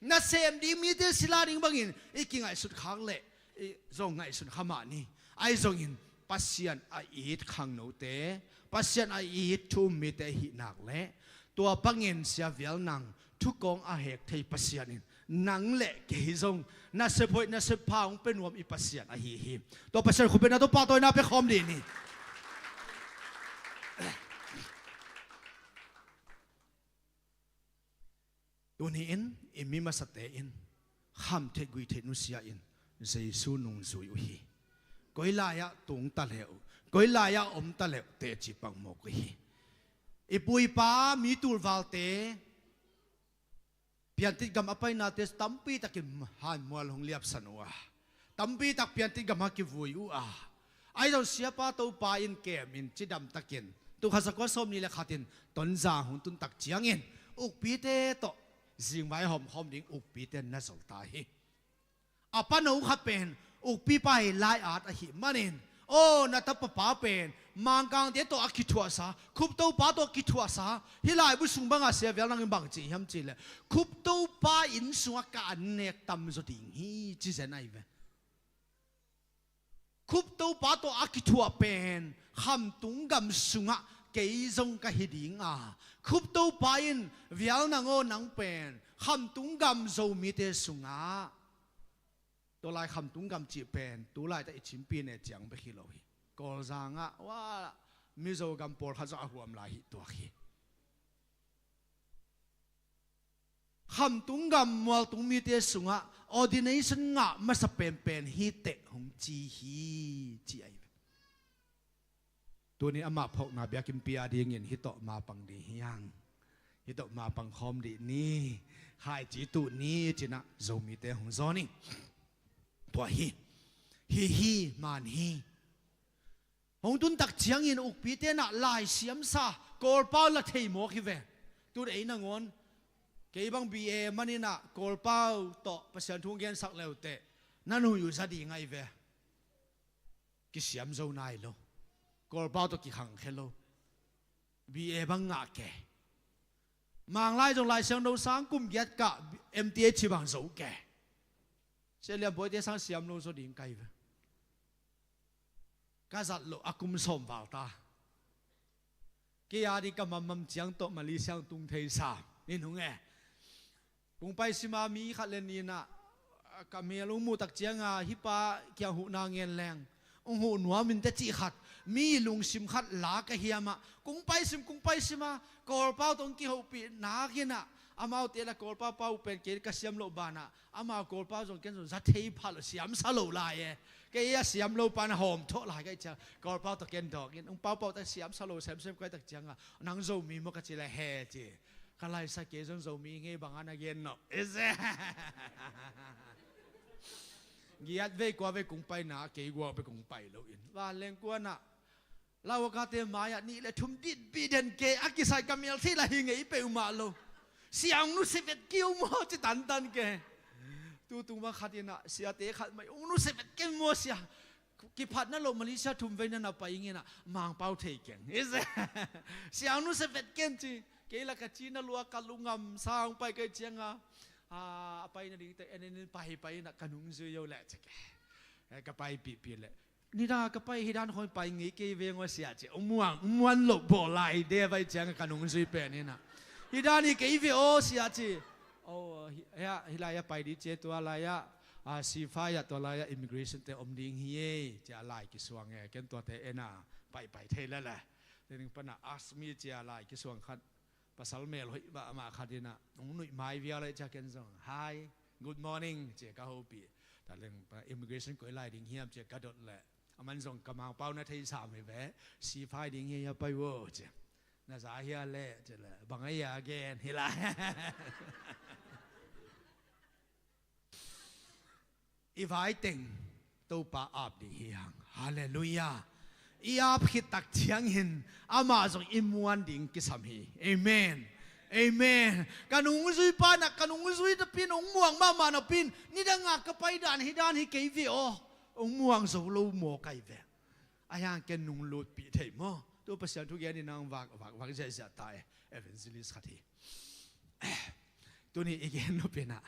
nasem ding mite sila ding bangin i kingaihsut khak leh i zong ngaihsun kha mah ni. Ahi zongin Pasian a it khangnote, Pasian a it thu um mite hih nak leh tua bangin Sia Vial Nang thukawng a hek thei Pasian in nang le kei zong nasep hoih nasep pha hong pia nuam i Pasian ahi hi. Tua Pasian khut bengna tawh pahtawina pia khawm dih ni. Tuni-in i mi masate in khamtheih guihtheih nusia-in Jesu nungzui uh hi. Koi lai-ah tung ta leh uh, koi lai-ah om ta leh uh teci pang mawk uh hi. I pu i pa mi tulvalte piantit gam a painate tampi takin hanmual hong liapsan uh a, tampi tak piantit gam a kivui uh a, ahi zong siapa Topa in kem in cidam takin tul khat za kua sawmnih le khat in Tonzang hong tun tak ciangin ukpite tawh zingvai hawmkhawm ding ukpite na zol ta hi. A pano khat pen ukpipa hi lai-at ahih manin, aw, na tapapa pen Mangkangte tawh a kithuahsa, Khuptopa tawh kithuahsa, hih laibu sung banga Sia Vial Nang in bang ci hiam cih leh, Khuptopa inn sungah ka an nek tamzaw ding hi, ci zen ahi ve. Khuptopa tawh a kithuah pen Khamtung gam sungah kei zong ka hi ding a, Khuptopa in Vial Nang aw, nang pen Khamtung gam Zomite sungah, tua lai Khamtung gam cih pen tu laitak i Chin Pyine ciang bek hi lo hi. Kawlzang ah, wa, Mizo gam pawlkhat zong a huam lai hi tuak hi. Khamtung gam mualtung mite sungah ordination ngah masa penpen hi teh hong ci hi, ci ahi ve. Tuni amah phawkna biakinn pia dingin hih tawh mapang ding hi hang. Hih tawh mapang khawm dih ni. Khaici tuh ni, ci-in ah Zomite hong zawn hi. Tua hi. Hi hi, man hi. Hong tun tak ciangin ukpite in ah lai siamsa, Kawlpau la thei mawk hi ve. Tun ei nangawn, kei bang B A manin ah Kawlpau tawh Pasian thu hong gensak le uh teh, na nuih uh za ding ahi ve. Kisiam zo nai lo. Kawlpau tawh kikhangkhia lo. B A bang ngah ke. Manglai zong Lai Siangtho sang kum giat kah M T H bang zo ke. Sia Lian Bawite sang siam lo zaw ding ka hi ve. Ka zat loh a kum sawm val ta. Kei a ding ka mammam ciang tawh Malaysia hong tung thei sa. Nin hong e. Kong pai sima mi khat le nih in ah, ka mel hong muh tak cianga, hih pa kiang huhna ngen leng hong huh nuam in teh cih khat, mi lungsim khat la ka hiam ah, kong pai sim, kong pai sima, Kawlpau tawh hong kihopih nak in ah, amaute la Kawlpau pau pen kei ka siam loh banah, amau Kawlpau zong ken zong za thei pha lo, siamsa lo lai e. Kei a siam lo pan a hawm thawh lai ka hih ciang, Kawlpau tawh ken dawk in, hong paupau tak siamsa lo semsem ka hih tak cianga, nang Zomi maw ka ci le he ci. Ka laisa kei zong Zomi ngei banga na gen nawh. Ese. Giat vei kua vei kong paina, kei guak vei kong pai lo in. Vanleng kuanah Lauakate mai-ah nih le thum ditbih den ke, a kisai ka mel thei la hi ngei peuhmah lo. Siang nu sivet kiu maw ci tantan ke. Tutung bang khat in ah, siate khat mai, ung nusia vet ken maw sia. Kiphatna lo Malaysia thum vei na na pai ing in ah, Mangpau thei keng. Sia ung nusia vet ken ci. Kei la ka cina lua ka lungam sa ung pai kei ciang a, a pai nading te en en in pai pai in ah ka nungzui zo leh ci kei. Eh, ka paipihpih leh. Nidang a ka pai hi dan khawng pai ngei kei veng aw sia ci. Ung muang, ung muan loh bawl lai de vai ciang ka nungzui pen in ah. Hi dan hi kei ve aw sia ci. Oh, hi, hi, hi lai a pai di ci tua lai a, a, C five a tua lai a immigration te om ding hi e, ci a lai kisuang e, ken tuate en a, pai pai thei lele. Tening pana ask me ci a lai kisuang khat, pasal mel hoih mahmah khat in ah, ung nuih mai vial e ci a ken zong. Hi, good morning, ci a ka hopih. Taleng pa immigration koi lai ding hiam ci a ka dot leh. Aman zong ka Mangpau na thei sam hi ve, C five ding hi a pai vo ci. Na za hia leh, ci leh, bang a ia gen hi lai. I vai teng, Topa ap ding hi hang. Halleluiah. I ap khit tak ciangin, amah zong i muan ding kisam hi. Amen. Amen. Ka nungzui pa na, ka nungzui napi in, ung muang mahmah napi in, nidang a ka pai dan hi dan hi kei ve aw. Ung muang zo lo maw kai ve. A hiang ken nung lutpih thei maw. Tu Pasian thu gen in ang vak, vak, vak ziahziah ta e. Evangelist khat hi. Tuni i gen nop in ah.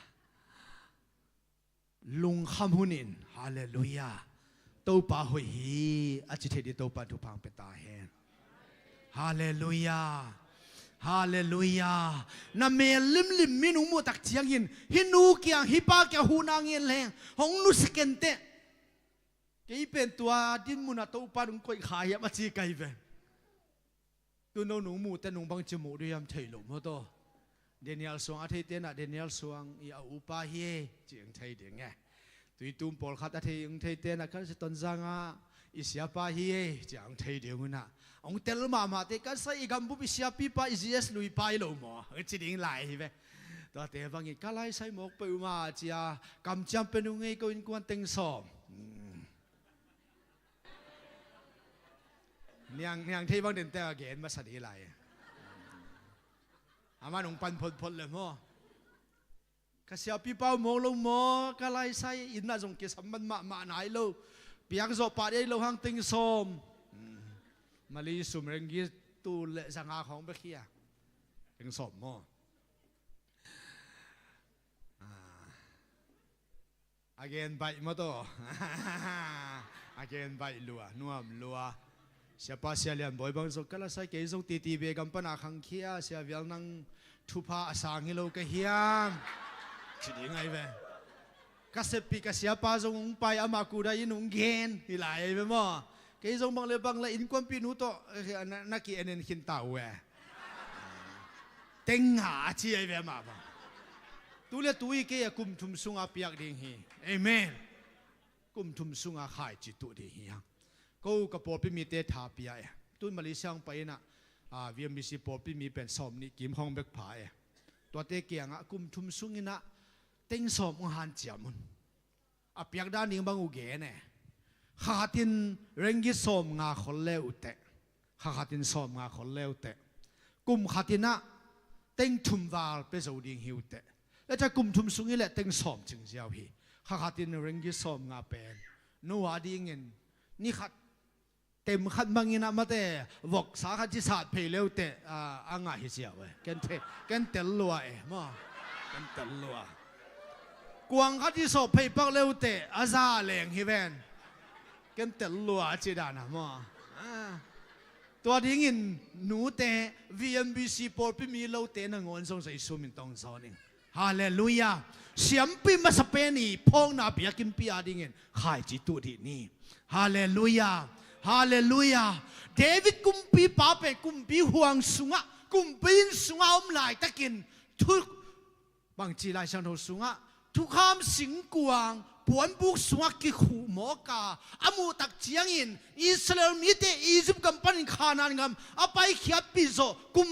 Lungkham hun in, halleluiah. Topa hoih hi, a ci thei ding Topa thupha pia ta hen. Halleluiah. Halleluiah. Na mel limlim mi nung muh tak ciangin, hi nu kiang, hi pa kiang, hu na ngen leng, hong nusia ken teh. Kei pen tua dinmun a Topa nung koih kha hiam a ci kai ve. Tu no nung mu te nung bang ci mu dih hiam thei lo maw taw. Daniel Suang a thei te na Daniel Suang i a upa hi e, ci ang thei ding e. Tui tum pawl khat a thei ang thei te na kan si ton zang a i siapa hi e, ci ang thei ding una. Ang tel mahmah te kan sa i gambup i siapipa i G S lui pa i lo maw. Ang ci ding lai hi ve. Tua te bang i ka lai sai mawk pe uma ci a kam ciam pe nung e ko in kuan teng sawm. Hmm. Niang, niang thei bang den te a gen masa di lai. Ama nung pan photphot le maw. Ka siapipa uh mawk lo maw, ka laisai inn ah zong kisam man mahmah nai lo. Piak zawh pah dei lo hang teng sawm. Hmm. Mali sum ringgit tul le zanga khawng bek hi a. Teng sawm maw. Ah. A gen baih maw taw. A gen baih lua, nuam lua. Siapa Sia Lian Bawi bang zong ka la sai kei zong titi be gam pana khangkhia, Sia Vial nang thupha a sang hi lo ka hiam? Ci ding ai ve. Ka seppi ka siapa zong ung pai ama kudai in ung gen hi lai ai ve maw. Kei zong bang le bang le innkuanpih nu tawh, eh, na, na ki en en khin ta uh e. Teng nga a ci ai ve mah bang. Tu le tu i kei a kum thum sunga piak ding hi. Amen. Kum thum sunga khaici tuh ding hi hang. Ko ka pawlpi mite tha pia e. Tun Malaysia ang pai inah, ah, V M B C pawlpi mi pen sawm nih kim hong bek pha e. Tuate kiangah kum thum sung inah teng sawm ung hanciam un. A piak dan ding bang uh gen e. Kha khatin ringgit sawm nga khol le uh teh. Kha khatin sawm nga khol le uh teh. Kum khatinah teng thum val pe zo ding hi uh teh. Le teh kum thum sung i le teng sawm cing ziau hi. Kha khatin ringgit sawm nga pen. Noah dingin ni khat tem khat bangin a mate voksa khat ci sat phei leu teh, a, a ngah hi sia ve. Ken the, ken tel lua e, maw. Ken tel lua. Kuang khat ci sawp phei pak leu teh, a za leng hi ven. Ken tel lua a ci dan a, maw. A. Tua dingin nute V M B C pawlpi mi lote nangawn zong Zeisu min tawng zawn in. Halleluiah. Siampi masa pen i phawkna biakinnpi a dingin khaici tuh dih ni. Halleluiah. Halleluiah. David kumpipa pen kumpi huang sungah, kumpi inn sungah om laitakin thu, bangci Lai Siangtho sungah thukham singkuang puanbuk sungah kikhuh mawk a, a muh tak ciangin Israel mite Egypt gam panin Kanaan gam a paikhiatpih zawh kum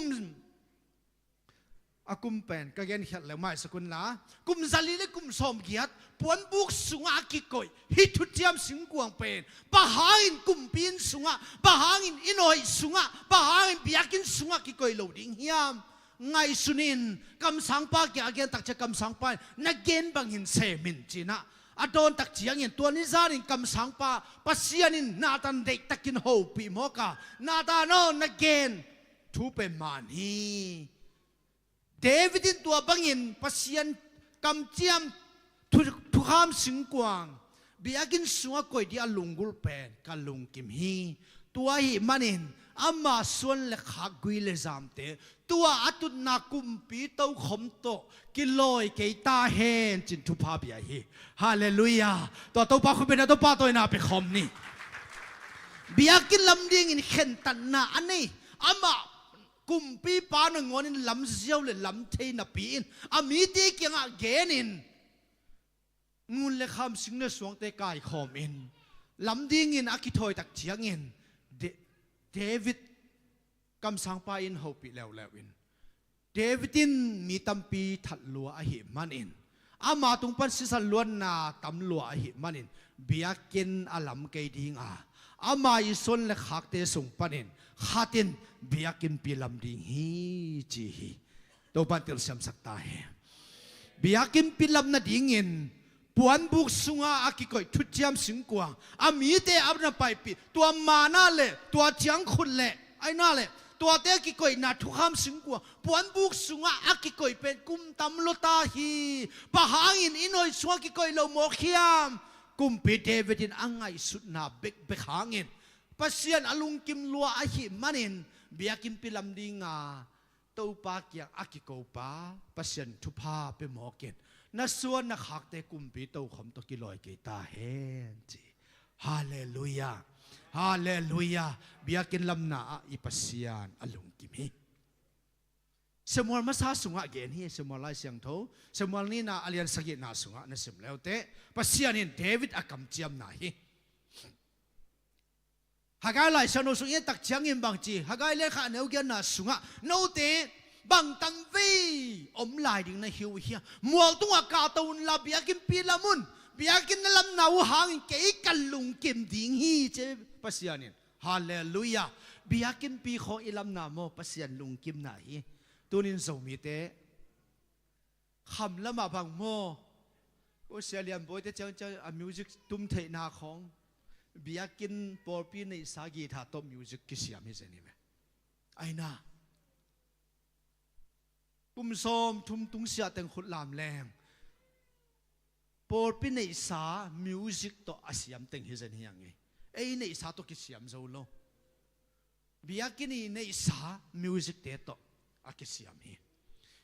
A kum pen ka genkhiat leh maisak un la, kum zali le kum sawmgiat puanbuk sungah a kikoih hih thuciam singkuang pen bang hangin kumpi inn sungah, bang hangin inn hoih sungah, bang hangin biakinn sungah kikoih lo ding hiam? ngaihsun in, kamsangpa kiang a gen tak ciang kamsangpa in, na gen bangin sem in ci-in ah a dawn tak ciangin, tua ni zanin kamsangpa Pasian in Nathan deihtakin hopih mawk a, Nathan aw, na gen thu pen man hi. David in tua bangin Pasian kamciam thu-, thukham singkuang biakinn sungah koih ding a lunggulh pen ka lungkim hi. Tua ahih manin ama suan le khak, gui le zamte, tua a tutna kumpi tokhom tawh kilawi kei ta hen, ci-in thupha pia hi. Halleluiah. Tua Topa khut beng a, Topa tawh na pia khawm ni. Biakinn lam dingin khentatna a nei, amah kumpipa nangawn in lamziau le lamthei napi-in a mite kiangah genin, ngun le kham, sing le suangte kaikhawmin, lam dingin a kithawi tak ciangin, De-, David kamsangpa in hopih leuleu in, David in mi tampi that lua ahih manin, ama tung pan sisan luanna tam lua ahih manin, biakinn a lam kei ding a, ama ii suan le khakte sung panin khat in biakinnpi lam ding hi, ci hi. Topa in telsiamsak ta hen. Biakinnpi lam nadingin puanbuk sungah a kikoih thuciam singkuang, a mite a na paipih, tua manna le tua ciangkhut le, aina le, tuate a kikoihna thukham singkuang, puanbuk sungah a kikoih pen kum tam lua ta hi. Bang hangin in hoih sungah kikoih lo mawk hiam? Kumpi David in a ngaihsutna bekbek hangin, Pasian a lungkim lua ahih manin, biakinnpi lam dinga Topa kiang a kikopa Pasian thupha pia mawkin, na suan na khakte kumpi tokhom tawh kilawi kei ta hen, ci. Halleluiah. Halleluiah. Biakinn lamna ah i Pasian a lungkim hi. Samuel masa sungah gen hi, Samuel Lai Siangtho, Samuel nihna a lian sagihna sungah na sim leuteh, Pasian in David a kamciamna hi. Haggai Lai Siangtho sung i et tak ciangin bang ci, Haggai lian khat a neu giatna sungah, note bang tanvei om lai ding na hi uh hiam? Mual tungah kahto unla biakinnpi lam un. Biakinn na lamna uh hangin kei ka lungkim ding hi, ci Pasian in. Halleluiah. Biakinnpi khawng i lamna maw, Pasian lungkimna hi. Tunin Zomite kham lamah bang maw, ko Sia Lian Bawite ciangciang a music tum theihna khawng, biakinn pawlpi neihsa guitar tawh music kisiam hi zen hi ve. Aina, kum sawmthum tung siah teng khut lam leng pawlpi neihsa music tawh a siam teng hi zen hi ang hi. Ei neihsa tawh kisiam zo lo. Biakinn i neihsa music-te tawh a kisiam hi.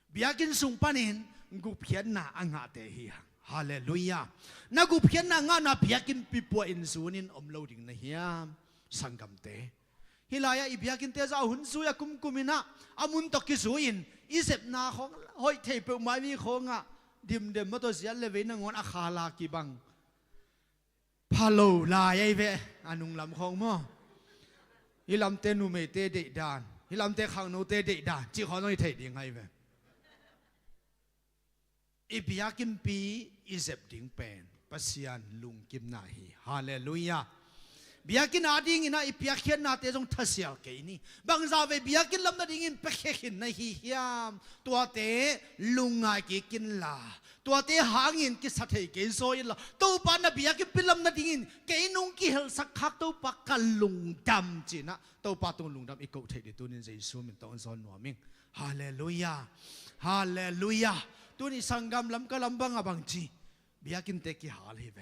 Biakinn sung panin gupkhiatna a ngahte hi hang. Halleluiah. Na gupkhiatna ngahna biakinnpi puahin zunin om lo ding na hiam? Sanggamte, hih lai-ah i biakinnte zah a hun zui a kumkum in ah, a mun tawh kizui-in i zepna khawng hoih thei peuhmah mi khawngah dimdem maw, tawh ziat le vei nangawn a khala kibang pha lo lai ahi ve. A nunglam khawng maw, hih lamte numeite deihdan, hih lamte khangnote deihdan cih khawng zong hi thei ding ahi ve. I biakinnpi i zep ding pen Pasian lungkimna hi. Halleluiah. Biakinn adingin ah i piakkhiatnate zong thasial kei ni. Bangzah vei biakinn lam nadingin piakhia khin na hi hiam? Tuate lungngai kik inla, tuate hangin kisa thei kei zaw inla, Topa na biakinnpi lam nadingin kei nong kihelsak khak Topa ka lungdam ci-in ah Topa tung lungdam i koh theih ding tunin Jesu min tawh hong zawn nuam ing. Halleluiah. Halleluiah. Tuni sanggam Lamka lam bangah bang ci, biakinnte kihal hi ve,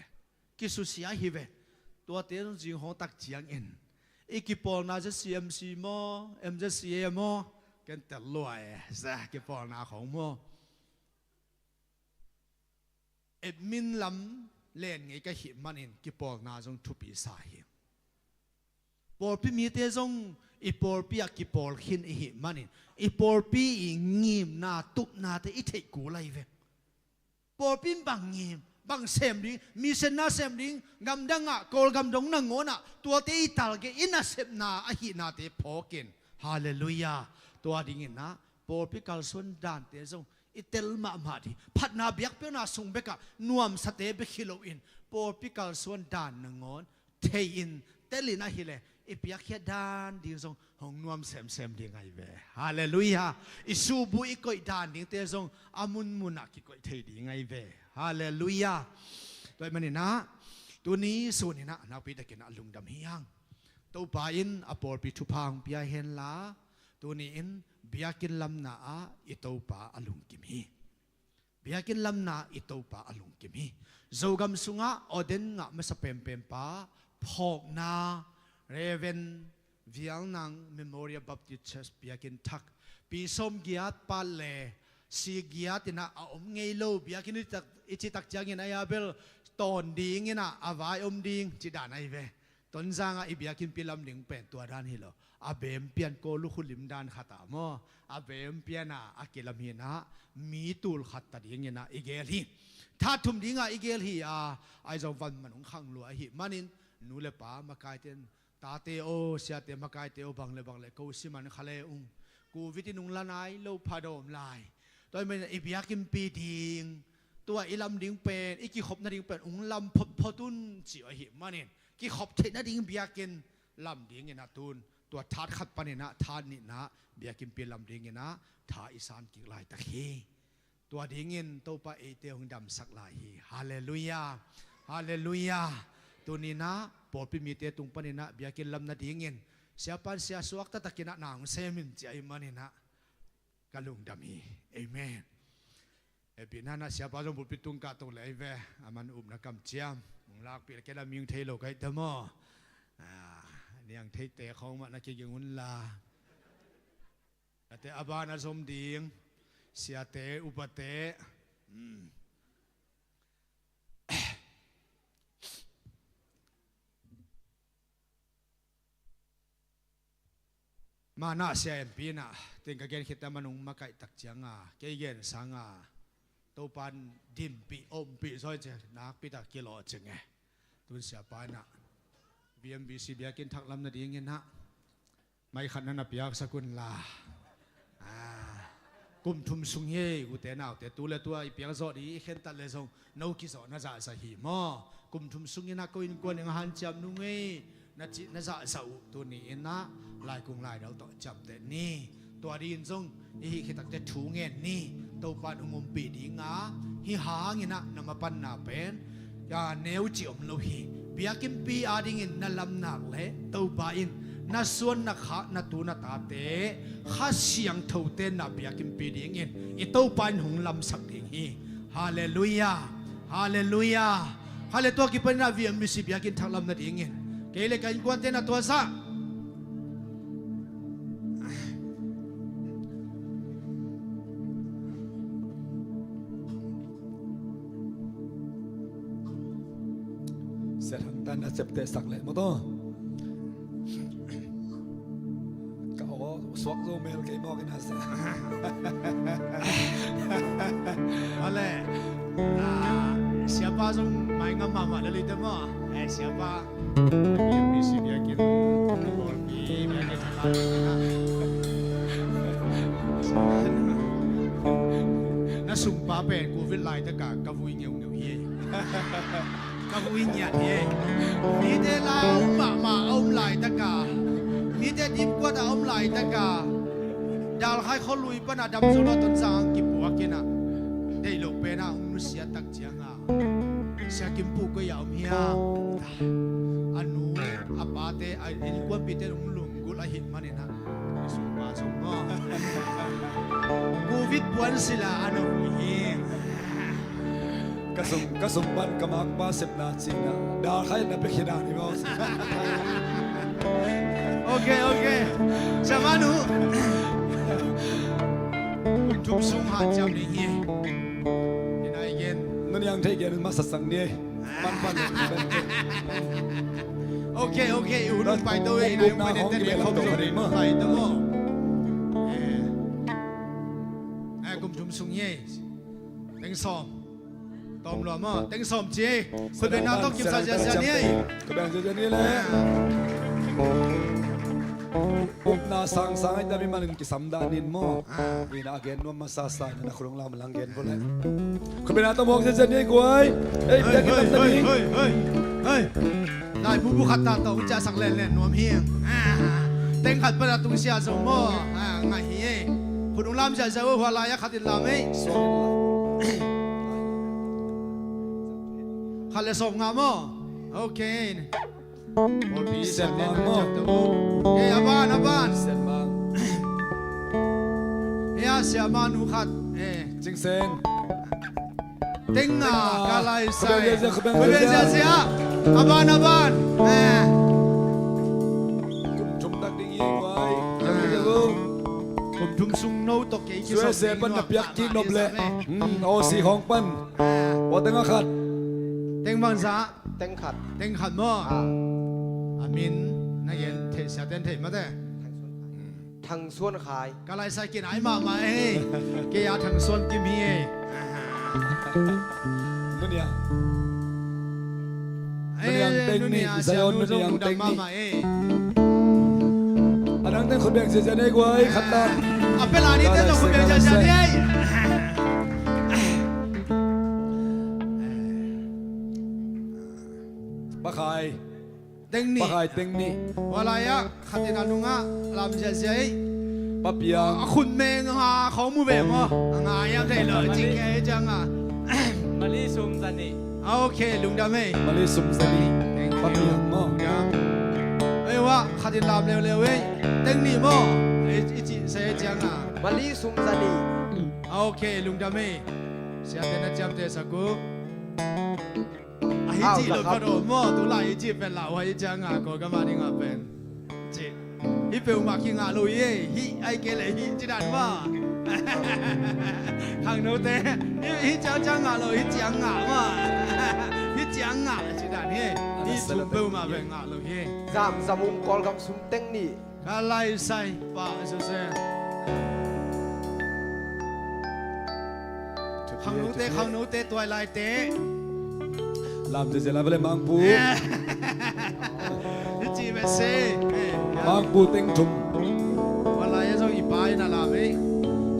kisusia hi ve. Tuate zong zing hong tak ciangin i kipawlna Z C M C maw, M Z C A maw, ken tel lua e, za kipawlna khawng maw, admin lam len ngei ka hih manin kipawlna zong thupi sa hi. Pawlpi mite zong i pawlpi ah kipawl khin i hih manin i pawlpi i ngimna tupnate i theih kul ahi ve. Pawlpi in bang ngim, bang sem ding, mission na sem ding, gamdangah, Kawlgam dong nangawnah tuate i target, i nasepna ahihnate phawkin. Halleluiah. Tua dingin ah pawlpi kalsuan dante zong i tel mahmah ding, phatna biakpiakna sung bekah nuamsate bek hi loin pawlpi kalsuan dan nangawn thei-in, telin ahih leh I piakkhiat dan ding zong hong nuam semsem ding ahi ve. Halleluiah. I suhbuh i koih dan dingte zong a munmunah kikoih thei ding ahi ve. Halleluiah. Tua ahih maninah tuni suninah nakpitakinah lungdam hi hang. Topa in a pawlpi thupha hong pia henla, tuni in biakinn lamna ah i Topa a lungkim hi. Biakinn lamna i Topa a lungkim hi. Zogam sungah ordain ngah masa penpenpa phawkna Reverend Vial Nang Memorial Baptist Church biakinn thak, pi sawmgiat paat le si giat inah a om ngei lo biakinn i tak, i citak ciangin a ia bel tawn ding inah a vai om ding ci dan ahi ve. Tonzang ah i biakinnpi lam ding pen tua dan hi lo. A bem pian ko lukhu lim dan khat ah maw, a bem pian a a kilam hinah mi tul khat ta ding inah i gel hi. That thum dingah i gel hi a, ahi zong van man hong khang lua ahih manin nu le pa makaite in tate aw, siate makaite aw, bang le bang le ko siman kha le ung. Covid in ung la nai lo pha dawm lai. Tua ahih manin i biakinnpi ding, tua i lam ding pen, i kikhop nading pen ung lam photphot un ci ahih manin kikhop theih nading biakinn lam dingin a tun, tua that khat paninah that nihna biakinnpi lam dinginah tha i san kik laitak hi. Tua dingin Topa eite hong damsak lai hi. Halleluiah. Halleluiah. Tuninah pawlpi mite tung paninah biakinn lam nadingin siapan sia suak taktakinah na hong semin ci ahih maninah ka lungdam hi. Amen. Epi nana siapa zong pulpit tung kah tung le ahi ve. Aman upna kamciam hong lakpih le kei la ming thei lo ka hih ta maw? Ah, niang theite khawng mah na kiging un la. Ate a ban a zom ding siate upate. Hmm. Manah sia empi inah teng ka gen khit a manung makaih tak cianga kei gen sanga Topan dimpih ompih zaw in ci nakpi tak kilawh cing e. Tun siapa inah V M B C biakinn thaklam nadinginah mai khat na na piaksak un la. Ah, kum thum sung hi ei, ute naute, tu le tua i piakzawh ding i khentat le zong no kizawh na zahzah hi maw? Kum thum sungin a ko innkuan in a hanciam nung ei na cih na zahzah uh tuni inah laikung laidal tawh ciamteh ni. Tua dingin zong i hih khitakte thu ngen ni. Topa in hong umpih dinga hih hanginah na mapanna pen ya neu cih om lo hi. Biakinnpi adingin na lamnak le Topa in na suan na khah na tu na tate Kha Siangthote na biakinnpi dingin i Topa in hong lamsak ding hi. Halleluiah. Halleluiah. Kha le tua kipaninah V M B C biakinn thaklam nadingin kei le ka innkuante na tuazah. Siathang tan a cepteh sak leh maw taw. Ka aw suak zo mel kei mawk ina sia. Vale. Ah, siapa zong mai ngam mahmah le lui te maw. Eh, siapa. Biakinnpi biakinnpi biakinnpi. Na sumpa pen covid laitaka ka vui ngeungeu hi. Ka vui ngiat hi. Mite lau mahmah a om laitaka, mite dipkuat a om laitaka, dalkhai khualui pana damzo lo Tonzang kipuak ina deih lo pena hong nusiat tak cianga Sia Kim Phu koi a om hiam? A nu a pate a innkuanpite hong lunggulh ahih manina sumpa sum maw? Covid puan sila a na vui hi. Ka sum, ka sum pan ka makpa sepna cihna dalkhai na pia khia dan hi maw? Ok, ok. Siapa nu? Kum thum sung hanciam ding hi. Ina i gen. Nuniang thei gen masa sang ni. Pan pan. Ok, ok. I hun pai to e. Ina i hun pai to e. Pai to mo. Eh, kum thum sung hi. Teng sawm. Tawm lua maw? Teng sawm ci ei. Khutbetna tawh kipsa ziazia ni ei. Khutbetna ziazia ni le. Upna sangsang ai dami manin kisam danin maw? Ina a gen nuam masasa ina na khurung lam lang gen vole. Khutbetna tawh muak ziazia ni ei guai. Ei, biakin lam na ding. Lai bubu khat ta tawh hong ciahsak lenlen nuam hi. Teng khat pan a tungsiah zo maw? Ngai hi ei. Khut hong lam ziahziah uh, hua lai-ah khat in lam ei. Khat le sawm ngah maw? Ok. Sian Mang maw? Ok, a ban, a ban. Sian Mang. Hia, siamah nu khat. Cing Sen. Teng nga, ka lai sai. Khut beng ziahziah, khut beng ziahziah. A ban, a ban. Kum thum tak ding hi guai. Kum thum sung no tawh kei kisawm. Suese pan na piak kik nop leh. Aw si khawng pan. Pua teng a khat. Teng bangzah. Teng khat. Teng khat maw? A min na gen theih, siate in theih mate. Thang Suan Khai. Ka lai sai kinai mahmah ei. Kei a Thang Suan Kim hi ei. Nuniang. Nuniang teng nih, Zion nuniang teng nih. A dang teng khut beng ziahziah ni ei guai, khat ta. A pela ni teng khut beng ziahziah ni ei. Pakhai. Teng nih. Pakhai teng nih. Hua lai-ah khat in a nungah lam ziahziah ei. Papiang. A khut meng a khawng mu ve maw? A ngai hiam thei lo, cing kei ciang a. Mali sum za nih. Ok, lungdam ei. Mali sum za nih. Papiang maw? Ei wa, khat in lam leuleu ei. Teng nih maw? I cih se ciang a. Mali sum za nih. Ok, lungdam ei. Siate na ciamteh sak uh. A hi cih lo pha daw maw, tu lai hi cih pen lau, a hi ciang a Kawlgam a ding a pen. Cih. Hi peuhmah kingah lo hi ei, hi ai kei leh hi ci dan maw. Khangnote, hi, hi ciang ciang ngah lo, hi ciang ngah maw. Hi ciang ngah ci dan hi. Hi sum peuhmah pen ngah lo hi. Zam zamung Kawlgam sum teng nih. Ka lai sai pa suse. Khangnote, khangnote, tuailaite. Lam ziahziah lai vele Mangpu. Hi ci ve se. Mangpu teng thum. Tua lai-ah zong i pa in a lam ei.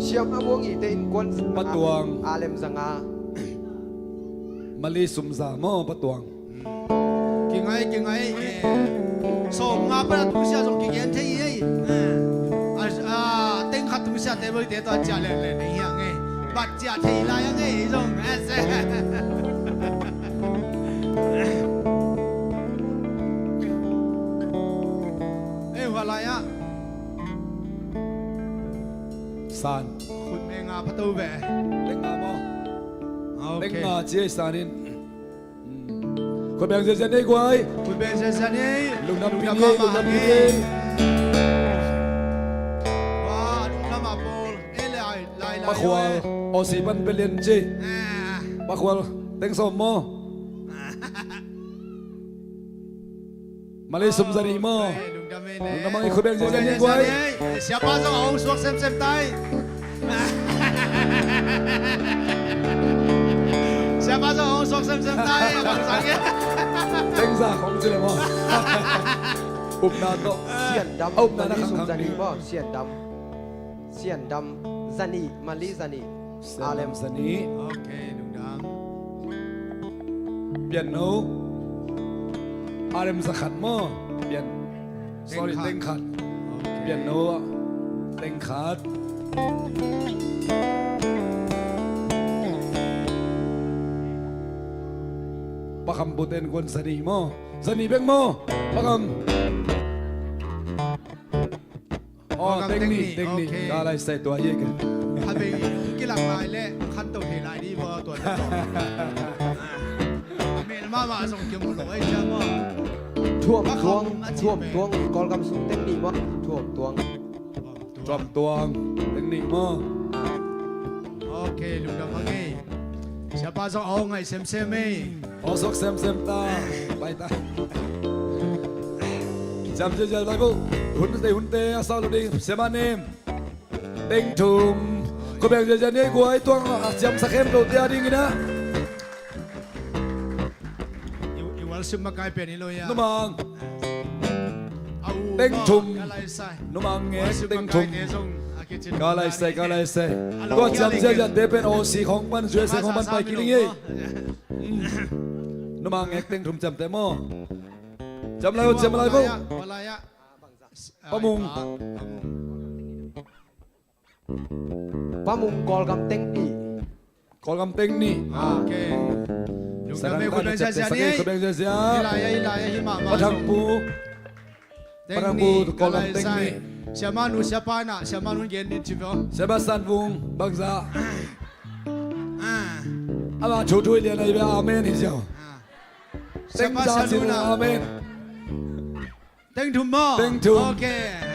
Siam a muang i te innkuan. Patuang. A lem zanga. Mali sum za maw Patuang. Kingai, kingai, eh. Sawm nga pan a tungsiah zong kigen thei ei. Eh. A, a, teng khat tungsiah te boite tawh a ciah lenlen ei hiang ei. Bat ciah thei lai ang ei zong. Eh, se. Eh, hua lai-ah. San. Khut me nga phato ve. Teng nga maw? Ah, ok. Teng nga ci ei San in. Khut beng ziahziah ni ei guai. Khut beng ziahziah ni ei. Lungdam pi ni ei, lungdam pi ni ei. Wa, lungdam a pawl. Eh, lai, lai, lai. Pakhual, Aussie pan pelian ci. Ah. Pakhual, teng sawm maw? Mali sum za nih maw? Lungdam ei. Lungdam ei, khut beng ziahziah ni ei guai. Siapa zong a hong suak semsem tai. Siapa zong a hong suak semsem tai. Bang sang ei. Teng za khong ci le maw? Upna tawh. Sian dam. Upna na khang khang ni. Sian dam. Sian dam za nih, Mali za nih. Sian dam za nih. Ok, lungdam. Pianno. A lem za khat maw? Pian. Sorry, teng khat. Ok. Pianno. Teng khat. Pakham pute innkuan za nih maw? Za nih bek maw? Pakham. Aw, teng nih, teng nih. Ok. Ka lai sai tua hi ka. Kha bei kilak lai le khanto thei lai dih maw tua tawh. Mel mahmah zong kimu lo ei cia maw. Thuam tuang, thuam tuang, Kawlgam sung teng nih maw. Thuam tuang. Thuam tuang, teng nih maw. Ok, lungdam hang ei. Siapa zong aw ngaih semsem ei. Aw suak semsem ta. Pai ta. Ciam ziahziah lai vo. Hunte, hunte a sau lo ding. Siamah nem. Teng thum. Khut beng ziahziah ni ei guai tuang a ciamsa khem lote a dingin ah. I, i worship makai pen hi lo ia. Numang. Teng thum. Numang ngek teng thum. Ka lai sai, ka lai sai. Tua ciam ziahziahte pen Aussie khong pan, U S A khong pan pai kik ding ei. Numang ngek teng thum ciamte maw? Ciam lai uh, ciam lai uh. Tua lai ah, tua lai ah. Pa Mung. Pa Mung. Pa Mung, Kawlgam teng nih. Kawlgam teng nih. Ah. Ok. Lungdam ei, khut beng ziahziah ni ei. Khut beng ziahziah. Hi lai ah, hi lai ah, hi mahmah. Pa Thang Pu. Pa Thang Pu, Kawlgam teng nih. Siamah nu, siapa in ah, siamah nu in gen ding ci ve aw. Siapa San Vung, bangzah. Ah. Amah thu thu hi lian ahi ve, amen hi ziau. Ah. Teng za ci lo, amen. Teng thum maw? Teng thum. Ok.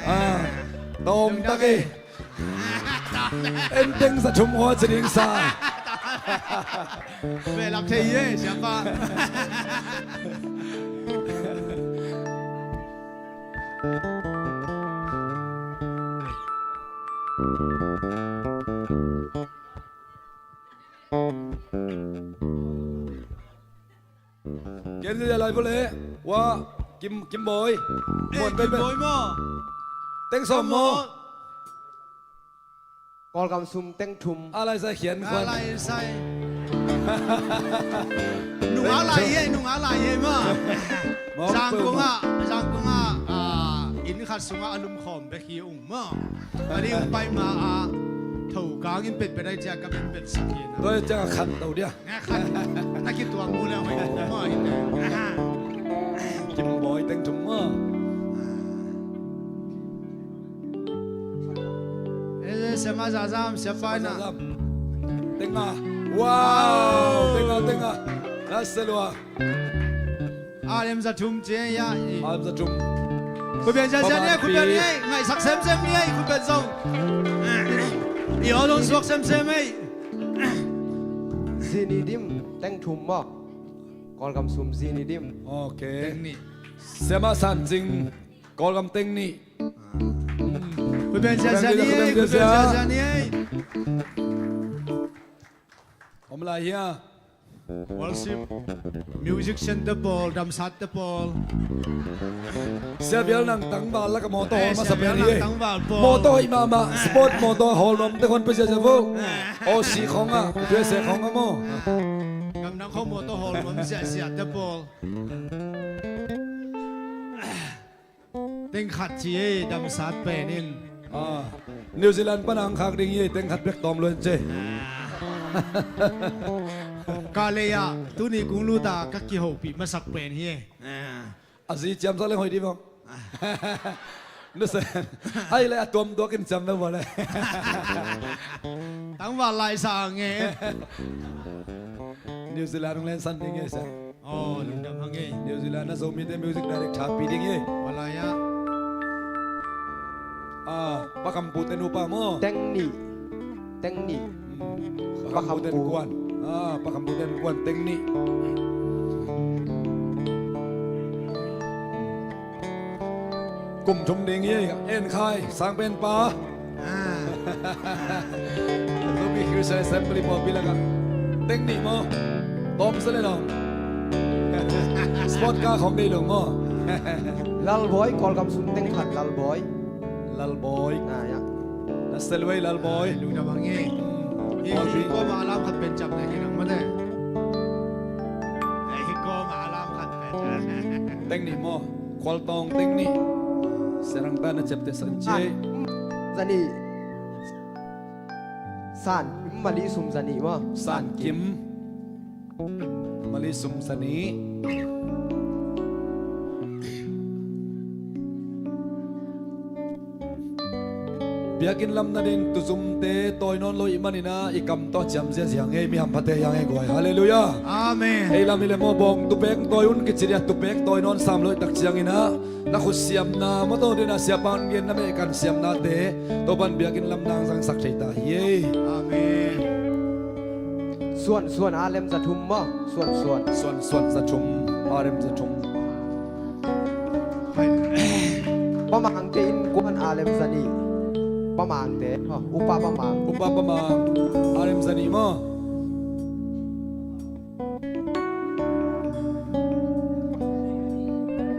Ah, tawm tak e. En teng za thum hua ci ding sa. Ve lap thei e, siapa. Gen zia lai vua le. Wa Kim, Kim Bawi. Eh, muan Kim Bawi maw? Teng sawm maw? Kawlgam sum teng thum. A lai sai khian khuan. A lai sai. Nung a lai hi, nung a lai hi maw? Zangkong ah, Zangkong ah, ah, inn khat sungah a lum khawm bek hi ung maw? A ding pai ma a tho kang in petpet ai cia ka petpet sak hi na. Tua cia khan to dia. Nga khan na kituak mu le hoi mu maw hi te. Kim Bawi teng thum maw? Eh, siama zazam, siapa ina. Teng a. Wow, teng a, teng a. That's the lua. Alem za thum cia ya. Alem za thum. Khut beng cia cia ni, khut beng ni, ngaihsak semsem ni, khut beng zong. I aw zong suak semsem ei. Zini dim teng thum maw? Kawlgam sum zini dim. Ok. Teng nih. Siama San Cing, Kawlgam teng nih. Khut beng cia cia ni, khut beng cia cia ni. Om lai hia? Worship, musician te pawl, damsat te pawl. Sia Vial nang tangval lak a mawtaw hawl masa pen hi. Mawtaw hoih mahmah, sport mawtaw hawl nuam te khon pe sia sia vo. Aussie khong ah, U S A khong ah maw? Gamdang khong mawtaw hawl nuam sia sia te pawl. Teng khat ci ei, damsat pen in. Ah, New Zealand pan ang khak ding ei, teng khat bek tawm luen ci. Ka lei ah tuni kung luta ka kihopih masak pen hi ei. A zi ciamsak leng hoih dih bang. Nusen. Ai le a tuam duak in ciam lo bale. Tangval lai sa nge. New Zealand hong lensan ding ei sa. Aw, lungdam hang ei. New Zealand a Zomite music director pi ding ei. Walai ah. Ah, Pa Kham Pu te nupa maw? Teng nih. Teng nih. Hmm. Pa Kham Pu te kuan. Ah, Pa Kham Pu te kuan teng nih. Kum thum ding ei, En Khai, sang pen pa. Zomi Christian Assembly pawlpi lakah teng nih maw? Tawm sa le long. Sport car khong dei lo maw? Lalbawi, Kawlgam sum teng khat Lalbawi. Lalbawi. Ah, ya. Na se luai Lalbawi. Lungdam hang ei. Hi, hi kawm a lam khat pen ciam na hi nang mate. Eh, hi kawm a lam khat pen. Teng nih maw? Khualtawng teng nih. Serang ta na ciapteh san ci. Ah, zanih. San Kim, Mali sum zanih maw? San Kim. Mali sum zanih. Biakinn lam nading tuzumte tawi nawn lo ih maninah i kam tawh ciam ziazia ngei, mi hamphate hiang ei guai. Halleluiah. Amen. Ei lam i le maw bawng tupek tawi un kici dia, tupek tawi nawn sam lo ih tak cianginah na khut siamna mawtaw dinah siapa hong gen na meh kan siamnate Topan biakinn lam nang zangsak thei ta hi ei. Amen. Suan suan a lem za thum maw? Suan suan. Suan suan za thum, a lem za thum. Pa Mangte innkuan a lem za nih. Pa Mangte, oh, Upa Pa Mang. Upa Pa Mang a lem za nih maw?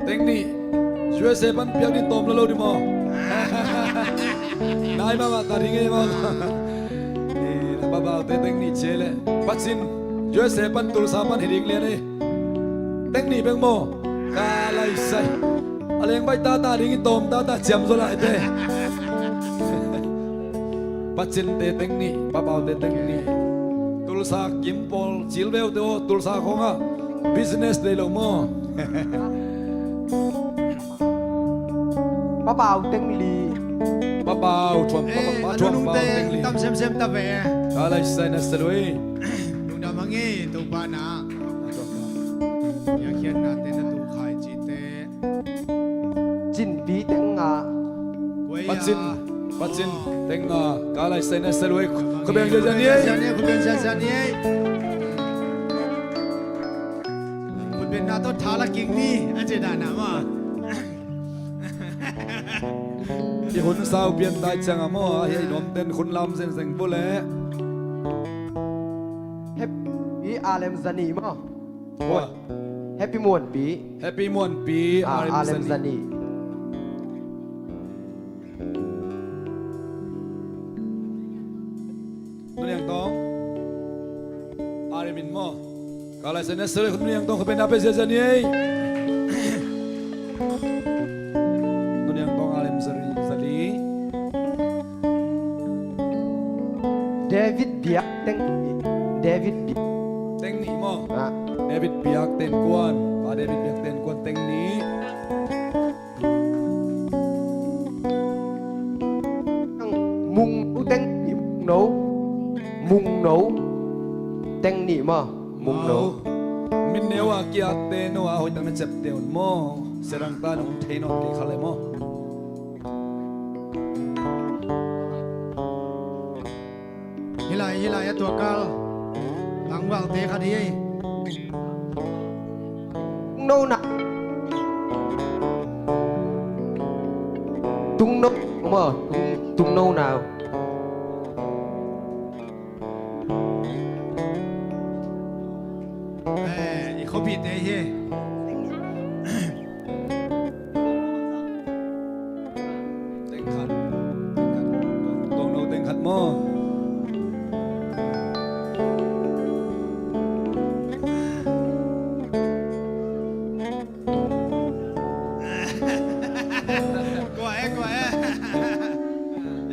Teng nih. U S A pan piak ding tawm lo lo ding maw? Nai mahmah ta ding ei maw? Eh, na babaute teng nih cia leh Pacin U S A pan Tulsa pan hi ding lian ei. Teng nih bek maw? Ka lai sai. A leng bai tata ding i tawm tata ciam zaw lai te. Pacin te teng nih, Papau te teng nih. Tulsa Kim Paul, Cilveu te aw, Tulsa khong ah business nei lo maw? Papau teng li. Papau thuam, eh, Papau thuam, Papau teng li. Tam semsem ta ve. Ka lai sai na sa lui. Lungdam hang e, Topa na. Piakkhiatna te na tu khai ci te. Cinpi teng nga. Pacin, Pacin teng nga. Ka lai sai na sa lui. Khubeng ziazia ni ei. Khubeng ziazia ni ei. Khutbetna tawh thala king ni a ce dana ma. I hun sau pian tai cianga maw, a hi a i nuamten hun lam zengzeng bu le. Happy Alem Zani maw. Happy Muanpi. Happy Muanpi. Ah, Alem Zani. Nuniang tawng Alem in maw. Ka lai sai na sa lui, Nuniang tawng khutbetna pe ziazia ni ei. Nuniang tawng Alem Zali, Zali. David Biak teng nih. David Biak. Teng nih maw. Ah. David Biak Ten Kuan. Pa David Biak Ten Kuan teng nih. Mung no teng nih, Mung no. Mung no teng nih maw. Mung no. Min neu a kiat te no a hoih tang na cep te un maw. Serang ta nong thei nawn kei kha le maw. Hilai, hilai a tua kal tangvalte khat hi ei. Tung no na. Tung no ma, tung, tung no na. Eh, i khuapite hi. Teng khat. Teng khat. Tong no teng khat maw. Kua e, kua e.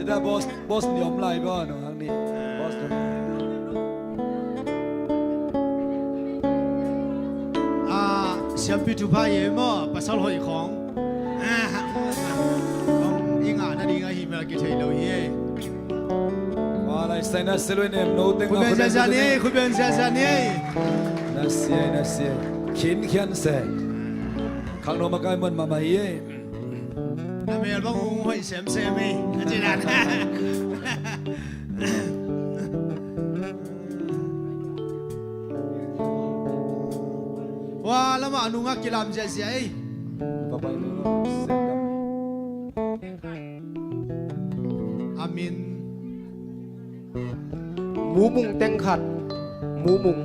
Ita boss, boss ni om lai bo, no, ang ni. Boss ni. Ah, siampi thupha ye maw, pasal hoih khong. Ah, i ngah nading ahi mel kithei lo hi e. Wa lai sai na sa lui nem no teng. Khutbeng ziazia ni, khutbeng ziazia ni. Na sia, na sia. Khin khian se. Khang no makai mon mama hi e. Na mel bang hong hoih semsem hi. A ci dan. Wa, lama nunga kilam ziazia ei. Amin. Mumung teng khat. Mumung.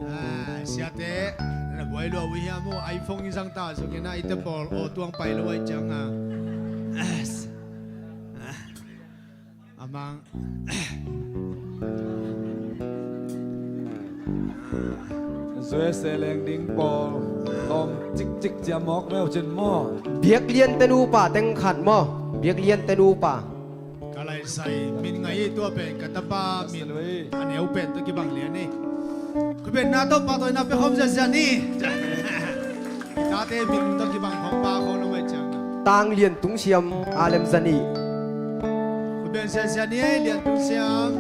Ah, siate, na buai lua wi hiam uh, iPhone i zang ta zong ina ite pawl aw tuang pai lo ai ciang a. Amang. Zue se leng ding pawl. Tom cik cik cia mawk meuh cin maw. Biaklian te nupa teng khat maw. Biaklian te nupa. Ka lai sai min ngai hi tua pen ka tapa min a neu pen tawh kibang lian hi. Khutbetna tawh pahtawina pia khawm ziazia ni. Tate min tawh kibang khawm pa khawm lo mai ciang. Tang Lian Tung Siam, a lem za nih. Khutbet ziazia ni, Lian Tung Siam.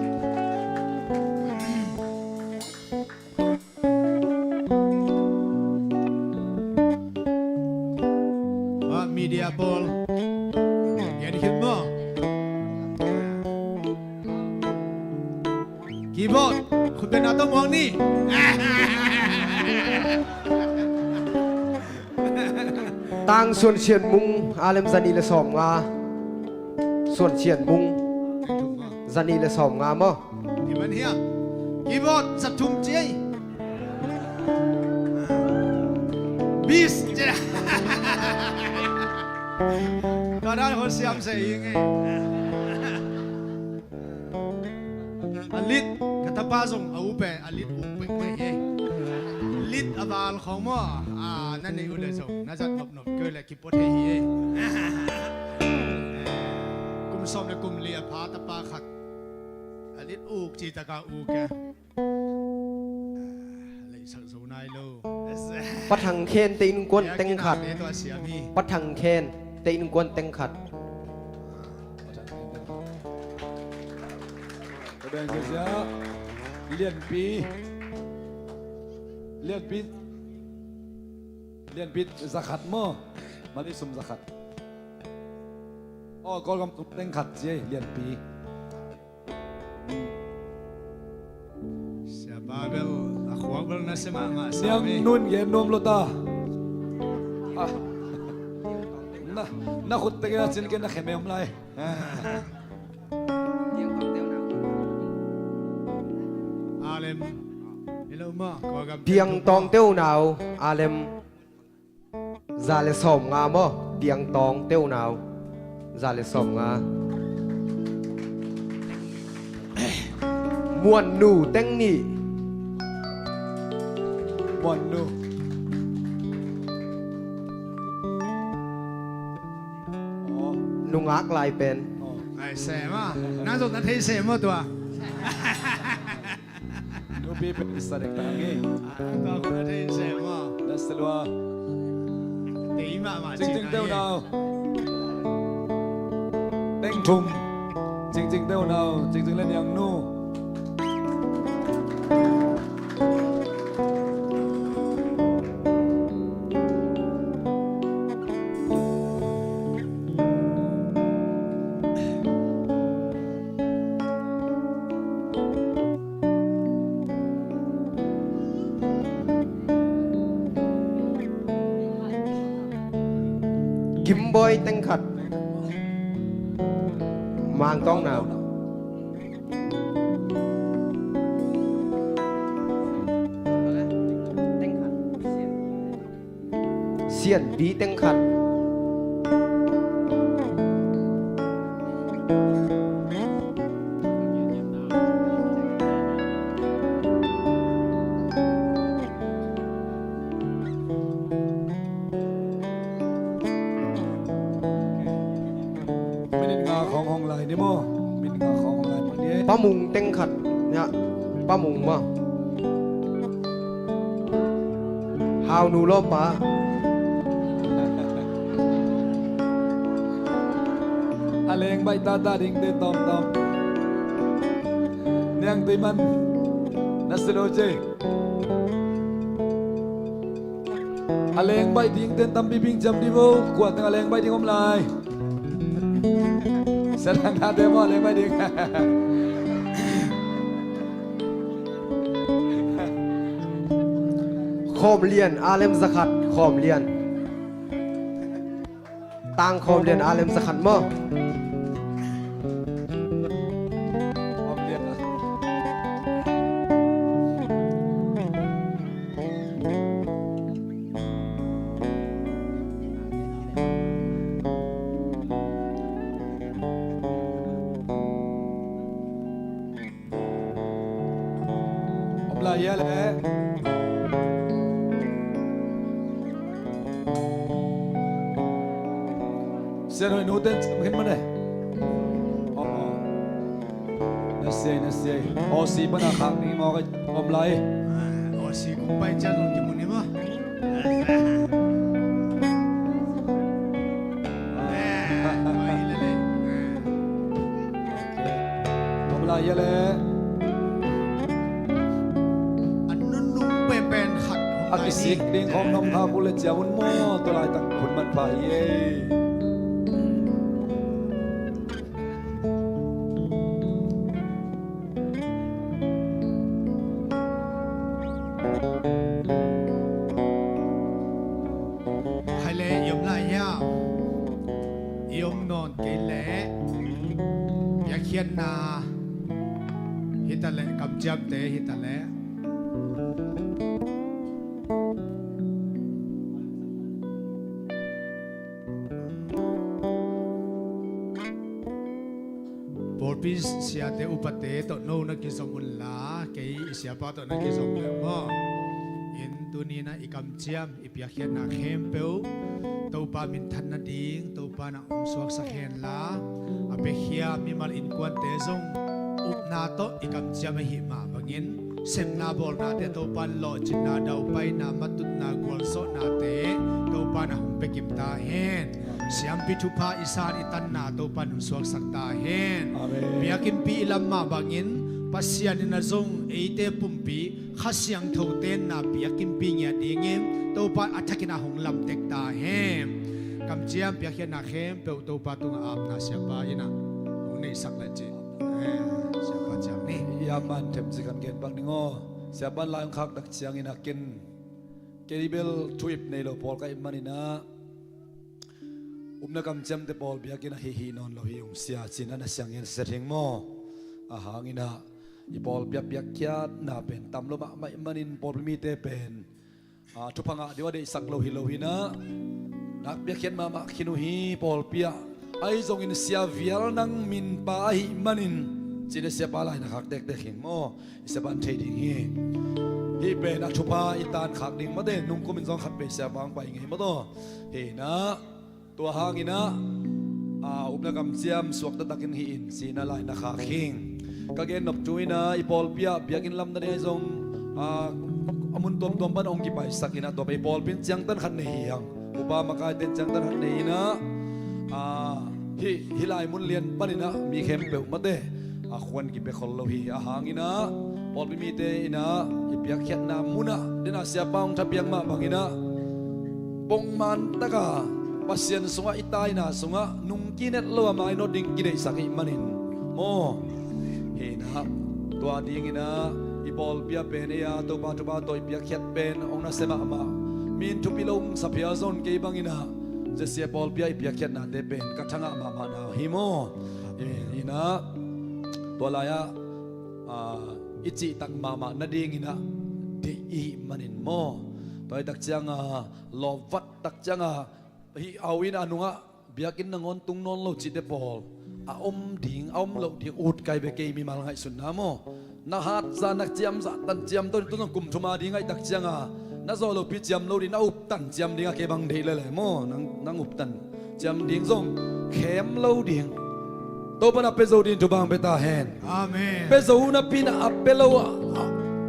Ah, media pawl. Gen khit maw. Keyboard. Khutbetna tawh muang ni. Tang Suan Sian Mung, a lem za nih le sawm nga. Suan Sian Mung. Za nih le sawm nga maw. Ti man hiam. Keyboard za thum ciai. Bis ciai. Ka dan hon siam se ing e. A lit, ka tapa zong a upe, a lit uk pek mai e. Lit a val khawng maw? A, na neih uh leh zong na zat nopnop kei uh leh kipua thei hi ei. Kum sawm le kum li a pha tapa khat a lit uk ci taka uk e. A, leihsak zo nai lo. Pa Thang Khen te innkuan teng khat. Pa Thang Khen te innkuan teng khat. Ka beng ziahziah. Lianpi. Lianpi. Lianpi zakhat maw? Mali sum zakhat. Aw, Kawlgam sum teng khat ci ei, lianpi. Siapa bel a khuak bel na sia mahmah. Niang nun gen nuam lo ta. Ah. Na, na khut teke a cin ke na khem e om lai. Alem. Hello ma. Piang Tawng Teu Nau, Alem. Za le sawm nga maw? Piang Tawng Teu Nau. Za le sawm nga. Muan Nu teng nih. Muan Nu. Nungak lai pen. Ngai sem a. Na zong na thei sem maw tua. Nupi pen sa dek ta ngi. Tua khun a thei sem maw. Na sa lua. Tei mahmah. Cingcing Teu Nau. Teng thum. Cingcing Teu Nau. Cingcing le Niang Nu. Kim Bawi teng khat. Mang Tawng Nau. Sianpi teng khat. Minit nga khawng hong lai ni maw? Minit nga khawng hong lai mah ni. Pa Mung teng khat. Nya, Pa Mung maw? Hau Nu lawmpa. A leng baih tata dingte tawmtawm. Niang tei man. Na si lo cei. A leng baih ding ten tampi bing ciam dih vo. Kua teng a leng baih ding om lai. Sia Thang Khat te maw a leng baih ding. Khawm Lian, Alem zakhat, Khawm Lian. Tang Khawm Lian, Alem zakhat maw? Om lai hia le. Sian hoih nu ten cam khin mane. Aw, aw. Na siai, na siai. Aw, si pana khak ni mawk a om lai. Aw, si kung pai cian long kimu ni maw. Om lai hia le. A nunung penpen khat a kisik ding khawm nong kha kul le ciang un maw, tua laitak hun man pha hi ei. Khai le i om lai hia? I om nawn kei leh biakhiatna hitaleh kamciamte hitaleh pawlpi siate upate tawh no na kizom unla, kei i siapa tawh na kizom leh maw? In Tuni-in ah i kamciam, i piakkhiatna khempeuh Topa minthan nading Topa in ah hong suaksak henla, a piakhia mimal innkuante zong upna tawh i kamciam ahih mah bangin, sepna bawlnate Topa in lawhcinna, daupaina, matutna, gualzawhnate Topa in ah hong pia kim ta hen. Siampi thupha i san i tanna Topa in hong suaksak ta hen. Amen. Biakinnpi i lam mah bangin Pasian in ah zong eite pumpi Kha Siangtho tenna biakinnpi ngiat dingin Topa in a thakin ah hong lamtek ta hen. Kamciam piakkhiatna khempeuh Topa tungah apna Siapa in ah hong neihsak le cih. Amen. Siapa ciang ni. Ia man themcik kan gen bang ning aw. Siapa in lai hong khak tak ciangin ah ken, kei bel thu-ip nei lo pawl ka hih manin ah upna kamciamte pawl biakinn ah hih hih nawn lo hi ung sia ci-in ah na siang ngen set hing maw? A hangin ah i pawlpi a piakkhiatna pen tam lo mahmah ahih manin pawlpi mite pen, a, thupha ngah ding uh a deihsak lo hi lo-in ah, nak piakkhiat mahmah khin uh hi pawlpi ah. Ahi zongin Sia Vial Nang minpa ahih manin ci-in ah Siapa lai na khak tektek hing maw? I Siapa in thei ding hi. Hih pen a thupha i tan khak ding mate, nungkumin zong khat vei Siapa hong pai ngei maw taw. Hi-in ah, tua hangin ah, a, upna kamciam suakta takin hih in ci-in ah lai na khak hing. Ka gen nop thu in ah i pawlpi ah biakinn lamdang ahi zong, a, a mun tuamtuam pan hong kipaisak in ah tua pen i pawlpi in ciangtan khat nei hi hang. Upa makaite in ciangtan khat nei in ah, a, hih, hih lai mun lian panin ah mi khempeuh mate, a, khuan kipia khol lo hi. A hangin ah pawlpi mite in ah i piakkhiatna mun ah den ah Siapa hong thapiak mah bangin ah pongman taka Pasian sungah i taina sungah nungki-in et lo a mainawt ding kideihsak ahih manin maw? Hi-in ah, tua dingin ah i pawlpi ah pen ei-a Topa thupha tawh i piakkhiat pen hong nasia mahmah. Mi in thupi lo hong sa phial zong kei bangin ah Sia pawlpi ah i piakkhiatnate pen ka thangah mahmah na hi maw? Hi-in ah, tua lai-ah, a, i cihtak mahmah nadingin ah deih i hih manin maw? Tua hi tak ciangin ah lawpvat tak ciangin ah hih au in a nungah biakinn nangawn tung nawn lo cihte pawl a om ding, a om loh ding ut kai ve kei mimal ngaihsutna maw? Na hat zah, na ciam zah tan ciamteh in, tu zong kum thum a ding ngaih tak ciangin na zawh lopi ciam lo ding, na uptan ciam ding a kei bang deih lele maw? Nang, nang uptan ciam ding zong khem lo ding. Topa in a pia zo ding thupha hong pia ta hen. Amen. Pia zo napi in a pia lo a, a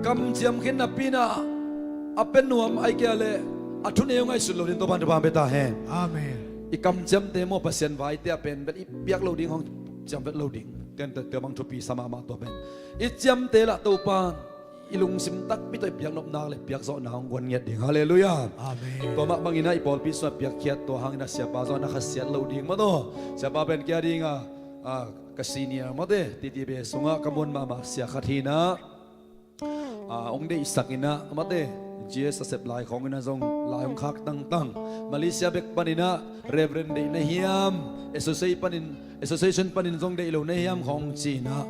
kamciam khin napi in a pia nuam ahih kei leh a thunei hong ngaihsut lo ding Topa in thupha hong pia ta hen. Amen. I kamciamte maw, Pasian vaite a pen bel i piak lo ding hong ciam vet lo ding. Ken tua, tua bang thupi sa mahmah tua pen. I ciamte lah Topa in i lungsim takpi tawh i piak nop nak leh piak zawhna hong guan ngiat ding. Halleluiah. Amen. Tua mah bangin ah i pawlpi sungah piakkhiat, tua hangin ah Siapa zong na khasiat lo ding maw taw. Siapa pen kei a dingin ah, a, ka senior mate, T T B sungah ka muan mahmah sia khat hi-in ah, a, hong deihsak in ah mate, G S a sep lai khawng in ah zong lai hong khak tangtang. Malaysia bek panin ah Reverend deihna hiam, associate panin, association panin zong deih lohna hiam khawng ci-in ah,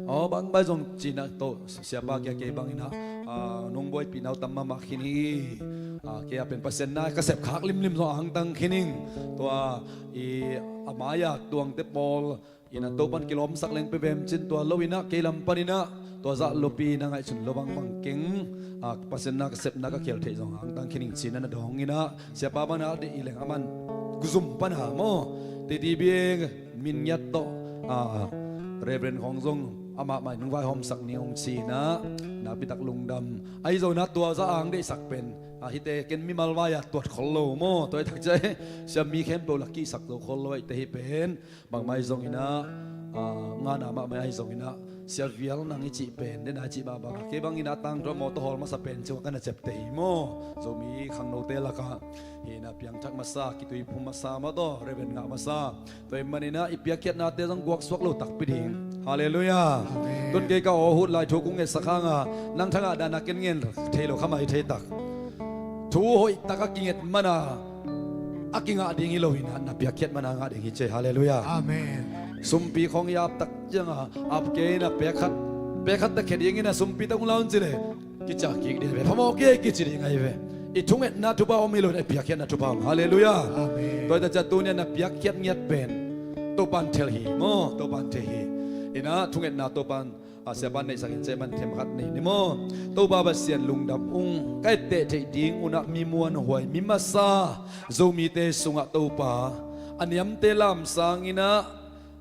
aw, bangbai zong ci-in ah, tua Siapa kiang kei bangin ah, a, nong buaipih nau tam mahmah khin hi. A, kei a pen Pasian na ka sep khak limlim zong a hangtang khin ing. Tua i a mai-a tuangte pawl in ah Topa in kilawmsak leng pia vem cin, tua lo in ah kei lam panin ah tua zah lopi na ngaihsun lo bangbang keng, a, Pasian na ka sepna ka khial theih zong a hangtang khin ing ci-in ah na dawng in ah, Siapa bang na deih hi leng aman guzum pan a maw, T T B min ngiat tawh, a, Reverend khawng zong amah mah in hong vaihawmsak ni hong ci-in ah, nakpi tak lungdam. Ahi zongin ah tua zah a hong deihsak pen, a, hihte ken mimal vai-a tuat khol lo maw, tua hi tak ciang, sia mi khempeuh lah kihsak zo khol lo ahihte hi pen. Bangmah ahi zongin ah, a, ngana mahmah ahi zongin ah, Sia Vial Nang i cih pen, den a i cih mahmah, kei bangin ah tangthu a mawtaw hawl masa pen ciang ka na ciapteh hi maw? Zomi khangnote lakah hi-in ah piangthak masa, kituiphum masa maw taw, Reverend ngah masa. Tua ahih manin ah i piakkhiatnate zong guaksuak lo takpi ding. Halleluiah. Amen. Tun kei ka aw hut lai thu kong ngetsak hang a, nang thangah dan a ken ngen thei lo kha mai thei tak. Thu hoih tak a kinget man a, a kingah ding hi lo-in ah, na piakkhiat man a ngah ding hi ci. Halleluiah. Amen. Sumpi khawng i ap tak ciangin, ap kei in ah pek khat, pek khat teh khia dingin ah sumpi tawh hong la un ci leh, kiciah kik ding hi ve. Phamawh kei kici ding ahi ve. I thungetna thupha om hi lo-in ah i piakkhiatna thupha om. Halleluiah. Amen. Tua hi tak ciang tuni-in ah na piakkhiat ngiat pen Topa in thei hi maw, Topa in thei hi. In ah thungetna Topa in A siapa neihsak in ceh man themkhat nei ni maw? Topa Pasian lungdam ung, ka etteh theih ding unah mi muanhuai, mi masa Zomite sungah Topa, a niamte lam sanginah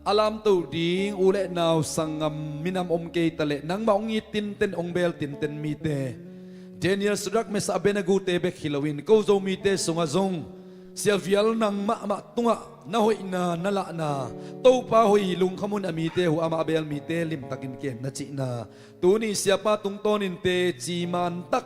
a lamto ding u le nau, sanggam, minam om kei ta leh nangmah hong it tinten, hong beel tinten mite, Daniel, Shadrach, Meshach, Abednego te bek hi loin ko Zomite sungah zong siavial nang mahmah tungah na hoihna na lahna, Topa hoih lungkham un, a mite huh amah a beel mite limtakin kem na cihna, tuni siapa tungtawnin teci mantak,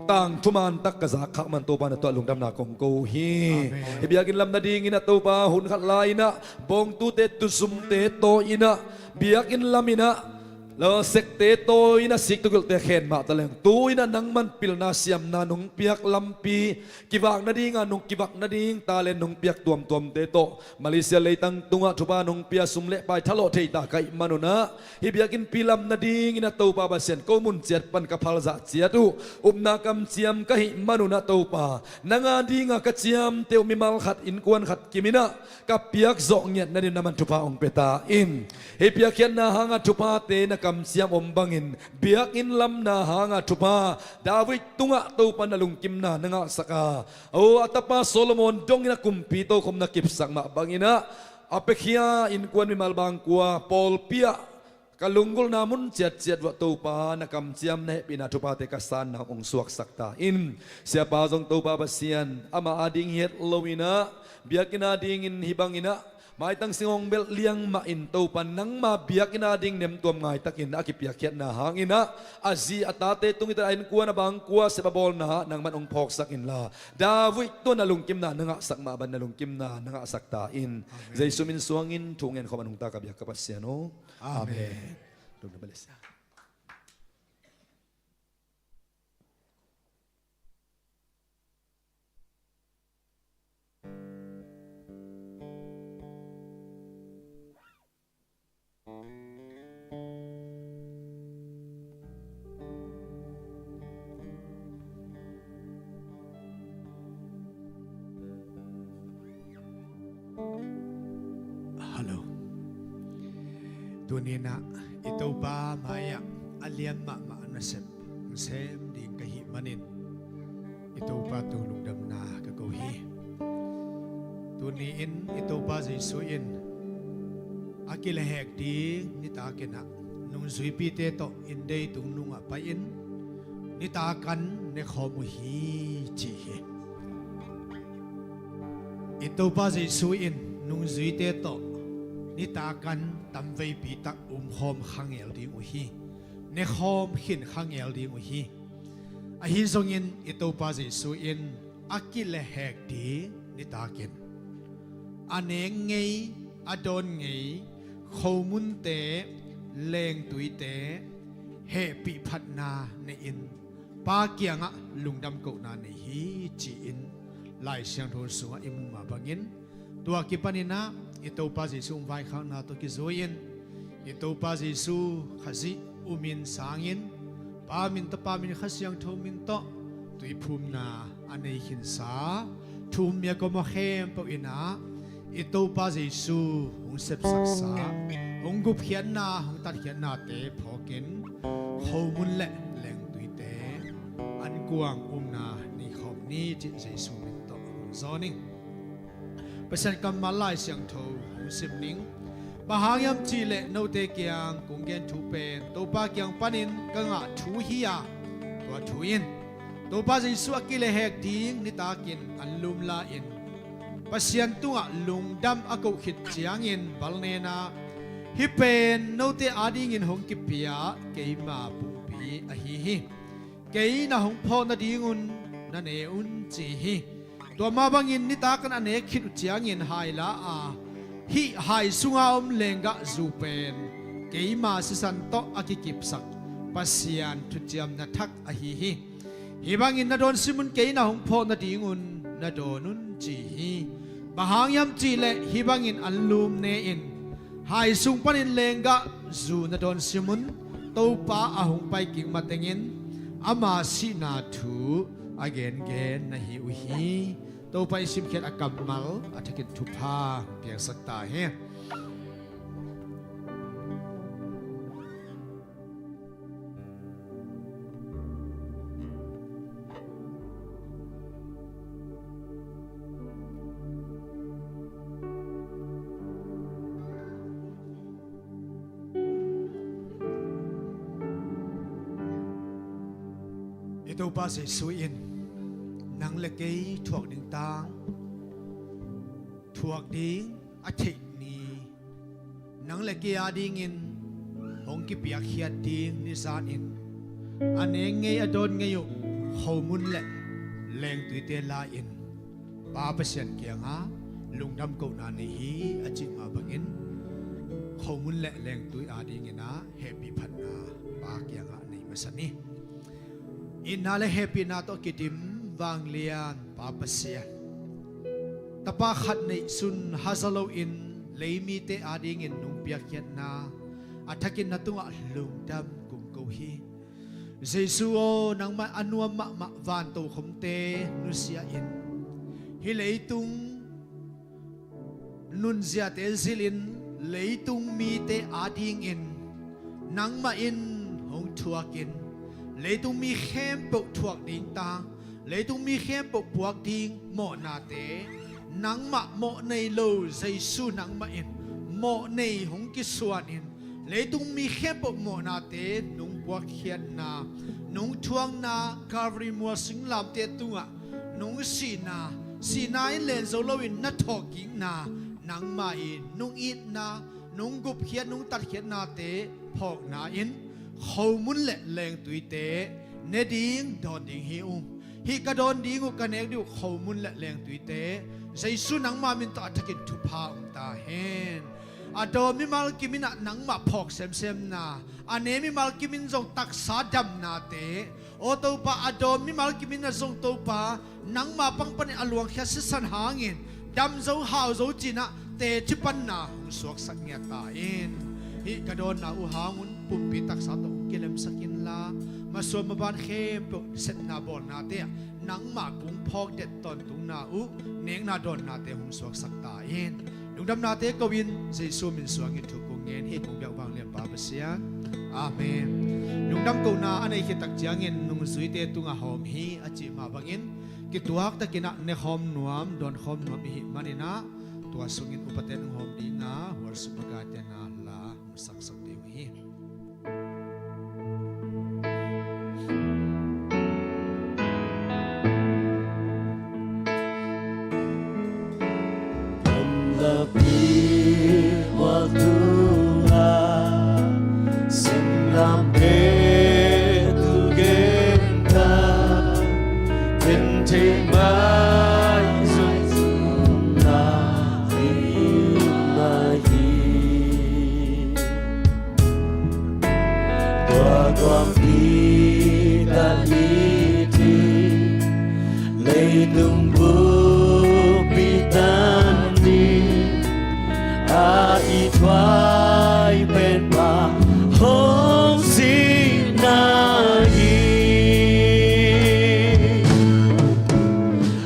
tangthu mantak ka zak khak man Topa na tuah lungdamna kong ko hi. Amen. Hih biakinn lam nadingin ah Topa hun khat lai-inah bawngtute tuzumte tawi-inah biakinn laminah lo sekte tawi-inah siktugilte khen mah ta leng, tu-inah nangman pilna siamna nong piak, lampi kivak nadinga nong kivak nading talent nong piak tuamtuamte tawh Malaysia leitang tungah thupha nong pia, sum le pai thalawh thei ta ka hih manunah, hih biakinnpi lam nadingin ah Topa Pasian, ko mun ciat pan ka phalzah ciat uh upna kamciam ka hih manunah Topa, nang adinga ka ciamteh uh mimal khat, innkuan khat kiminah ka piak zawh ngiat nading na man thupha hong pia ta in. Hih piakkhiatna hanga thuphate na kamciam om bangin biakinn lamna hanga thupha David tungah Topa na lungkimna na ngahsak a, o, a tapa Solomon dongin a kumpi tokhom na kipsak mah banginah a piakhia innkuan mimal bangkua pawlpi ah ka lunggulhna mun ciatciat uah Topa na kamciam, na hehpihna thuphate ka sanna hong suaksak ta in. Siapa zong Topa Pasian, amah ading hi het loinah biakinn adingin hih banginah maitang sing hong belh liang mahin Topa, nangma biakinn ading nemtuam ngaitakin a kipiakkhiatna hanginah a zi a tate tung hi ta, a innkuan a bangkua sep a bawlna ah nangman hong phawksak inla, David tungah na lungkimna na ngahsak mah bangin na lungkimna na ngahsak ta in. Amen. Jesu min suangin thu ngen khawm a nungta ka biak ka Pasian aw. Amen. Amen. Lungdam Malaysia. Hello. Tuninah i Topa mai-ah a lian mahmah nasep hong sem ding ka hih manin i Topa tung lungdamna ka ko hi. Tuni-in i Topa Jesu in a kilehhek ding nitakinah nungzuipite tawh inndei tung nungah pai-in nitak an nekhawm uh hi ci hi. I Topa Jesu in nungzuite tawh nitak an tamveipi tak umkhawm khangel ding uh hi. Nekhawm khin khangel ding uh hi. Ahi zongin i Topa Jesu in a kilehhek ding nitakin a nek ngei, a dawn ngei khomunte, lengtuite hehpih phatna nei-in Pa kiangah lungdam kohna nei hi ci-in Lai Siangtho sungah i mu mah bangin, tua kipaninah i Topa Jesu hong vaikhakna tawh kizui-in i Topa Jesu Khazih umin sangin Pa min tawh, Pa min, Kha Siangtho min tawh tuiphumna a nei khinsa thu-um mi a kom a khempeuh inah i Topa Jesu hong sepsaksa, hong gupkhiatna, hong tatkhiatnate phawkin khomun le lengtuite ankuang umna nei khawm ni cih Jesu min tawh hong zawn ing. Pasian kammal Lai Siangtho hong sim ning. Bang hang hiam cihleh note kiang kong gen thu pen Topa kiang panin ka ngah thu hi-a, tua thu in Topa Jesu a kilehhek ding nitakin anlum la-in Pasian tungah lungdam a koh khit ciangin balnena, hih pen note adingin hong kipia keima pumpi ahi hi. Kei na hong phawk nadingun na ne un ci hi. Tua mah bangin nitakin a nek khit uh ciangin hai la a, hih hai sunga om lenggah zu pen keima sisan tawh a kikipsak Pasian thuciamna thak ahi hi. Hih bangin na dawn simun kei na hong phawk nadingun na dawn un ci hi. Bang hang hiam cihleh hih bangin anlum ne-in hai sung panin lenggah zu na dawn simun Topa a hong pai kik matengin ama sihna thu a gengen na hi uh hi. Topa i simkhiat a kammal a thakin thupha piangsak ta hi. Topa Jesu in nang le kei thuak ding tang, thuak ding a theih ni, nang le kei adingin hong kipiakkhiat ding ni zanin, a neng ngei a dawn ngei uh khomun le lengtuite la-in Pa Pasian kiangah lungdam kohna nei hi a cih mah bangin, khomun le lengtui adingin ah hehpih phatna Pa kiangah nei masa ni. Itna le hehpihna tawh kidim vanglian Pa Pasian, Tapa khat neihsun haza loin leimite adingin nong piakkhiatna a thakin na tungah lungdam kong ko hi. Jesu aw, nangmah a nuam mahmah vantokhomte nusia in, hih leitung nunziate zilin leitung mite adingin nangmah in hong thuakin, leitung mi khempeuh thuak ding tang, leitung mi khempeuh puak ding mawhnate, nangmah mawh nei lo Jesu nangmah in mawh nei hong kisuanin, leitung mi khempeuh mawhnate nong puakkhiatna, nong thuakna, Calvary mual singlamteh tungah nong sihna, sihna in len zo loin na thawhkikna, nangmah in nong itna, nong gupkhiat, nong tatkhiatnate phawkna in khomun le lengtuite ne ding dawn ding hi ung. Hih ka dawn ding uh, ka nek ding uh khomun le lengtuite Jesu nangmah min tawh a thakin thupha om ta hen. A dawn mimal kim in ah nangmah phawk semsemna, a ne mimal kim in zong taksa damnate, aw Topa, a dawn mimal kim in ah zong Topa, nangmah pang panin a luangkhia sisan hangin dam zo hau zo ci-in ah teci panna hong suaksak ngiat ta in. Hih ka dawnna uh hangun pumpi taksa tawh hong kilemsak inla, masuan maban khempeuh sepna bawlnate ah nangmah kong phawk det tawntungna uh, nekna dawnnate hong suaksak ta in. Lungdamnate ko in Jesu min suangin thu kong ngen hi. Kong biak vanglian Pa Pasian. Amen. Lungdam kohna a nei khit tak ciangin nungzuite tungah hawm hi a cih mah bangin, kituak takin ah nekhawm nuam, dawnkhawm nuam i hih manin ah, tua sungin upate nung hawm ding a, worship pakaite na la hong saksak ding uh hi. Gamlapi mual tungah singlamteh tu genta, ken thei mai zong zong na hi mai hi. Tua tuampi Galili leitung buppi tan ni a i thuai pen pa hong si na hi.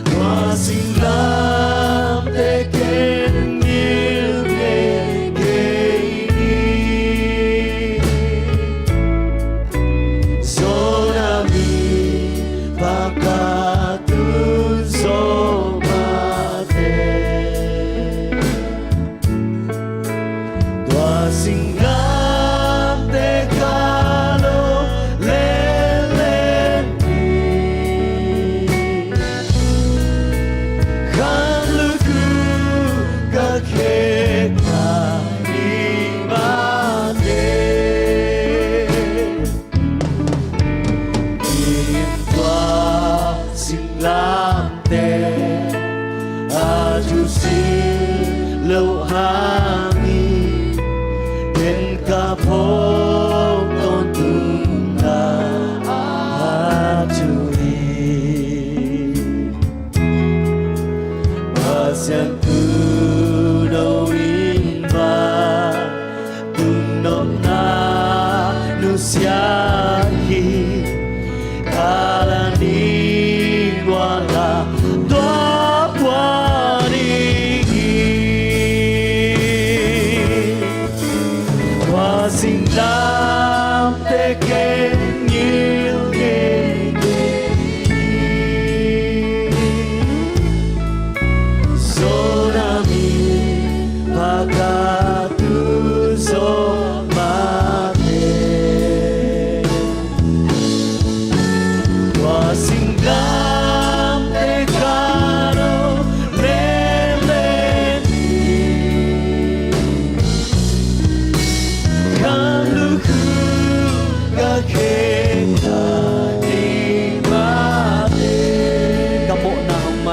Tua singlamteh ken ngil ngei kei hi. Zo na mi pakatun zo mate. Tua singlamteh ka lo lele ni, khan luku ka khek a ni mate. Tua singlamteh a thusi lo hangin, ken ka phawk tawntungna a thu hi. Pasian thu no in va tun nopna nusia hi. Kalvary mual ah tua pua ding hi. Tua singlamteh ken ngil ngei kei hi. Zo na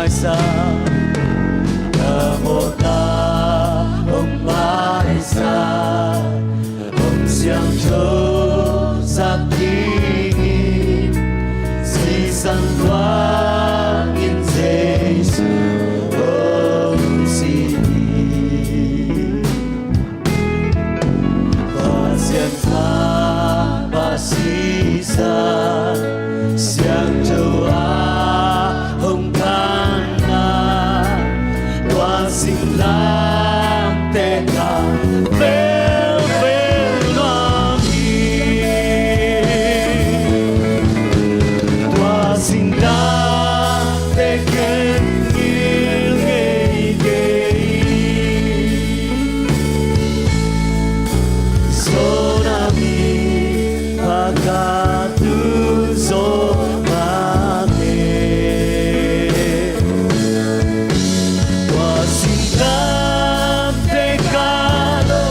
Maisak, a mawhna hong maisak, hong siangthosak dingin, sisan luangin Jesu hong sin hi. Pasian tha mah sisan siangtho a hong phanna, tua singlamteh kah velvel nuam hi. Tua singlamteh khen ngilngei kei. Zona mi paka tu zona me. Tua singlamteh ka lo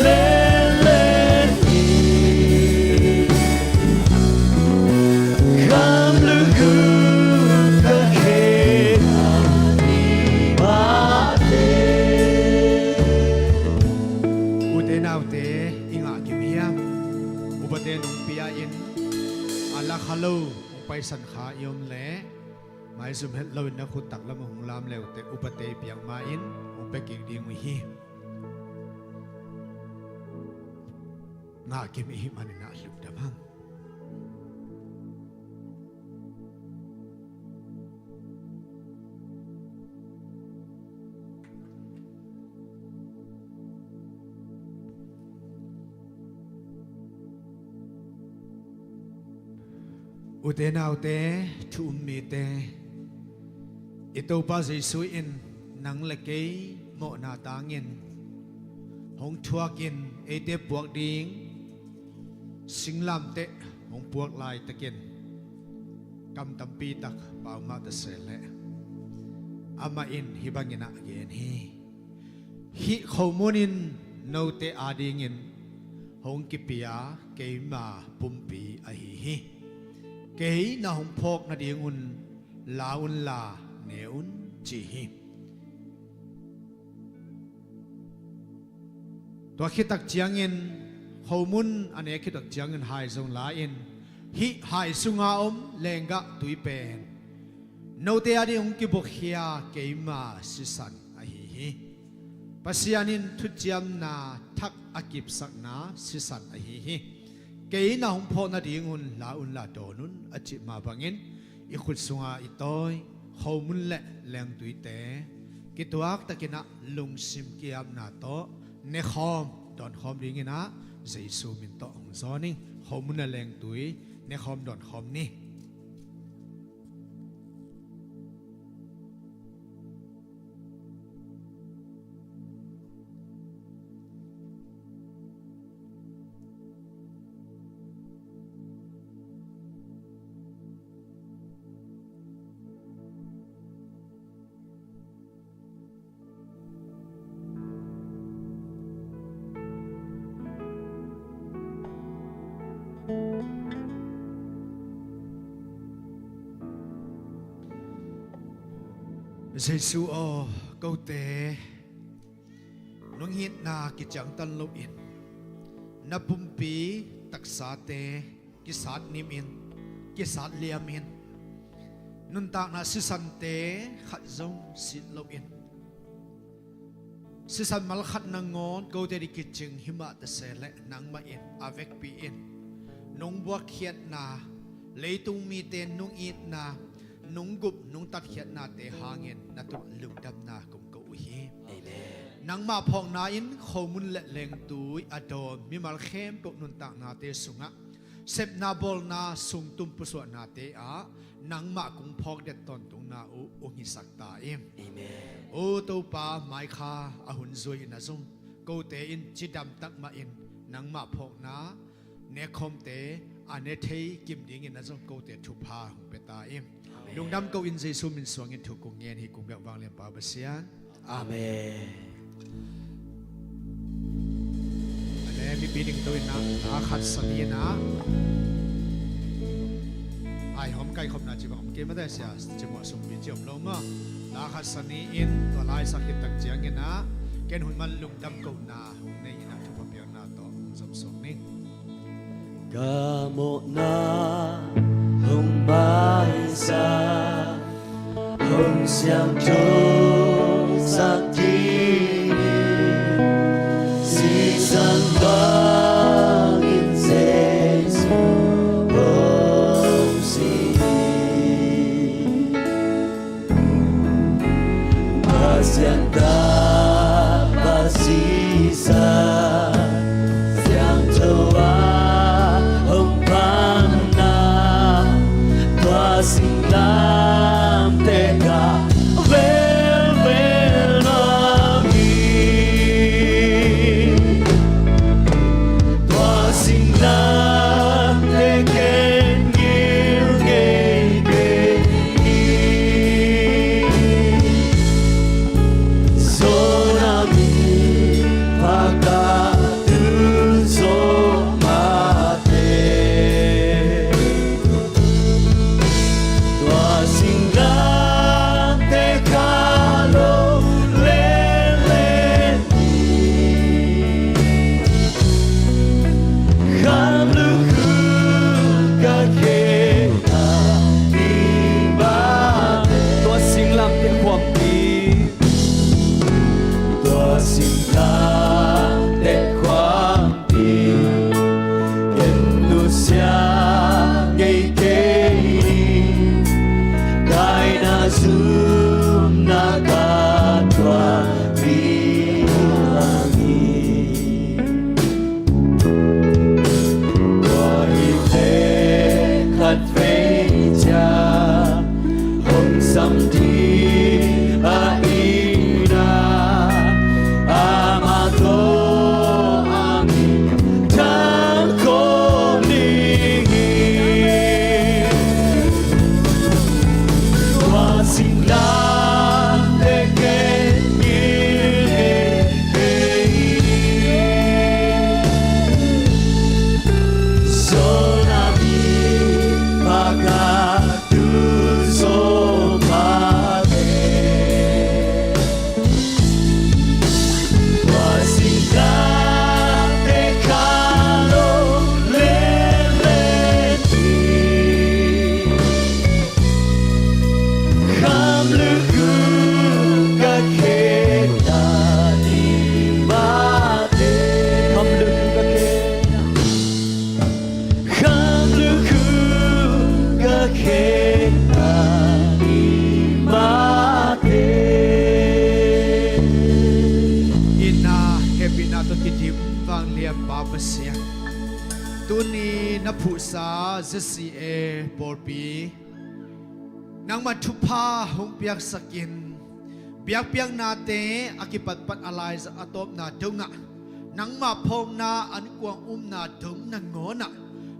lele hi. Kam lukhu ka khena ni mate. Ute naute, i ngah kim hiam? Upate nong pia in, a la kha lo hong paisan kha i om leh, maizum het loin na khut taklam ah hong lam leuteh, upate i piak ma-in hong pia kik ding uh hi. Ngah kim i hih manin ah lungdam hang. Ute naute, thu um mite, i Topa Jesu in nang le kei mawhna tangin hong thuakin eite puak ding singlamteh hong puak laitakin kam tampi tak pau mah ta se leh, amah in hih bangin ah gen hi. Hih khomun in note adingin hong kipia keima pumpi ahi hi. Kei na hong phawk nadingun la unla ne un, ci hi. Tua khit tak ciangin, khomun a nek khit tak ciangin hai zong la-in, hih hai sunga om lenggah tui pen note ading hong kibuakkhia keima sisan ahi hi. Pasian in thuciamna thak a kipsakna sisan ahi hi. Kei na hong phawk nadingun la unla dawn un, a cih mah bangin, i khut sunga i tawi khomun le lengtuite kituak takin ah lungsim ki-apna tawh nekhawm dawnkhawm dingin ah Jesu min tawh hong zawn ing. Khomun le lengtui nekhawm dawnkhawm ni. Jesu aw, kote nong itna kiciangtan loin, na pumpi taksate kisat nimin, kisat liamin, nuntakna sisante khat zong sit loin, sisan mal khat nangawn kote ding kicing himah ta se leh, nangmah in a vekpi in nong buakkhiatna, leitung mite nong itna, nong gup nong tatkhiatnate hangin na tungah lungdamna kong ko uh hi. Amen. Nangmah phawkna in khomun le lengtui a dawn mimal khempeuh nuntaknate sungah sepna bawlna sungtum pusuahnate ah nangmah kong phawk det tawntungna uh ung hisak ta in. Amen. O Topa, maikha a hun zui in a zong kote in cidam tak mahin nangmah phawkna nekhawmte a ne thei kim dingin a zong kote thupha hong pia ta in. Amen. Lungdam ko in Jesu min suangin thu kong ngen hi, kong biak vanglian Pa Pasian. Amen. Ale, mipi ding to in ah, a khat sa ni in ah, Aihawm kaikhopna ci bang om kei mate, sia ci mawh sungpi ci om lo maw? La khat sa ni-in tua laisak khit tak ciangin ah ken hun man lungdam kohna hong nei in ah thupha piakna tawh hong zom suak ni. Ka mawhna hong maisak, hong siangtho sak dingin, sisan bangin Jesu hong sih. Pasian tapa sisan siangtho a hong pamna, tua singlamteh kah velvel mah hi. Tua singlamteh ken ngilngei kei hi. Sona mi paka tu so mate. Tua singlamteh kah lo lele hi. Kham lukhu ka khekna ni mate. Tua singlamteh khuampi. Tua singlamteh khuampi. Ken nusia ngei kei ni. Kaina zumna ka tua mi a mi. Tua hi te khat vei cia hong sam ding a ina, ama tawh a mi thang khawm ding hi. Tua singlamteh ken ngilngei kei hi. Sona mi paka tu so mate. Tua singlamteh kah lo lele hi. Kham lukhu ka khekna ni mate. Kham lukhu ka khekna. Kham lukhu ka khekna ni mate. Itna hehpihna tawh kidim vanglian Pa Pasian, tuni na phuhsa Z C A pawlpi nangmah thupha hong piaksakin, biakpiaknate a kipatpat a laizang a tawpna dongah, nangmah phawkna ankuang umna dong nangawnah,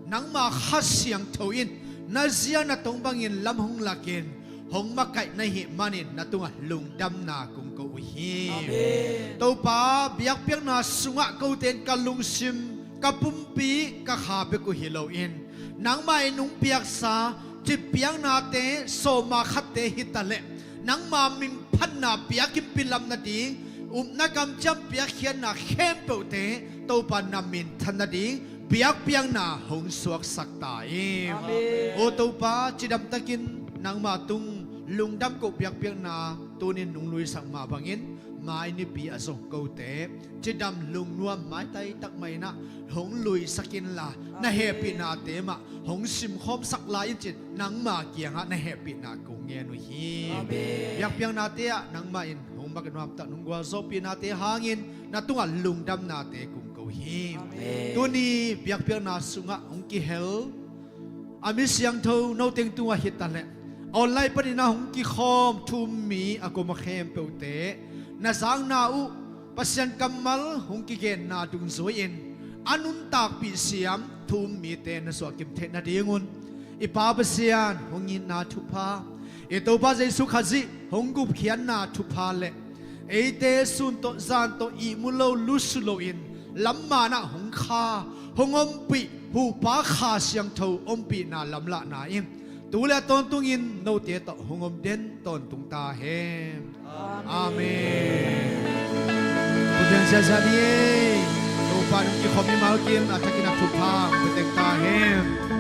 nangmah Kha Siangtho in na zia na tong bangin lam hong lakin hong makaih na hih manin na tungah lungdamna kong ko uh hi. Amen. Topa, biakpiakna sungah kote in ka lungsim, ka pumpi, ka kha bek uh hi loin, nangmah in hong piaksa citpiaknate, sawma khatte hi taleh, nangma min phatna piakimpih lam nading, upna kamciam piakkhiatna khempeuhte Topa na minthan nading biakpiakna hong suaksak ta in. Amen. Aw Topa, cidamtakin nangma tung lungdam koh biakpiakna tunin nong luisak mah bangin, mai nipi a zong kote cidam lungnuam maitai tak mah in ah hong luisak inla, na hehpihnate mah hong simkhawmsak lai in cin nangma kiangah na hehpihna kong ngen uh hi. Amen. Biakpiaknate ah nangmah in hong mak nuamtak nong gualzawhpihnate hangin na tungah lungdamnate kong ko hi. Amen. Tuni biakpiakna sungah hong kihel a mi siangtho noteng tungah hi taleh, online panin ah hong kikhawm thu-um mi a koma khempeuhte na zakna uh Pasian kammal hong kigenna dungzui-in a nuntakpih siam thu-um mite na suahkim theih nadingun, i Pa Pasian hong itna thupha, i Topa Jesu Khazih hong gupkhiatna thupha le eite sun tawh zan tawh ihmu lo lusu loin lamman ah hong kha, hong ompih, huhpa Kha Siangtho ompihna lamlahna in Tu le a tawntungin note tawh hong om den tawntung ta hen. Amen. Thupiang siasia ni ei. Topa nung kikhop mimal kim a thakin a thupha hong pia teng ta hen.